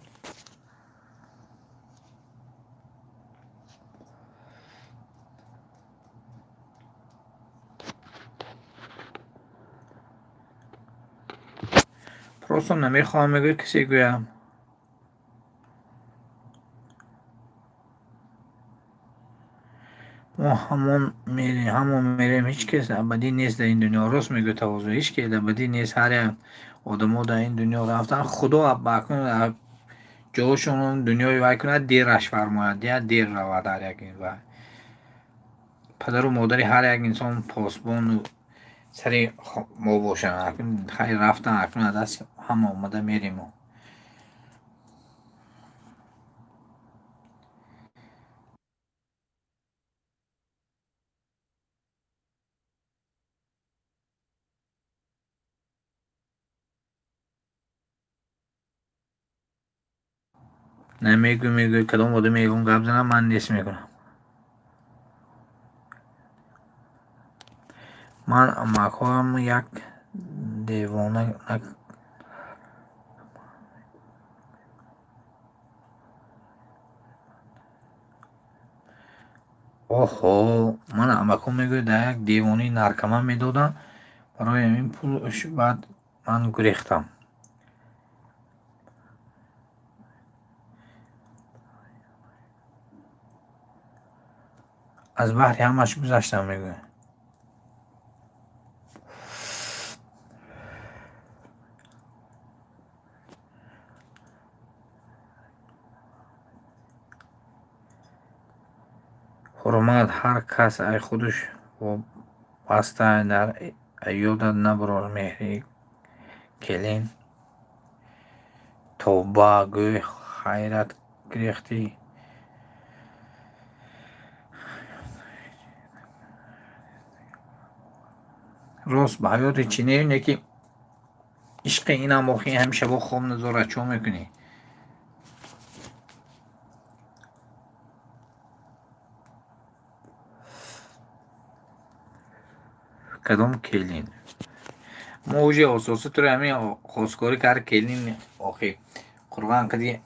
просто намехоҳам, мегӯяд, касе гӯям. Мо ҳамон мерем, ҳамон мерем, ҳеҷ кас абадӣ нест дар ин дунё. Рост мегӯяд тавозӯ, ҳеҷ кас абадӣ нест. Ҳар як одамо дар ин дунё рафтан, Худо акнун ҷоашон дунёи вай кунад, дераш фармояд, я дер равад ҳар як вай. Падару модари ҳар як инсон посбону сари мо бошанд. Акнун хайр, рафтан, акнун аз даст ҳама омада мерем мо. Намегӯ, мегӯяд, кадом одаме ягон гап занад, ман нест мекунам. Ман амакҳоям як девона. Оҳо, ман амакҳо, мегӯяд, дар як девонаи наркоман медоданд барои ҳамин пул, баъд ман гурехтам. Аз баҳри ҳамаш гузаштам, мегӯяд. Ҳурмат ҳар кас ай худаш вобаста, дар ёдат набарор, меҳри келин. Тавба гӯй, хайрат гирехтӣ. Рост, ба ҳаёти чӣ не, ки ишқи инам охи ҳамеша бо хоб надорад, чӣ мекунӣ? Кадом келин? Мо уже ососа туро ҳамин хосгорӣ кард, келин охи қурған қади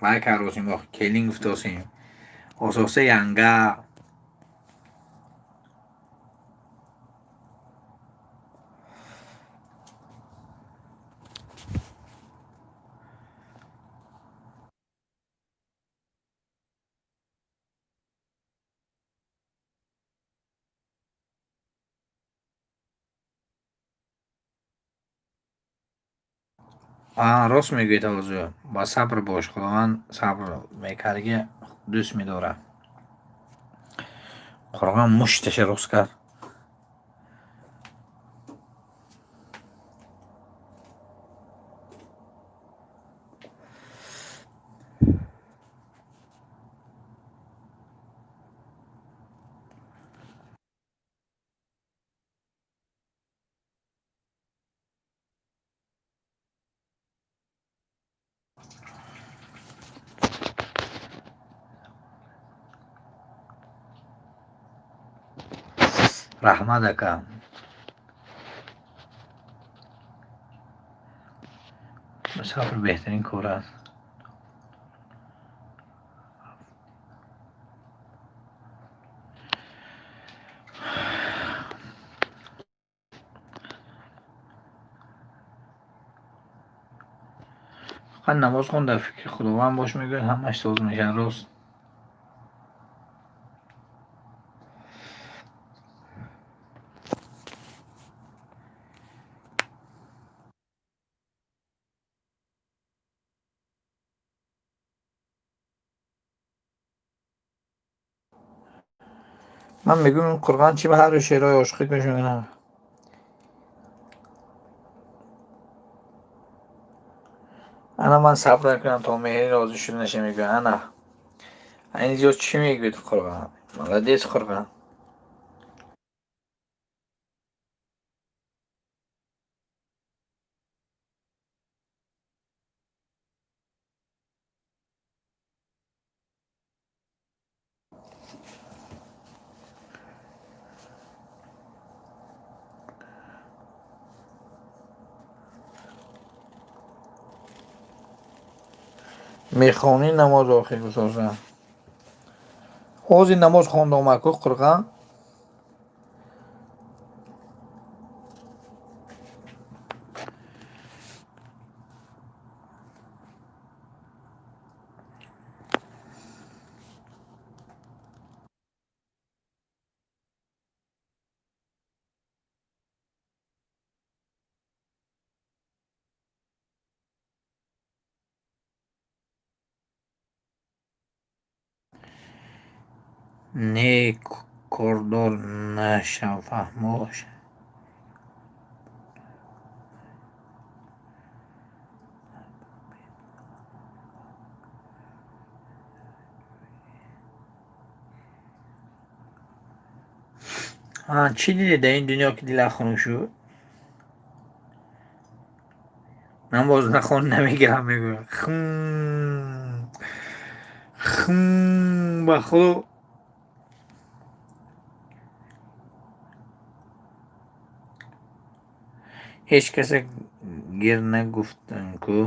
вай кардосем, охи келин гуфтосем. Ососа янга. Рост мегӯед ҳозир. Ба сабр бош, Худованд сабр мекардагӣ дӯст медорад. Қурған мушташа рост кард. Раҳмат, ака. Сабр беҳтарин кор аст. Фақат намоз хон, дар фикри Худованд бош, мегӯяд, ҳамаш соз мешавад, рост. Ман мегӯям, Қурған чӣ ба ҳар рӯз шеърҳои ошиқӣ гӯш мекунад. Ана ман сабр накунам то Меҳрӣ розӣ шуда наша, мегӯяд. Ана. Ин зиёд чӣ мегӯед, Қурған? Молодец, Қурған. Мехонӣ намоз охир гузошта? Ҳозир намоз хонда омад ку Қурған? Не, кордор нашав, фаҳмо. Чӣ дидӣ дар ин дунё, ки дилат хунук шуд? Намоз нахон, намегирам, мегӯяд. Хм. Хм, ба Худо. Ҳеҷ каса гир нагуфтан ку.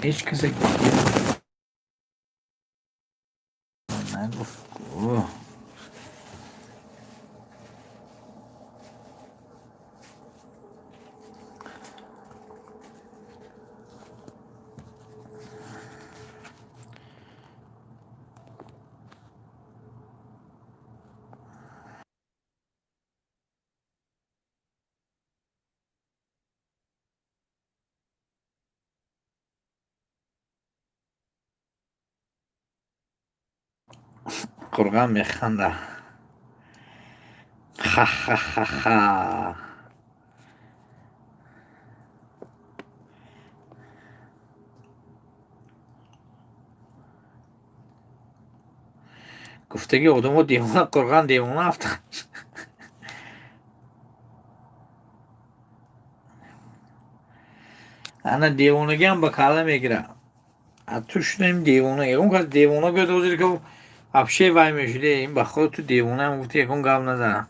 Ҳеҷ каса гир нагуфт ку. Қурған механда. Ха-ха-ха-ха. Гуфтаги одамо девона, Қурған девона афтад. Ана девонагиам ба калла мегирад. А ту шудаим девона. Ягон кас девона гӯяд ҳозир ки вообще вай мешуде. Ин ба Худо ту девонаам гуфти, ягон гап назанам.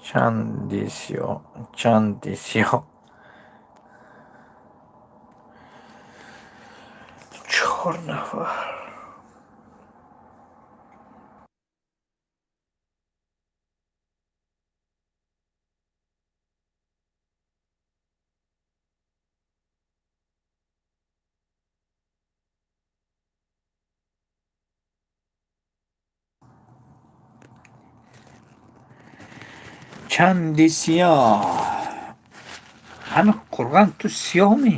Чанди сиё, чанди сиё. Чор нафар. Чанди сиёҳ. Ҳамин қурған ту сиёҳмӣ?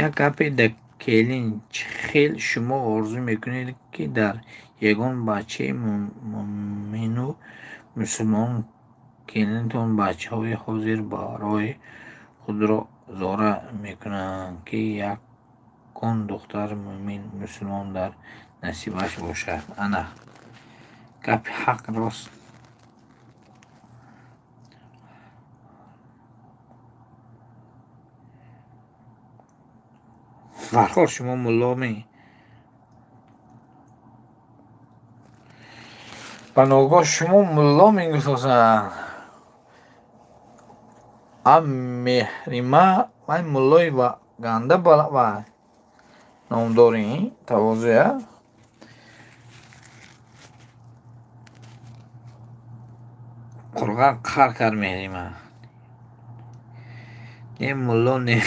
Як гапе да келин, чӣ хел шумо орзу мекунед, ки дар ягон бачаи муъмину мусулмон келинтон бачаҳои ҳозир барои худро зора мекунанд, ки ягон духтари муъмин мусулмон дар насибаш бошад. Ана гапи ҳақ рост. Фархор, шумо мулломӣ? Ба ногоҳ шумо мулло мегӯсозанд. А Меҳрима вай муллои ганда вай номдори тавозӯя. Қурған қар кард Меҳрима. Не мулло не.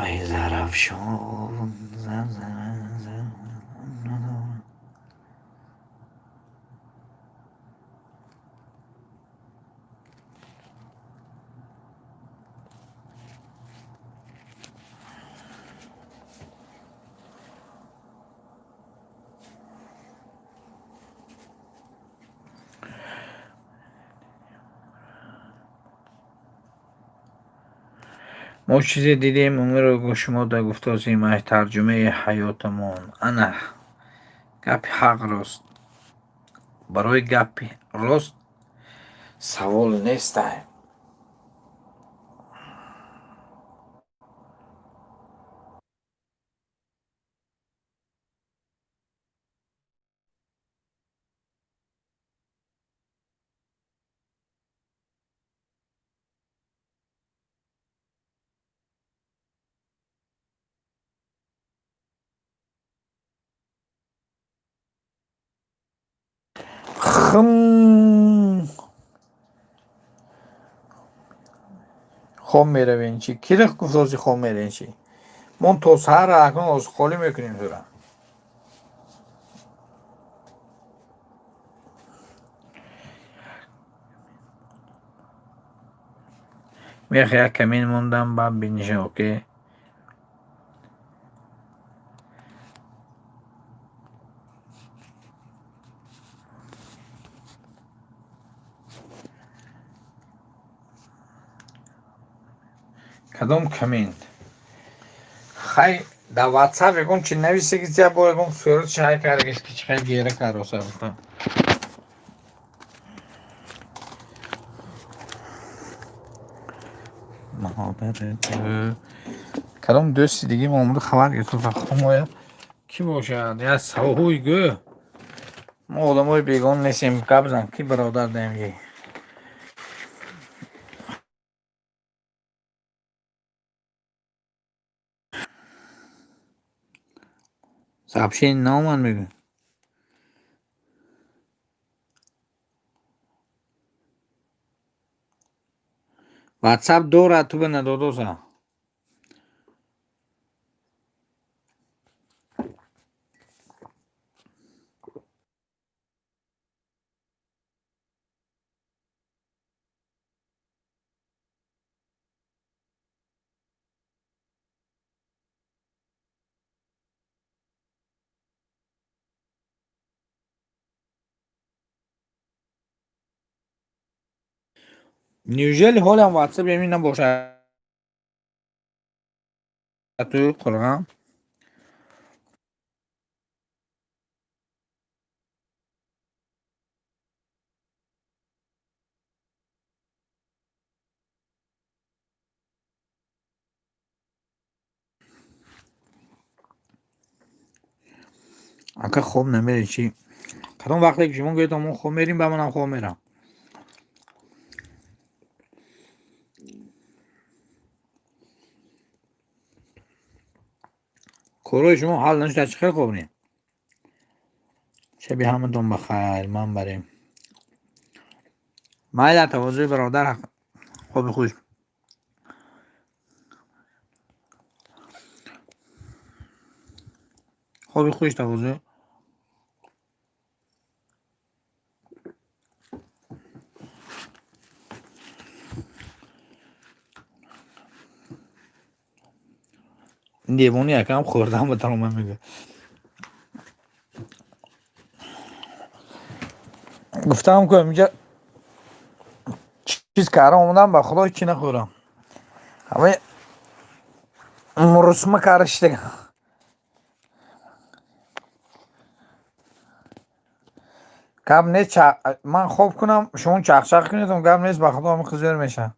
Ай Зарафшон. Мо чизе дидем, умеро шумо да гуфтозем ай тарҷумаи ҳаётамон. Ана гапи ҳақ рост. Барои гапи рост савол нестай. Хм. Хоб меравем чӣ? Кира гуфтози хоб меравем чӣ? Мо то саҳар акнун озхолӣ мекунем тура. Мех як камин мондам, баъд бинишам, окей? Кадом коммент? Хай дар ватсап ягон чи нависе, ки тя бо ягон сурат шай каргис, ки чихел гера кароса гуфтам. Кадом дӯсти диги мо омада хабар гирифта фахтумоя кӣ бошад? Я савҳуй гӯ. Мо одамои бегона нестем, гап зан, ки бародар даем. Сообщение наомад мегӯ. Ватсап дорад, ту ба надодоса. Неужели ҳолам ватсап ямин набошад? Ту қурған? Ака, хоб намери чӣ? Кадом вақте ки шумо гӯед, мо хоб мерим, ба манам хоб мерам. Корҳои шумо ҳал нашуда, чӣ хел хоб нем? Шаби ҳаматон ба хайр, ман барем. Майла, тавозӯи бародар, хоби хуш. Хоби хуш, тавозӯ. Девони якам хӯрдам ба тарома мегӯяд. Гуфтам ку инҷа чиз кардам, омадам, ба худо ҳечи нахӯрам. Ҳамаи мурусма карда. Гап нест, ман хоб кунам, шумо чақчақ кунед, гап нест, ба худо ҳамин хизер мешавам.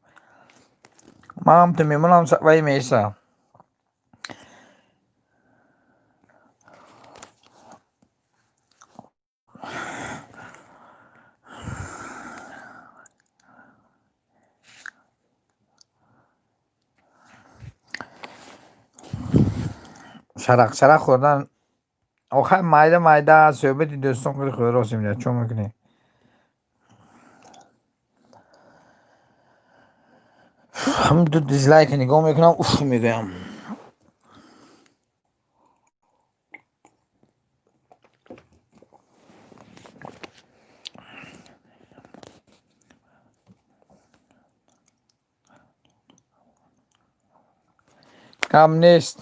Ман ҳам ту мемонам, вай меистам. Шарақ шарақ хӯрдан охай майда майда суҳбати дӯстон хеле хӯросем, чо мекунӣ? Ҳамин ду дизлайка нигоҳ мекунам, уф мегӯям. Гап нест.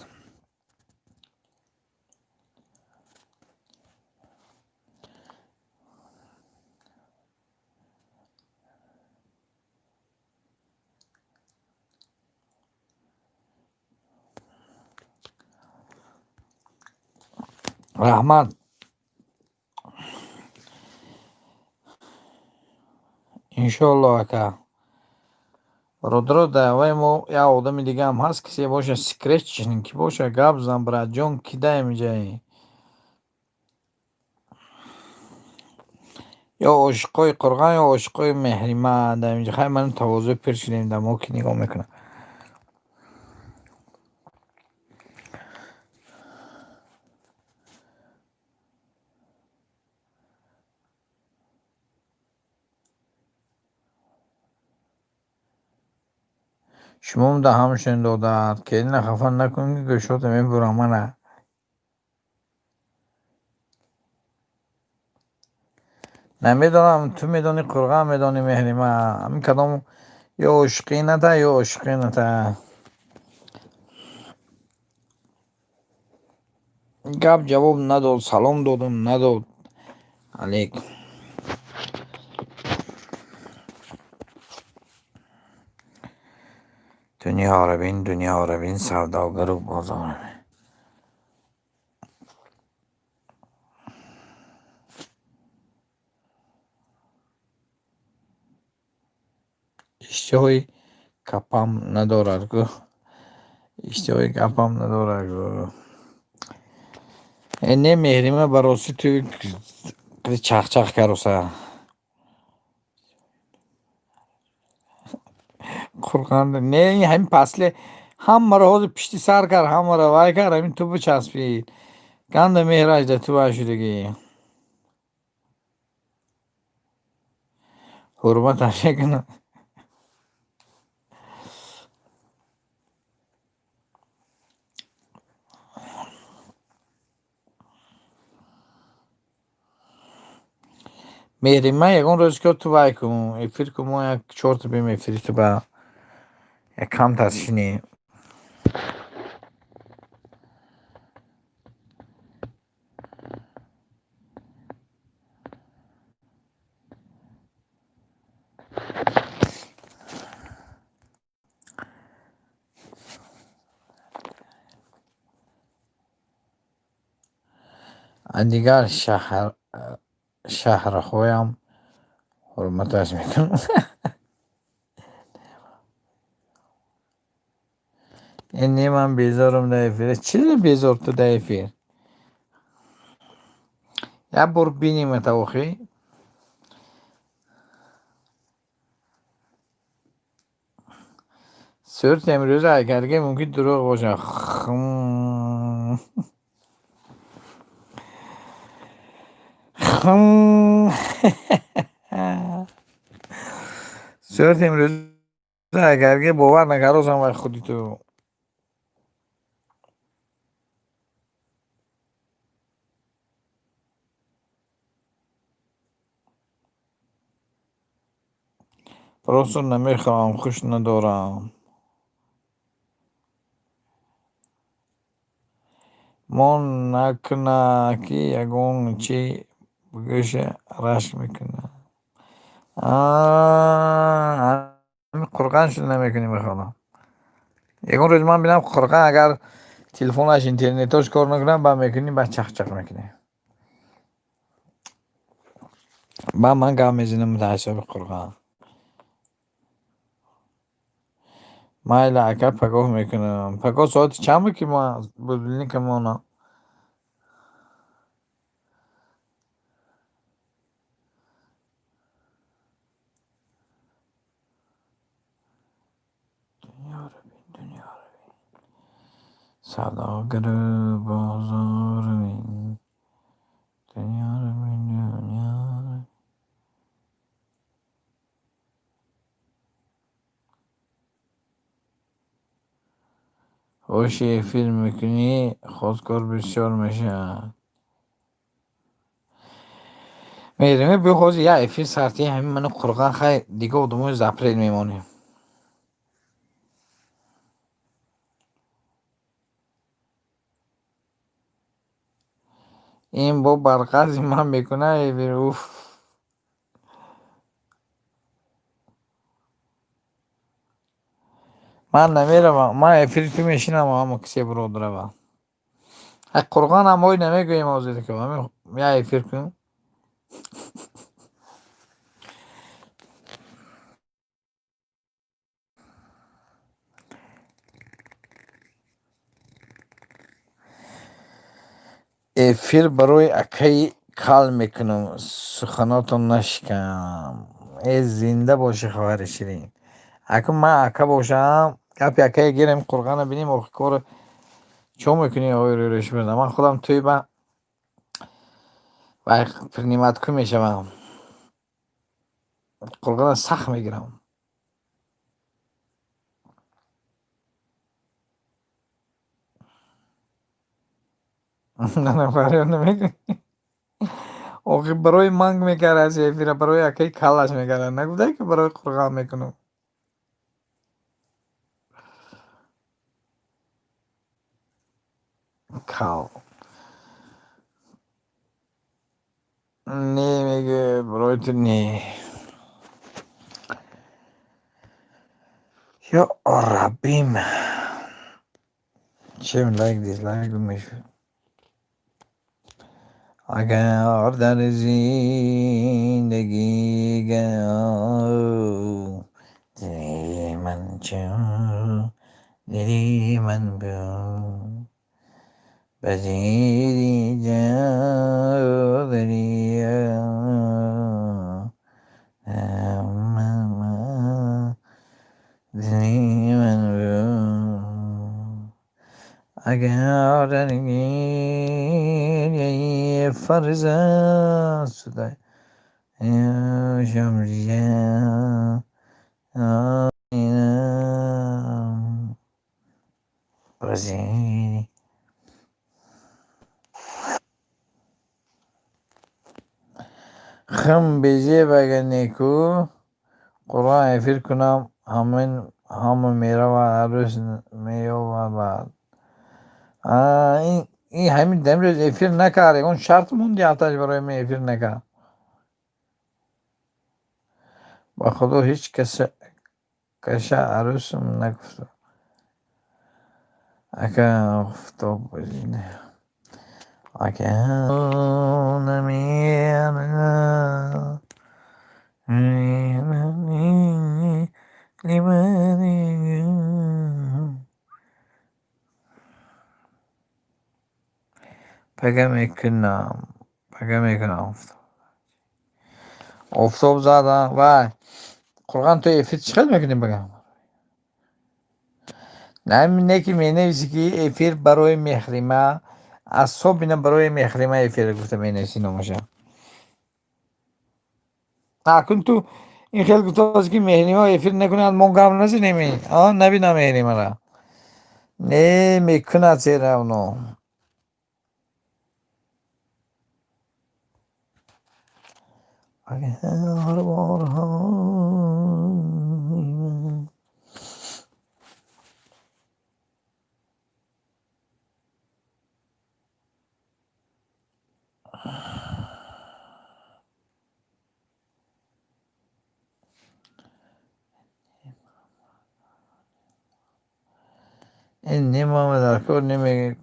Раҳмат. Иншоалло, ака. Бародаро, даъваи мо як одами дигаам ҳаст, кисе боша, секретчик ки боша, гап зан, братҷон, кидаем инҷаи? Ё ошиқои Қурғон, ё ошиқои Меҳрима дар инҷа. Хай, ман тавозӯи пир шудем, дар мо ки нигоҳ мекунам. Шумом да ҳамшен додар. Келина хафа накун, ки гӯшота мебурам мана. Намедонам, ту медонӣ, Қурғон медонӣ, Меҳрима. Ҳамин кадом ё ошиқи ната, ё ошиқи ната. Гап ҷавоб надод, салом додум, надод. Алейкум. Дунёро бин, дунёро бин, савдогару бозорро бин. Иштиҳои капам надорад гӯ. Иштиҳои гапам надорад гӯ. Э не, Меҳрима, ба ростӣ ту чахчах кароса. Қурғон не, ҳамин пасле ҳамаро ҳозир пишти сар кард, ҳамаро вай кард, ҳамин ту бичаспид. Ганда меҳраш да ту вай шудагӣ. Ҳурматаш мекунам. Меҳрима, ягон рӯз ки ту вай кун, эфир кун, мо як чорта биём эфири ту ба як камтар шинем. Аз дигар шаҳрҳоям ҳурматаш мекунам. Э не, ман безорам дар эфир. Чиро безор ту дар эфир? Як бор бинем это охи. Сурати имрӯза агарге мумкин дурӯғ бошад. Сурати имрӯза агарге бовар накардосам вай худи ту. Просто намехоҳам, хуш надорам. Мо накуна, ки ягон чи бигӯша рашк мекунад. Ҳамин қурған шуда намекунӣ мехоҳам. Ягон рӯз ман бинам қурған агар телефонаш интернетош кор накунад, баъд мекунӣ, баъд чақ-чақ мекунӣ. Баъд ман гап мезанам дар ҳисоби қурған. Майли ака, пагоҳ мекунам. Пагоҳ соати чанд буд, ки ман будильника монам? Дунёро бин, дунёро бин. Савдогару бозорро бин. Дунёро бин, дунёро. Оши эфир мекунӣ, хостгор бисёр мешавад. Медонӣ, биё ҳозир як эфир сартии ҳамин ману қурған, хай дига одамои запрет мемонем. Ин бо барқази ман мекунад эфир, уф. Ман намеравам, ман эфири ту мешинам, ҳама кисе бирод рава. Ай қурғонам ой намегӯем ҳозир ки ҳамин як эфир кун. Эфир барои акаи кал мекунам, суханотон нашикам. Э зинда бошӣ, хоҳари ширин. Акун ман ака бошам, гапи акае гирем, қурғона бинем, охи кор чо мекунӣ, ои рӯрӯш мезанам. Ман худам тӯй ба вай принимать кун мешавам. Қурғона сахт мегирам. Фарёд намекунӣ. Охи барои ман мекард эфира, барои акаи калаш мекард. Нагуфтай, ки барои қурған мекунам. Кал. Не мегӯяд, барои ту не. Ё Раббим. Чем лайк дизлайк мешуд. Агар дар зиндагӣ дили ман чу дили ман буд, ба зери ҷодари дили ман буд. Агар дар гиряи фарзанд шуда шамсия ба зери хм безеб агар неку қуръон эфир кунам, ҳамин ҳама меравад, арӯс меёбад баъд. Ин ҳамин дамрӯз эфир накард, ягон шарт монди ҳафташ барои ман эфир накард. Ба худо ҳеҷ каша арӯсам нагуфтам. Ака офтоб бозида. Ака намера. Пага мекунам. Пага мекунам. Офтоб зад, вай. Қурған, ту эфир чӣ хел мекунӣ пага? Не ки менависӣ, ки эфир барои Меҳрима, особенно барои Меҳрима эфир гуфта менависӣ номаша. Акун ту ин хел гуфтааст, ки Меҳрима эфир накунад, мо гап назанем, набинам Меҳримара. Не, мекунад всё равно. Агар борҳо. Ин немама дар кор намегӯяд.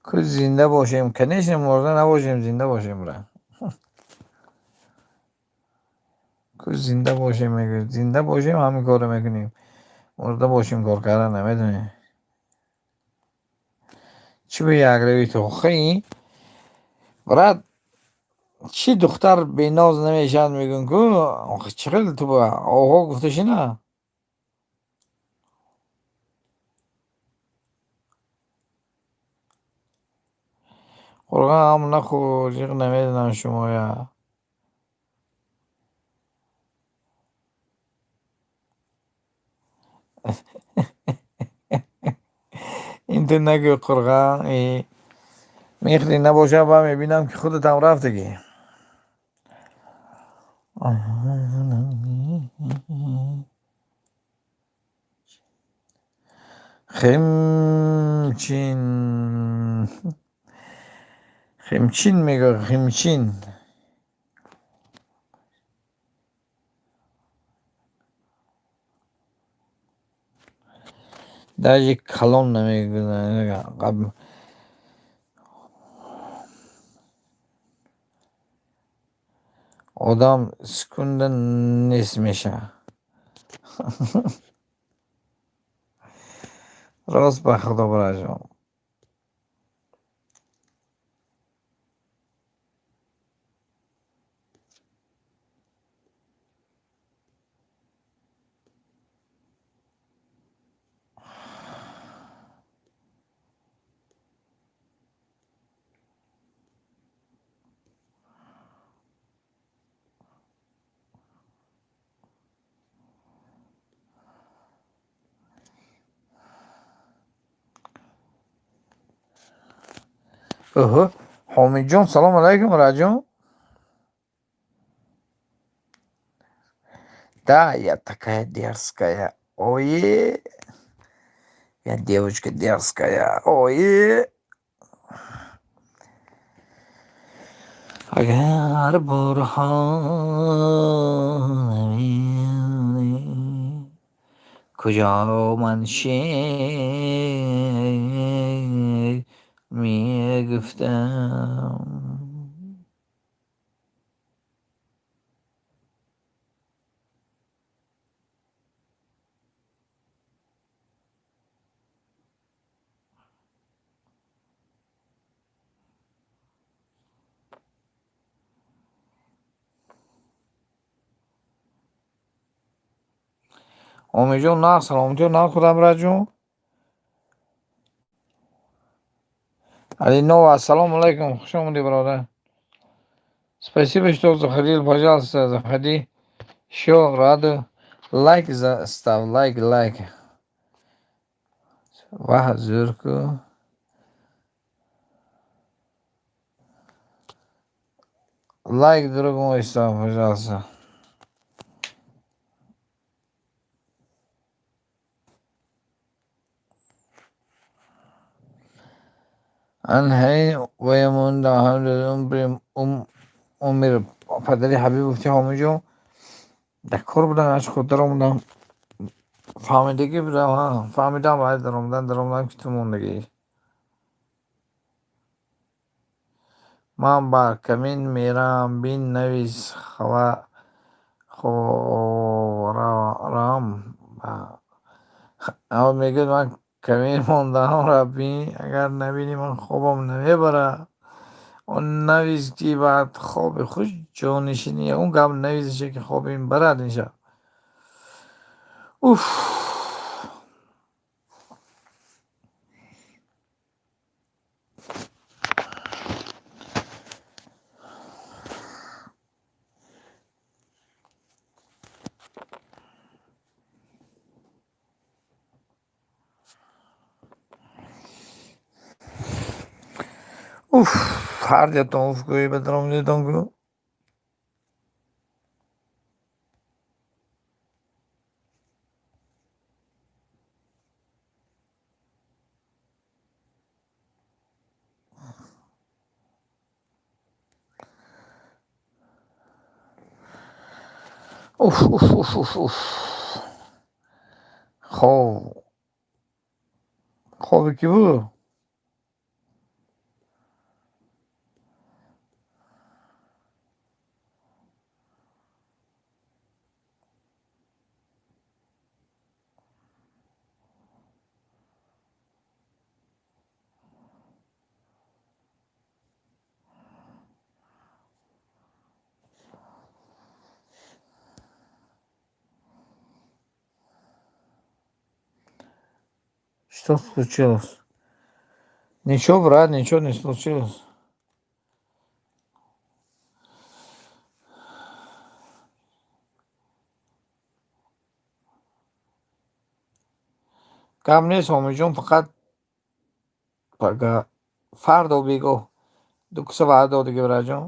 Ку зинда бошем, конечно, мурда набошем, зинда бошем, бра. Ку зинда бошем, мегӯяд. Зинда бошем, ҳамин корро мекунем. Мурда бошем, кор кардан наметавонем. Чӣ ба якравӣ ту хи? Брат, чӣ духтар беноз намешавад, мегӯям ку, чӣ хел ту оҳо гуфта шина? Қурған ҳам нахӯр, ҷиғ намедонам шумоя. Ин ту нагӯ, Қурған, мехри набошад, ба мебинам, ки худатам рафтагӣ. Химчин. Химчин мегӯ, химчин. Даже калон намегӯяд. Одам секунда нест мешавад. Рост, ба худо, бараҷон. Оҳо, Ҳомидҷон, салом алайкум, раҷон. Да, я такая дерзкая. Ое, я девочка дерзкая. Ое. Агар бурҳон куҷо ман шеър мегуфтам. Омидҷон, на саломатиё, на худам, раҷон. Алинова, ассалому алайкум, хуш омадӣ, бародар. Спасибо, что заходил, пожалуйста, заходи. Ещё рада. Лайк ставь, лайк, лайк. Ваҳ, зӯр-ку. Лайк, друг мой, ставь, пожалуйста. Анҳай ваямонда умр падари Ҳабиб гуфти, Ҳомиҷон, дар кор будам, аз худ даромадам. Фаҳмидагӣ будам, фаҳмидам, баъд даромадан, ки ту мондагӣ. Ман ба камин мерам, бин навис ховарам. Мегӯяд, ман Камин мондаҳоро бин, агар набинӣ, ман хобам намебарад. Он навис, ки баъд хоби хуш ҷонишинӣ, ягон гап нависеше, ки хобим барад ин шаб. Уф! Уф! Ҳар ятон уф гӯӣ, ба даромадитон гӯ. Уф, уф, уф, уф, уф! Хоб. Хоби кӣ буд? Что случилось? Ничего, брат, ничего не случилось. Гап нест, Ҳомиҷон, фақат пага, фардо бегоҳ ду куса ваъда додагӣ, братҷон.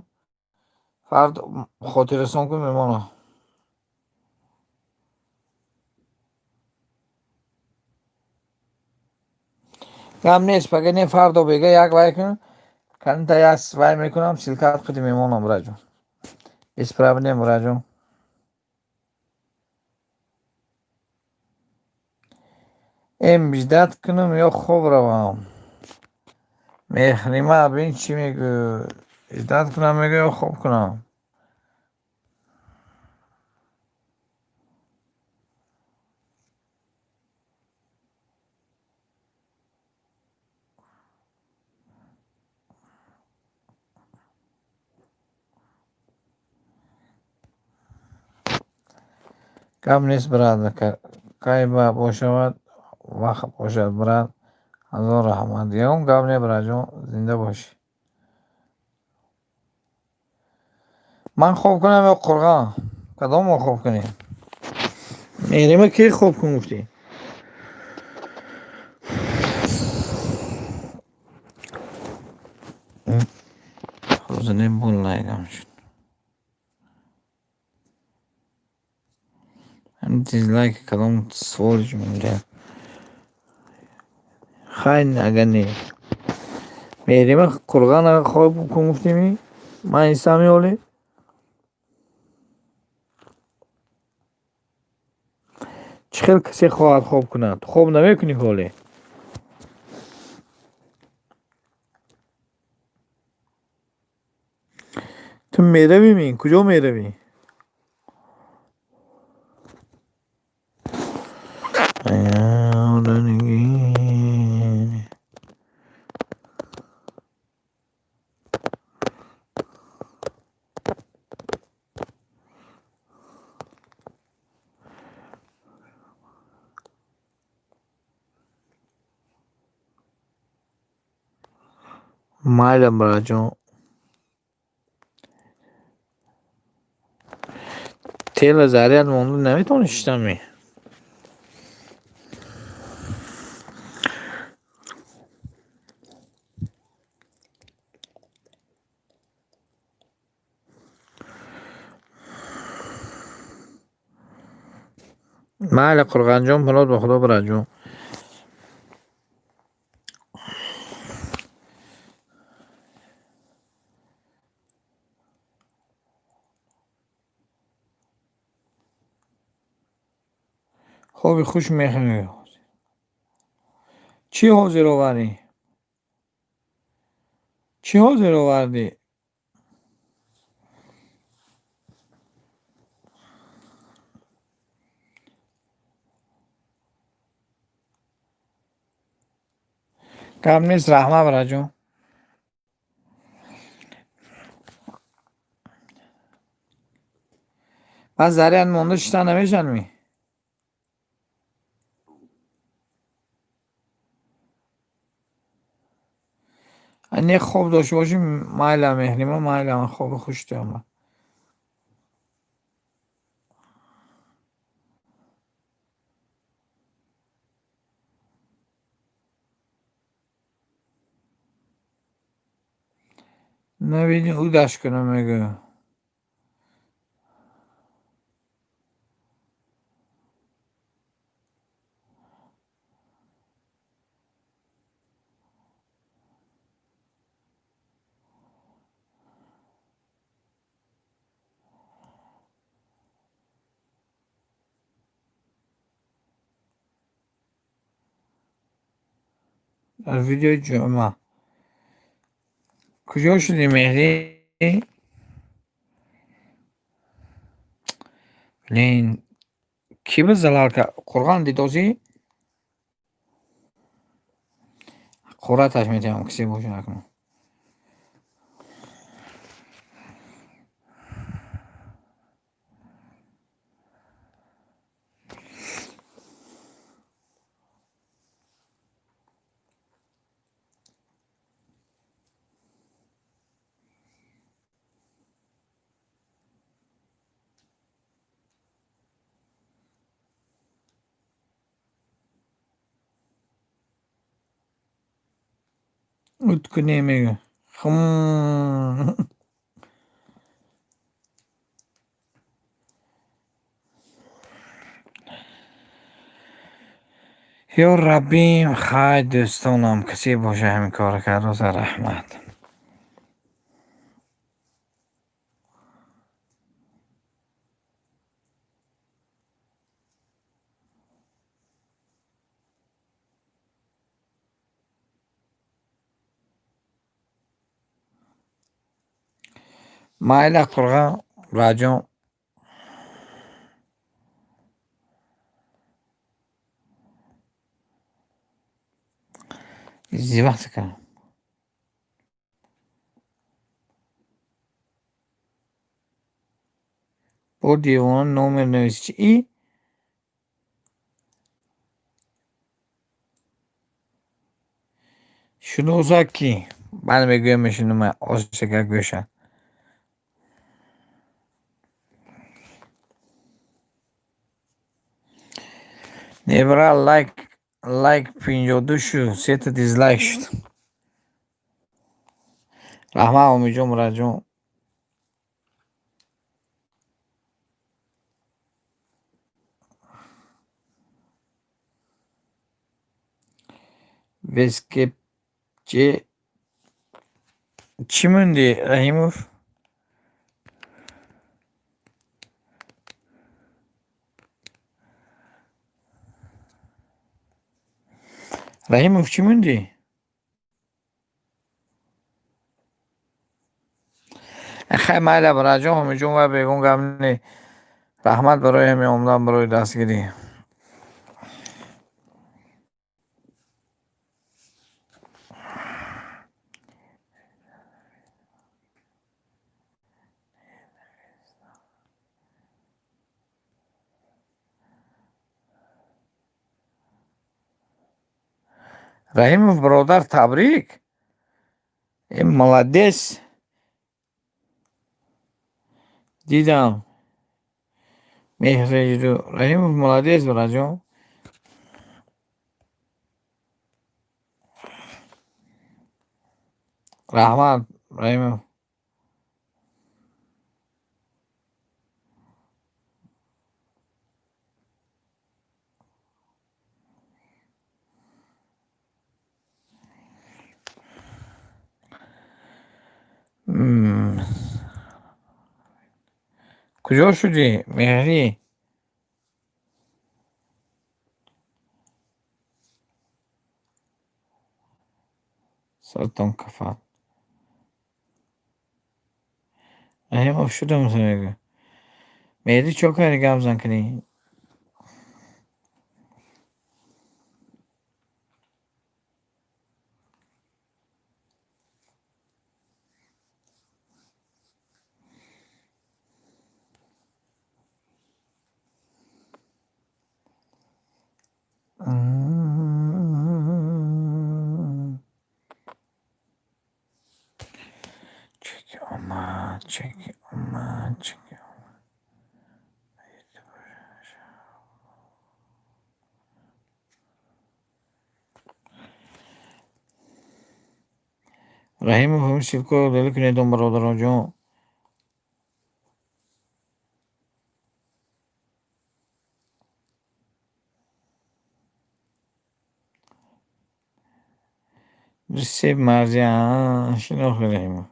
Фардо хотиррасон кун, мемонам. Гап нест, пага не, фардо бега як вай кун, канта як вай мекунам, ссылка ат қиди мемонам, братҷон. Без проблем, братҷон. Эм ждать кунам ё хоб равам? Меҳрима, бин, чӣ мегӯ? Ждать кунам мегӯ ё хоб кунам? Гап нест, брат, кай бошавад, вақт бошад, брат. Ҳазор раҳмат. Ягон гап не, братҷон, зинда бошӣ. Ман хоб кунам ё Қурғон? Кадом мо хоб кунем? Меҳрима, ки хоб кун гуфтӣ? Ҳозир бо лайкам шуд. Дизлайк кадом сволочь монда? Хай, агар не. Меҳрима, Қурғона хоб кун гуфтимӣ? Ман истами ҳоле? Чӣ хел касе хоҳад хоб кунад? Хоб намекунӣ ҳоле? Ту меравӣ ми? Куҷо меравӣ? Майлам, братҷон. Тела заряд монда, наметавонӣ шиштан? Майли, Қурғонҷон, паноҳ ба Худо, братҷон. Хоби хуш мехӯрӣ. Чӣ ҳозир овардӣ? Чӣ ҳозир овардӣ? Гап нест, раҳмат, бараҷон. Баъд заряд монда шита намешавад ми? Не, хоб дошта бошӣ, майла, Меҳрима, майла, ман хоби хуш дорам. Навиди удаш кунам, мегӯ. Дар видеои ҷумъа. Куҷо шудӣ, Меҳрӣ? Блин, кӣ ба залал кард? Қурғон дидозӣ? Қурраташ метавонам, кисе боша накунам. Ут кунем, мегӯ. Хм. Ё Раббим, хай, дӯстонам, касе боша ҳамин корро кард, роза раҳмат. Майла, Қурғон, Раҷон. Издеваться кардам. Бо девона номер навис чи? Шуноза кӣ? Баъд мегӯям, мешунам осека гӯша. Небра, лайк 52 шуд, сета дизлайк шуд. Раҳмат, Омиҷон, Муратҷон. Вескепче чӣ мондӣ, Раҳимов? Раҳимов, чӣ мондӣ? Хай, майла, Бараҷон, Ҳомиҷон, вай бегон гап не. Раҳмат барои ҳамин омадан, барои дастгирӣ. Раҳимов, бародар, табрик. Э, молодец. Дидам. Меҳреҷду. Раҳимов, молодец, бараҷон. Раҳмат, Раҳимов. Куҷо шудӣ, Меҳрӣ? Сартон кафат. Раҳимов шудам, мегӯ. Меҳрӣ, чо кардӣ, гап зан кунӣ? Раҳимов, ҳамин ссылкаро удалить кунедон, бародароҷон. Себ Марзия, шинохти, Раҳимов.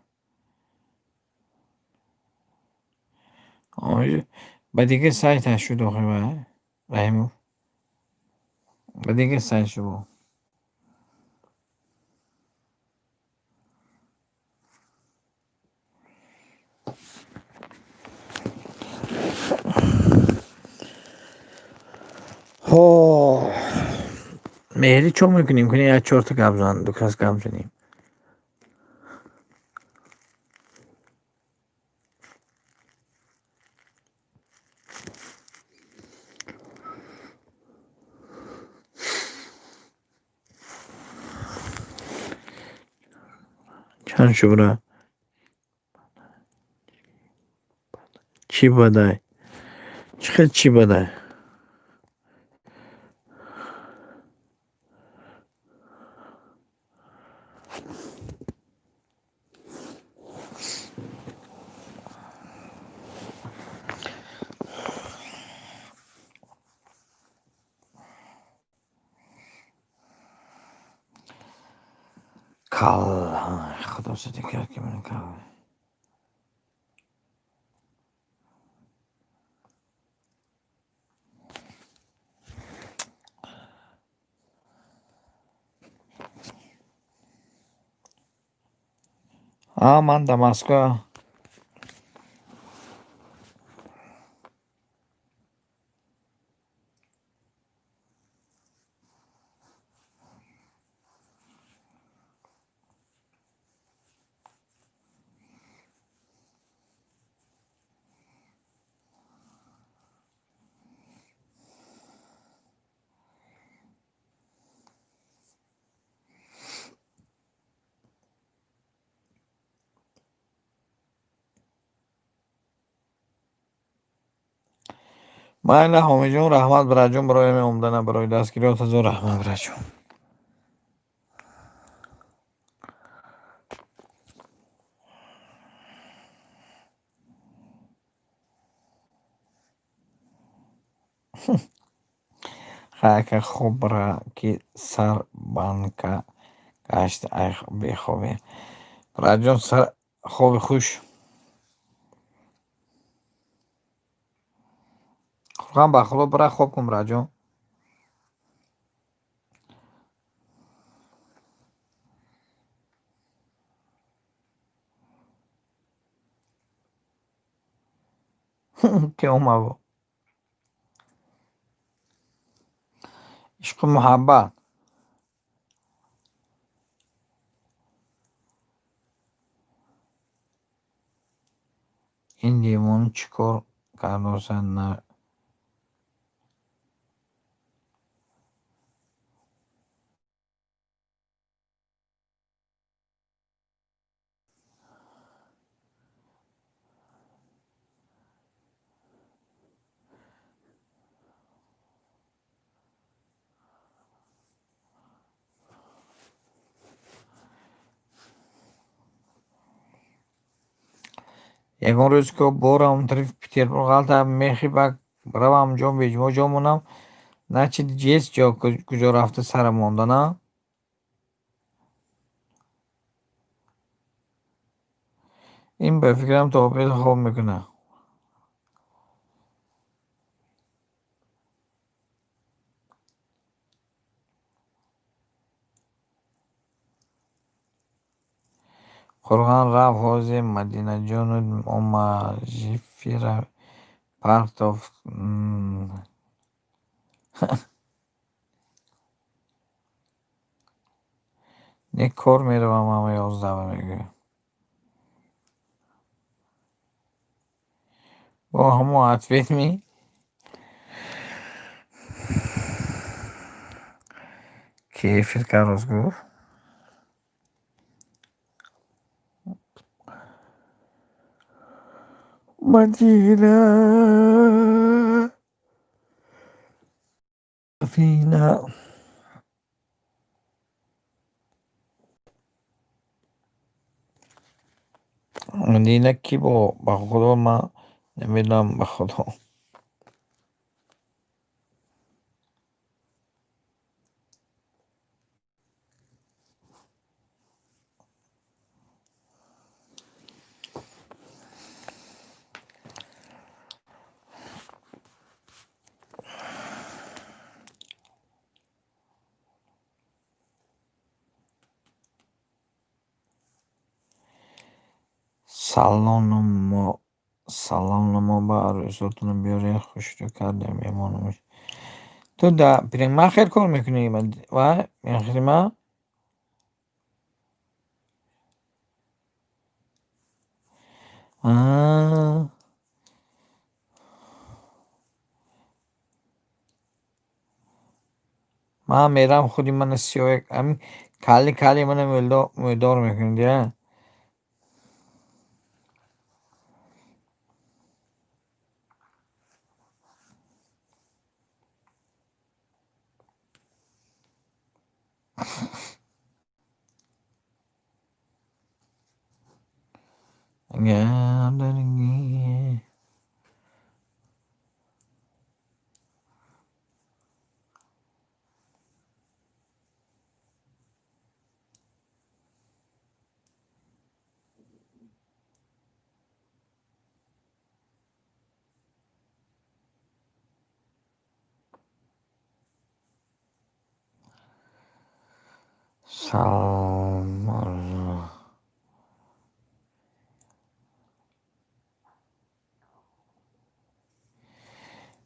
Ба дигар сайташ шуд охи вай, Раҳимов. Ба дигар сайт шуд. Меҳрӣ, чо мекунем? Кунем як чорта гап зан, ду кас гап занем. Чанд шубра? Чӣ бадай? Чӣ хел чӣ бадай? Кал, худо сиди кард, ки ман кал. А, ман дар Москва. Майла, Ҳомиҷон, раҳмат, бираҷон, барои ҳамин омадана, барои дастгириёт ҳазор раҳмат, бираҷон. Хайка, хоб бира, ки сар банка гашт ай бехобӣ. Бираҷон, хоби хуш. Қуръон ба Худо, бира, хоб кун, бираҷон. Ки омад? Ишқу муҳаббат. Ин девона чӣ кор кардоса? На, ягон рӯз ки борам он тарафи Петербург ғалта мехи ба равам ҷо беҷмо ҷо монам. Значит, есть ҷо, куҷо рафта сара монда, на? Ин ба фикрам то обед хоб мекунад. Қурғон рафт, ҳозир Мадинаҷону омад, Жифира партофт. Не, кор меравам ҳама 11-ва, мегӯяд. Бо ҳамон ответ ми? Ки эфир кард, рост гуфт? Мадина Фина. Дина кӣ бо ба худо ман намедонам ба худо. Салону мо ба арӯсотонро биёред, хушрӯ кардем меҳмонамон. Ту дар парикмахер кор мекунӣ ва Мехрима? Ман мерам худи мана сиёҳ ҳамин калли калли мана мӯйдор мекунӣ дия. Салом Орзу.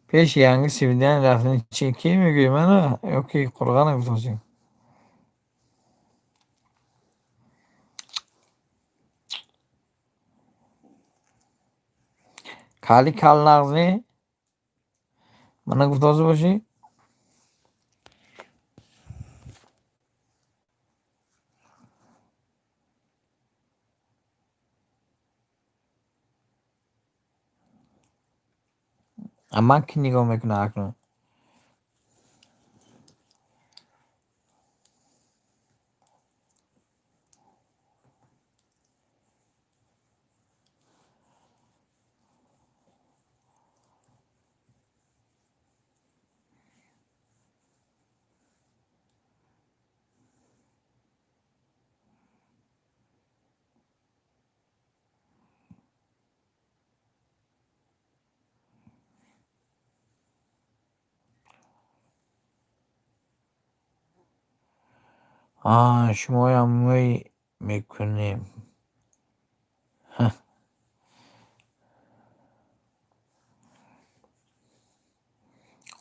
Пеши янги свидание рафтани чӣ кӣ мегӯӣ мана ё ки қурғана гуфтосӣ? Кали кал нағз не? Мана гуфтосӣ бошӣ? Ман кӣ нигоҳ мекунам акнун? Шумоям мӯй мекунем.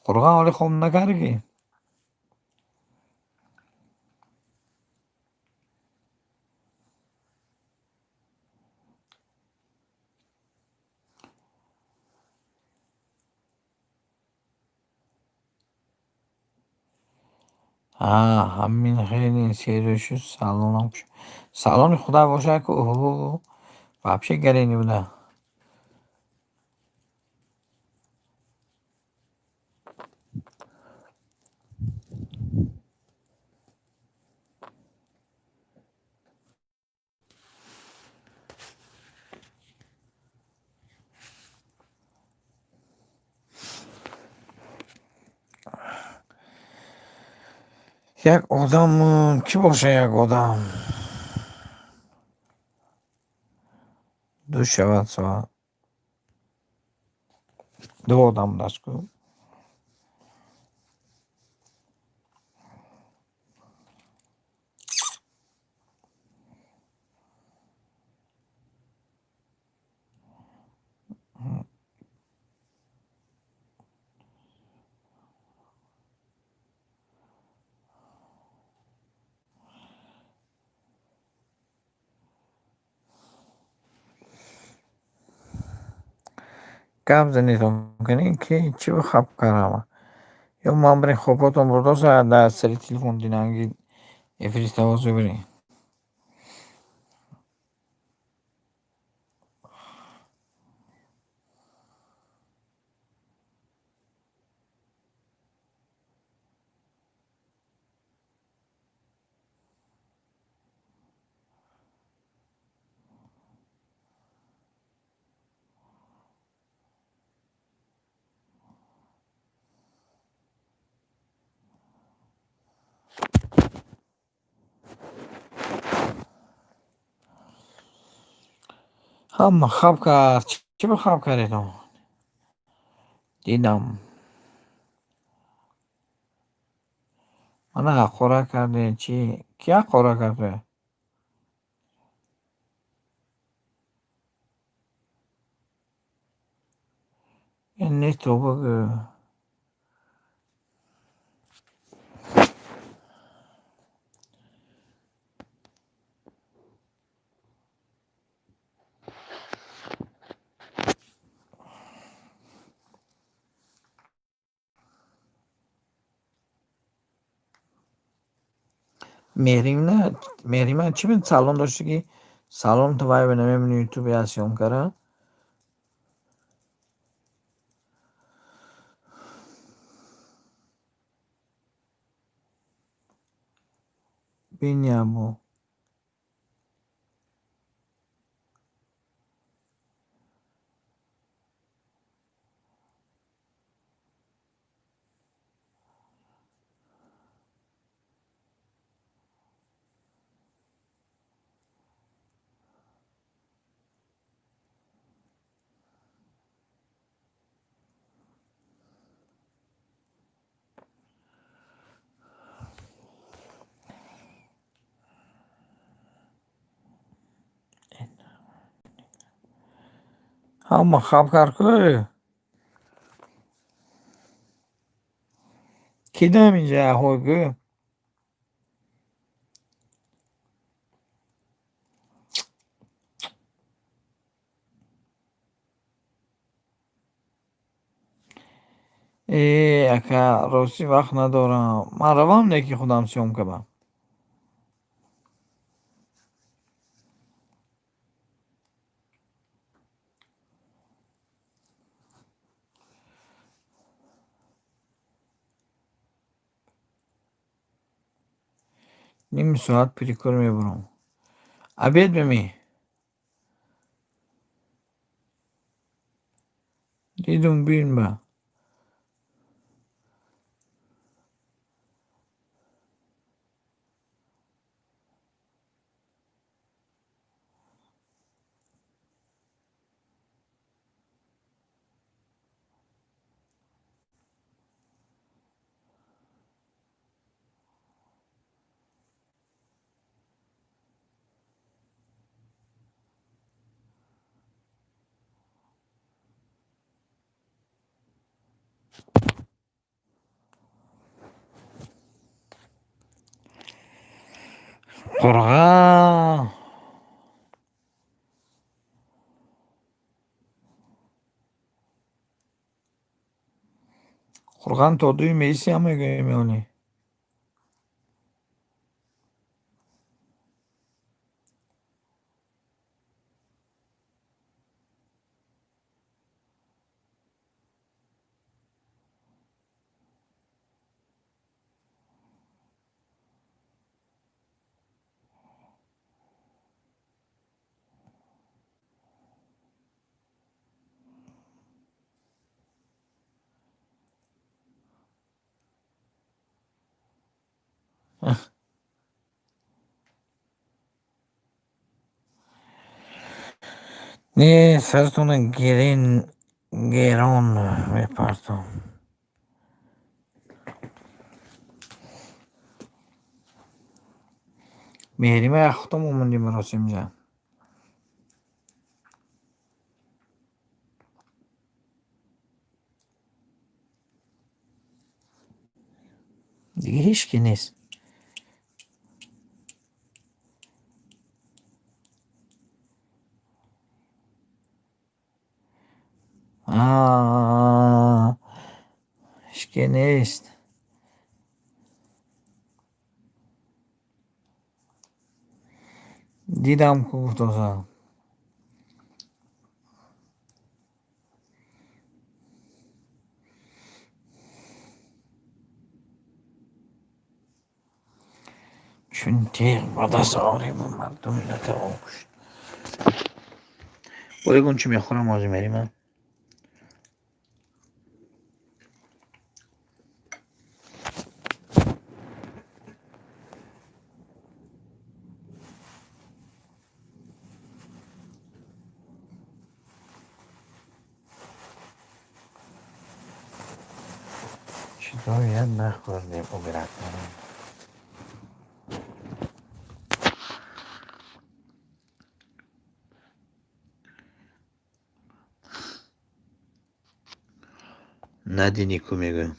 Қурған ҳоле хоб накардӣ ки? Ҳамин хеле серӯ шуд салонам кушод. Салони худа бошад ку оҳо вообще гарени буда. Як одам кӣ боша як одам? Ду шавад соат. Ду одам будааст ку. Гап занедон кунед ки чӣ хаб кардам? Ё ман бирин хобҳотон бурдоса дар сари телефон динанги эфири тавозӯ бирин. Ҳама хаб кард. Чӣ ба хаб кардед? Дидам. Мана ҳақора кардед. Чӣ? Кӣ ҳақора кард? Не то бигӯ. Меҳрина, Меҳрима чӣ бин салон дошти ки салон ту вай ба намемони ютуб я съёмка ра? Бин ябо. Ҳама хаб кард ку? Кӣ дам инҷа ҳой гӯ? Э, ака, ростӣ вақт надорам. Ман равам не ки худам съёмка ба. Ним соат перекур мебурам. Обед бимӣ? Дидум бин ба. Қурған. Қурған то дуи меси ҳам мегӯем ё не? Не, саратона герен герон мепартом. Меҳрима як худам омадем ростимҷа. Дига ҳеҷ ки нест. Ҳеҷ ки нест. Дидам ку гуфтоза. Чун теғ ба даст орему мардум натавон кушт. Бо ягон чӣ мехӯрам ҳозир Меҳрима? Шояд нахӯрдем обратно. Надинӣ ку мегӯям.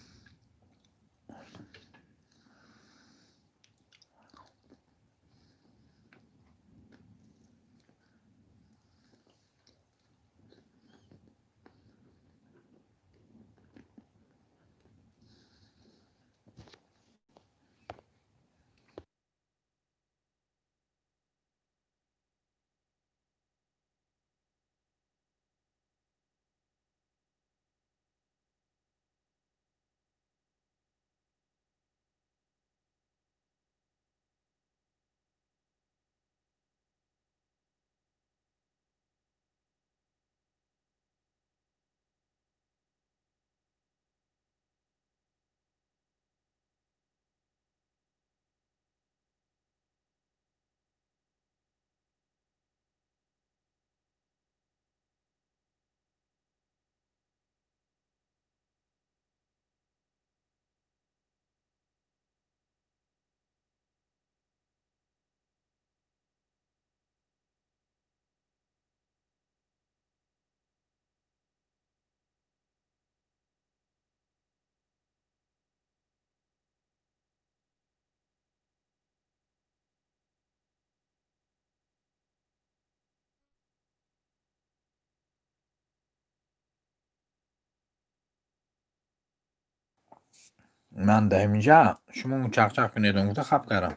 Ман дар ҳаминҷа шумо чақчақ кунед, гуфта хаб кардам.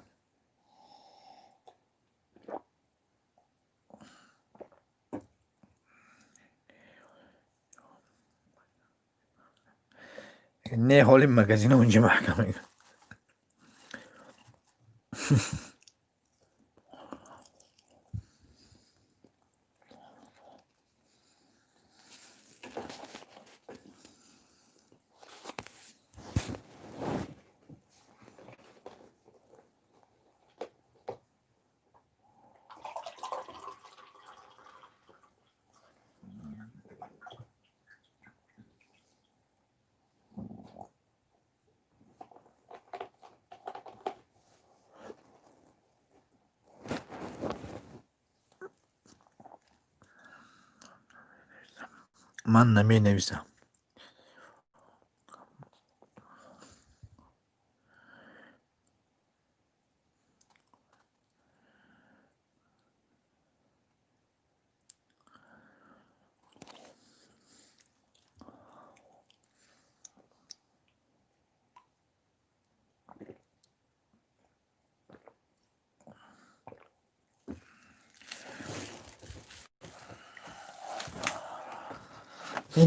Не, ҳоли магазина унҷа маҳкам мекунам. Ман наменависам.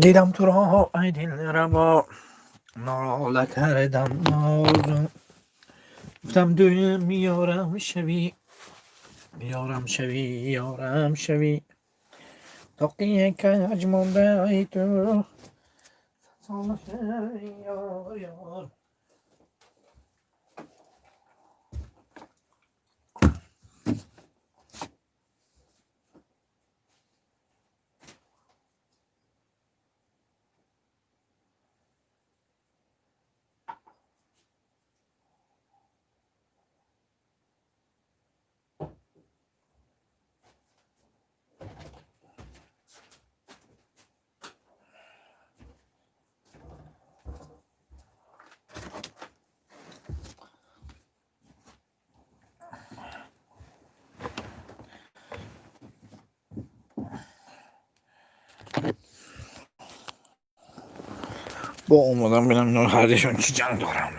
Дидам туро, ай дилраво, нола кардам, нозу гуфтам, дуюм ёрам шавӣ, ёрам шавӣ, ёрам шавӣ, тоқи каҷ мондаи ту сола шавӣ, ёр, ёр. Бо омадам, бинам ино ҳардишон чӣ ҷанг дорам.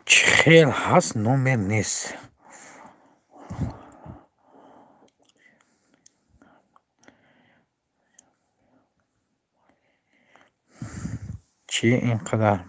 Чӣ хел ҳаст, номер нест. Чӣ ин қадар?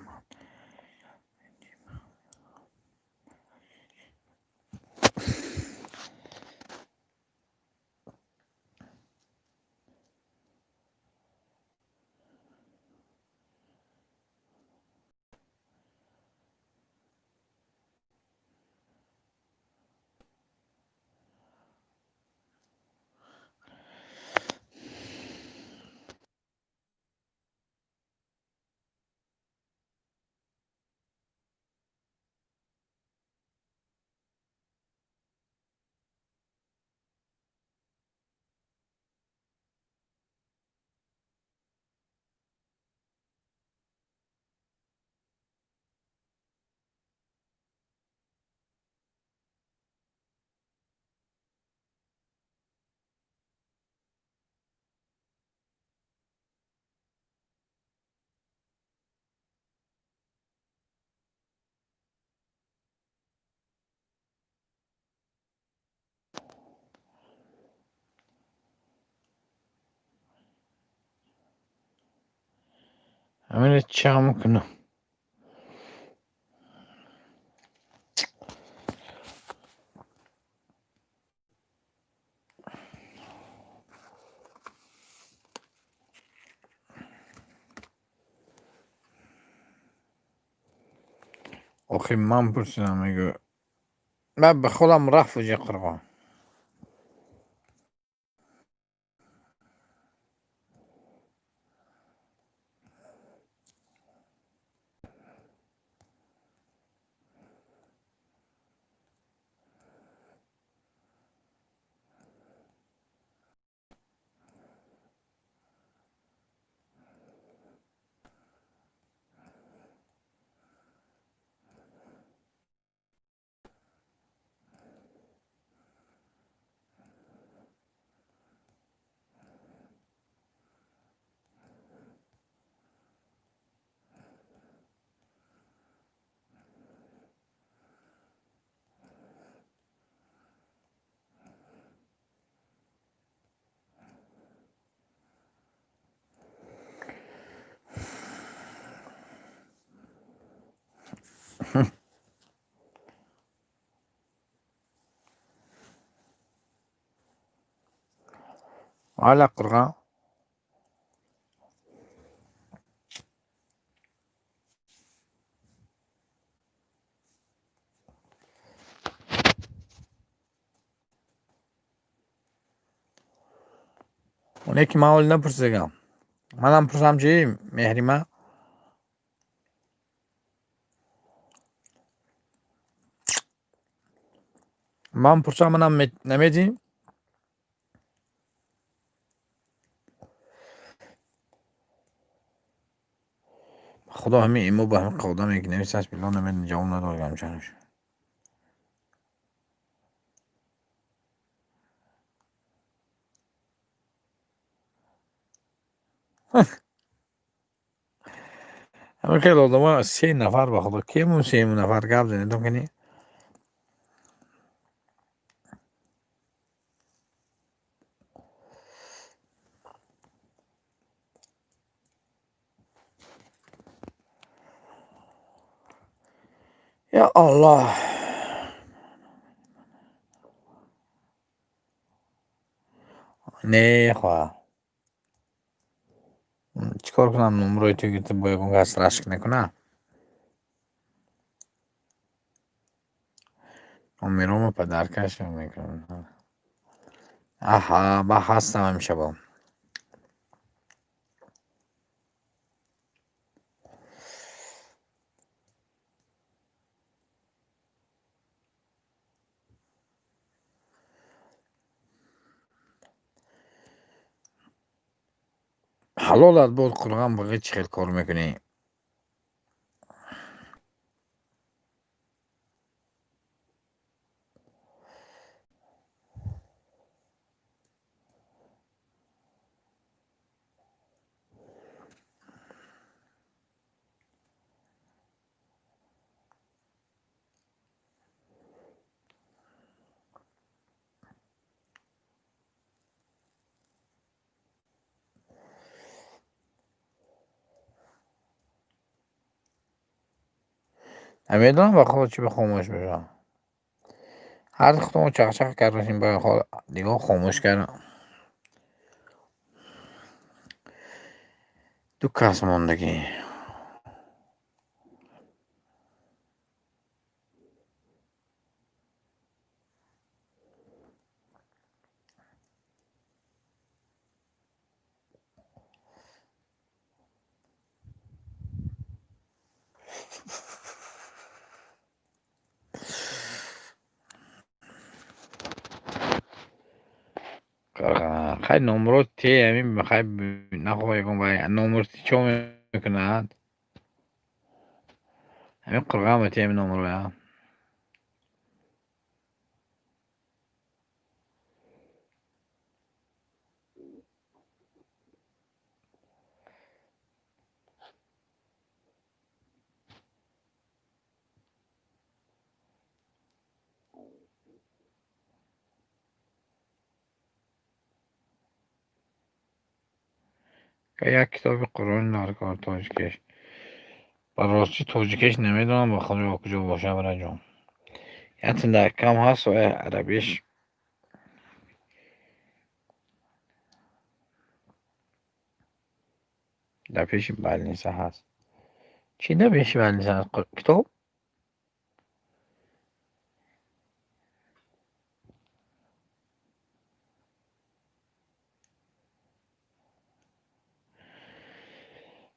Ҳамиро чам кунам. Охи ман пурсидам, мегӯ ман ба худам рафт уҷа қурғон. Ала қурғон. Оне ки ман ҳоли напурсидагам. Манам пурсам чӣ, Меҳрима? Ман пурсам, манам намедиҳӣ? Худо ҳамин имо ба ҳамин одаме ки нависааст било намедонам ҷавоб надодам чарош. Ҳамин хеле одамо се нафар ба худо кемун сему нафар гап занедон кани? Я Аллоҳ. Не хоҳар. Чӣ кор кунам номрои ту гирифта бо ягон кас рашк накунам? Номеромо падаркаш мекунам. Аҳа, ба ҳастам ҳамеша бо. Ҳалолат бод қурғон бағи чӣ хел кор мекунӣ? Намедонам ба худо чӣ ба хомӯш бошам. Ҳар худомо чақчақ кардашем ба дигар хомӯш кардам. Ду кас мондагӣ. Хай номро те ҳамин хай нахоҳ ягон вай номро чо мекунад? Ҳамин қурғанба те ҳамин номроя. Як китоби Қуръони дар кор тоҷикеш. Ба ростӣ тоҷикеш намедонам, ба худо, куҷо бошад, бараҷон. Якта дар кам ҳаст ва арабиш дар пеши больница ҳаст. Чӣ дар пеши больница ҳаст? Китоб?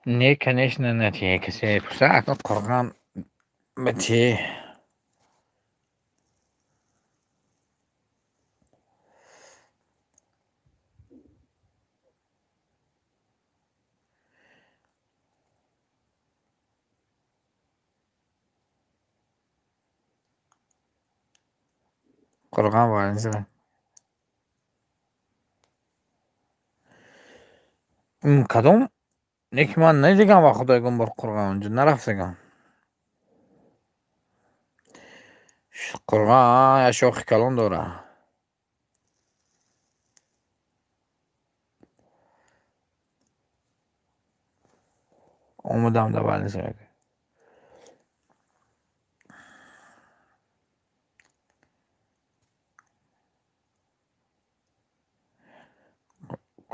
Не, конечно, натие. Касе пурса, акнун Қуръон битие. Қуръон больница. Кадом? Не ки ман надидам, ба худо, ягон бор Қуръон онҷо нарафтагам. Қуръон як шохи калон дорад. Омадам дар больница.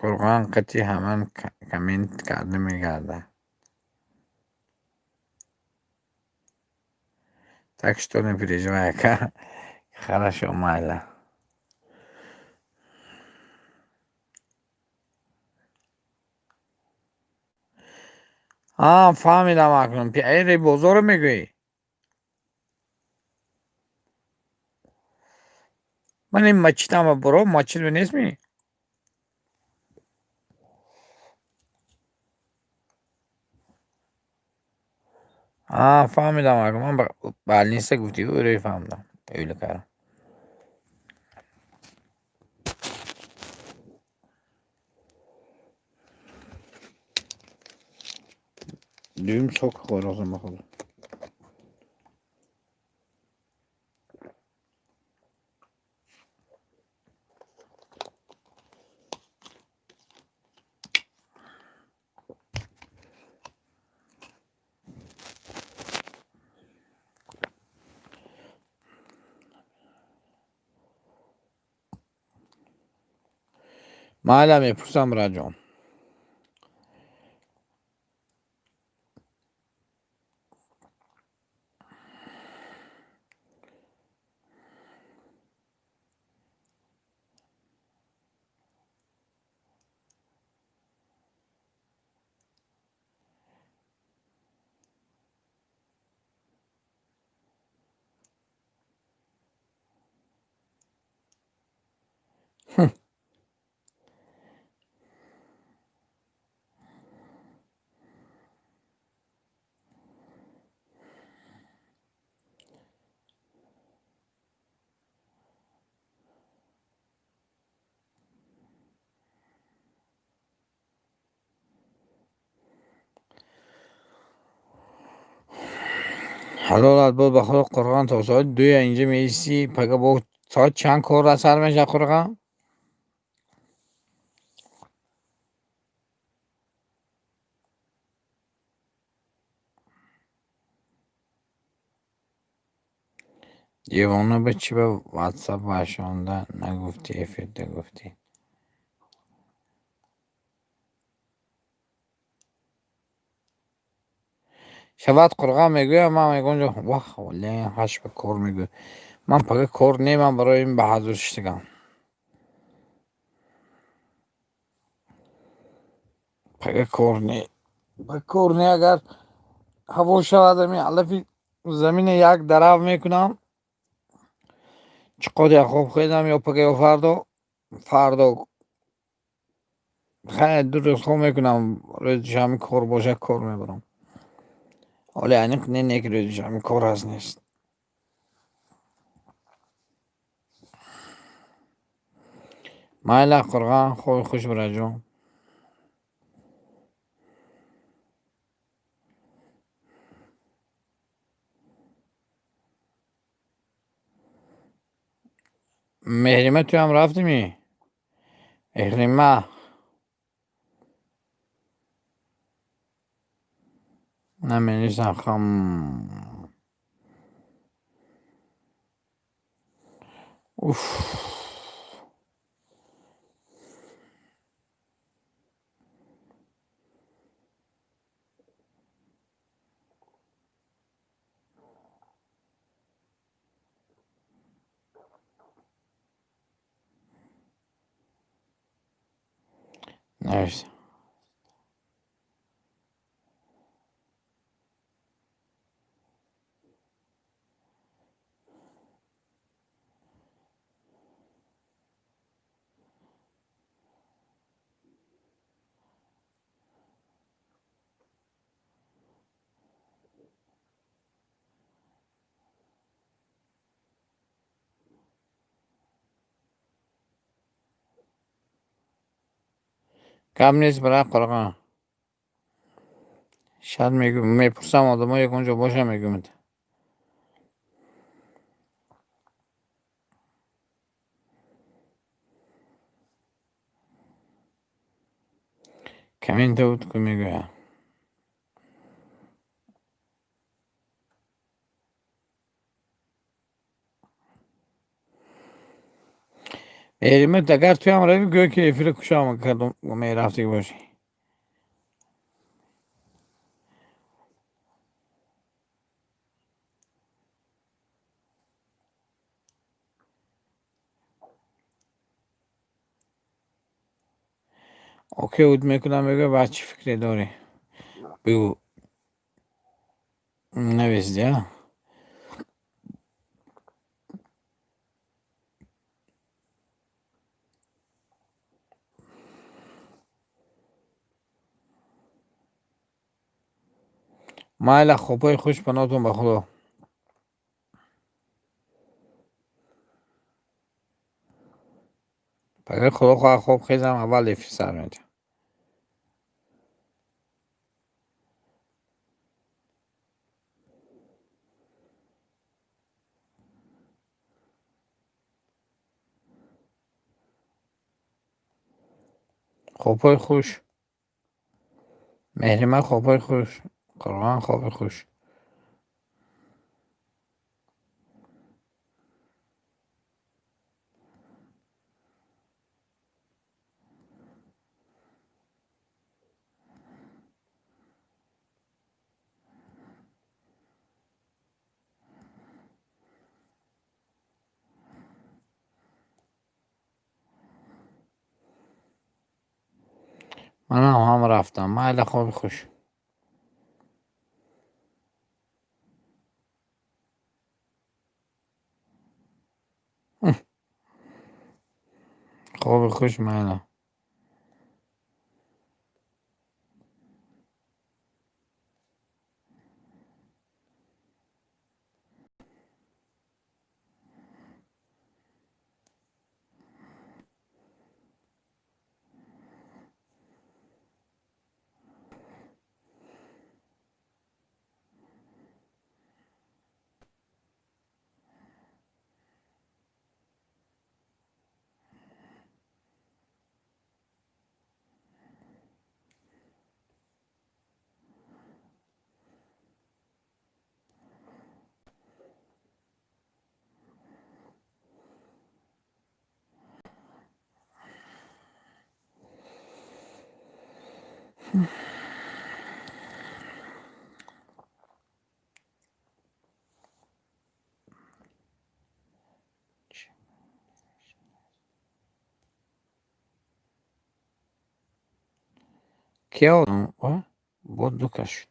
Қуръон қати ҳаман коммент карда мегардад. Так что не переживай, ака. Хорошо, майла. А, фаҳмидам акнун. Эри бозорро мегӯӣ? Ман ин масҷидам буро, масҷид нестми? А, фаҳмидам акнун. Ман больница гуфтӣ, ӯро фаҳмидам. Ӯйла кардам. Дуюм сок хӯрозам, ба худо. Майла, мепурсам, бираҷон. Ҳалолат бод, ба худо, Қуръон то соати 2 инҷа меистӣ, пага бо соат чанд кор сар мешавад, Қуръон? Девона, ба чӣ ба ватсап вашонда нагуфтӣ, эфирда гуфтӣ? Шавад, Қуръон мегӯям, ман ягон ҷо вах ле ҳашт ба кор мегӯям. Ман пага кор не, ман барои ин ба ҳазур шиштагам. Пага кор не. Ба кор не, агар ҳаво шавад, ами алафи замина як дарав мекунам. Чиқод як хоб хезам ё пага ё фардо. Фардо хайр, 2 рӯз хоб мекунам. Рӯзи душанбе кор бошад, кор мебарам. Ҳоле аниқ не, не ки рӯзи душанбе кор ҳаст нест. Майла, Қуръон, хоби хуш, бираҷон. Меҳрима, туям рафтимӣ? Меҳрима. Наменишам хам. Уф. Навис. Гап нест, брат, қорқам. Шояд мепурсам, одамо ягон ҷо боша, мегӯянд. Коммента утку мегӯям. Меҳримат, агар туям равӣ, гӯё ки эфира кушоам, кардум мерафтӣ бошӣ. Окей, уд мекунам, мегӯя, баъд чӣ фикре дорӣ? Бигӯ. Нависди, а? Майла, хобҳои хуш, паноҳтон ба Худо. Агар Худо хоҳад, хоб хезам, аввал эфир сар медиҳам. Хобҳои хуш. Меҳрима, хобҳои хуш. Қуръон, хоби хуш. Манам ҳам рафтам. Майла, хоби хуш. Хоби хуш, майла. Кия одам? Бод ду кас шуд.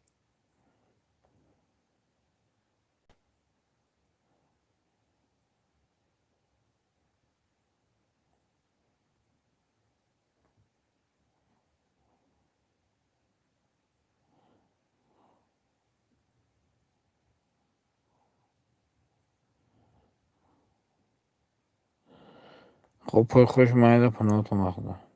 Хобҳои хуш, майла, паноҳтон ба Худо.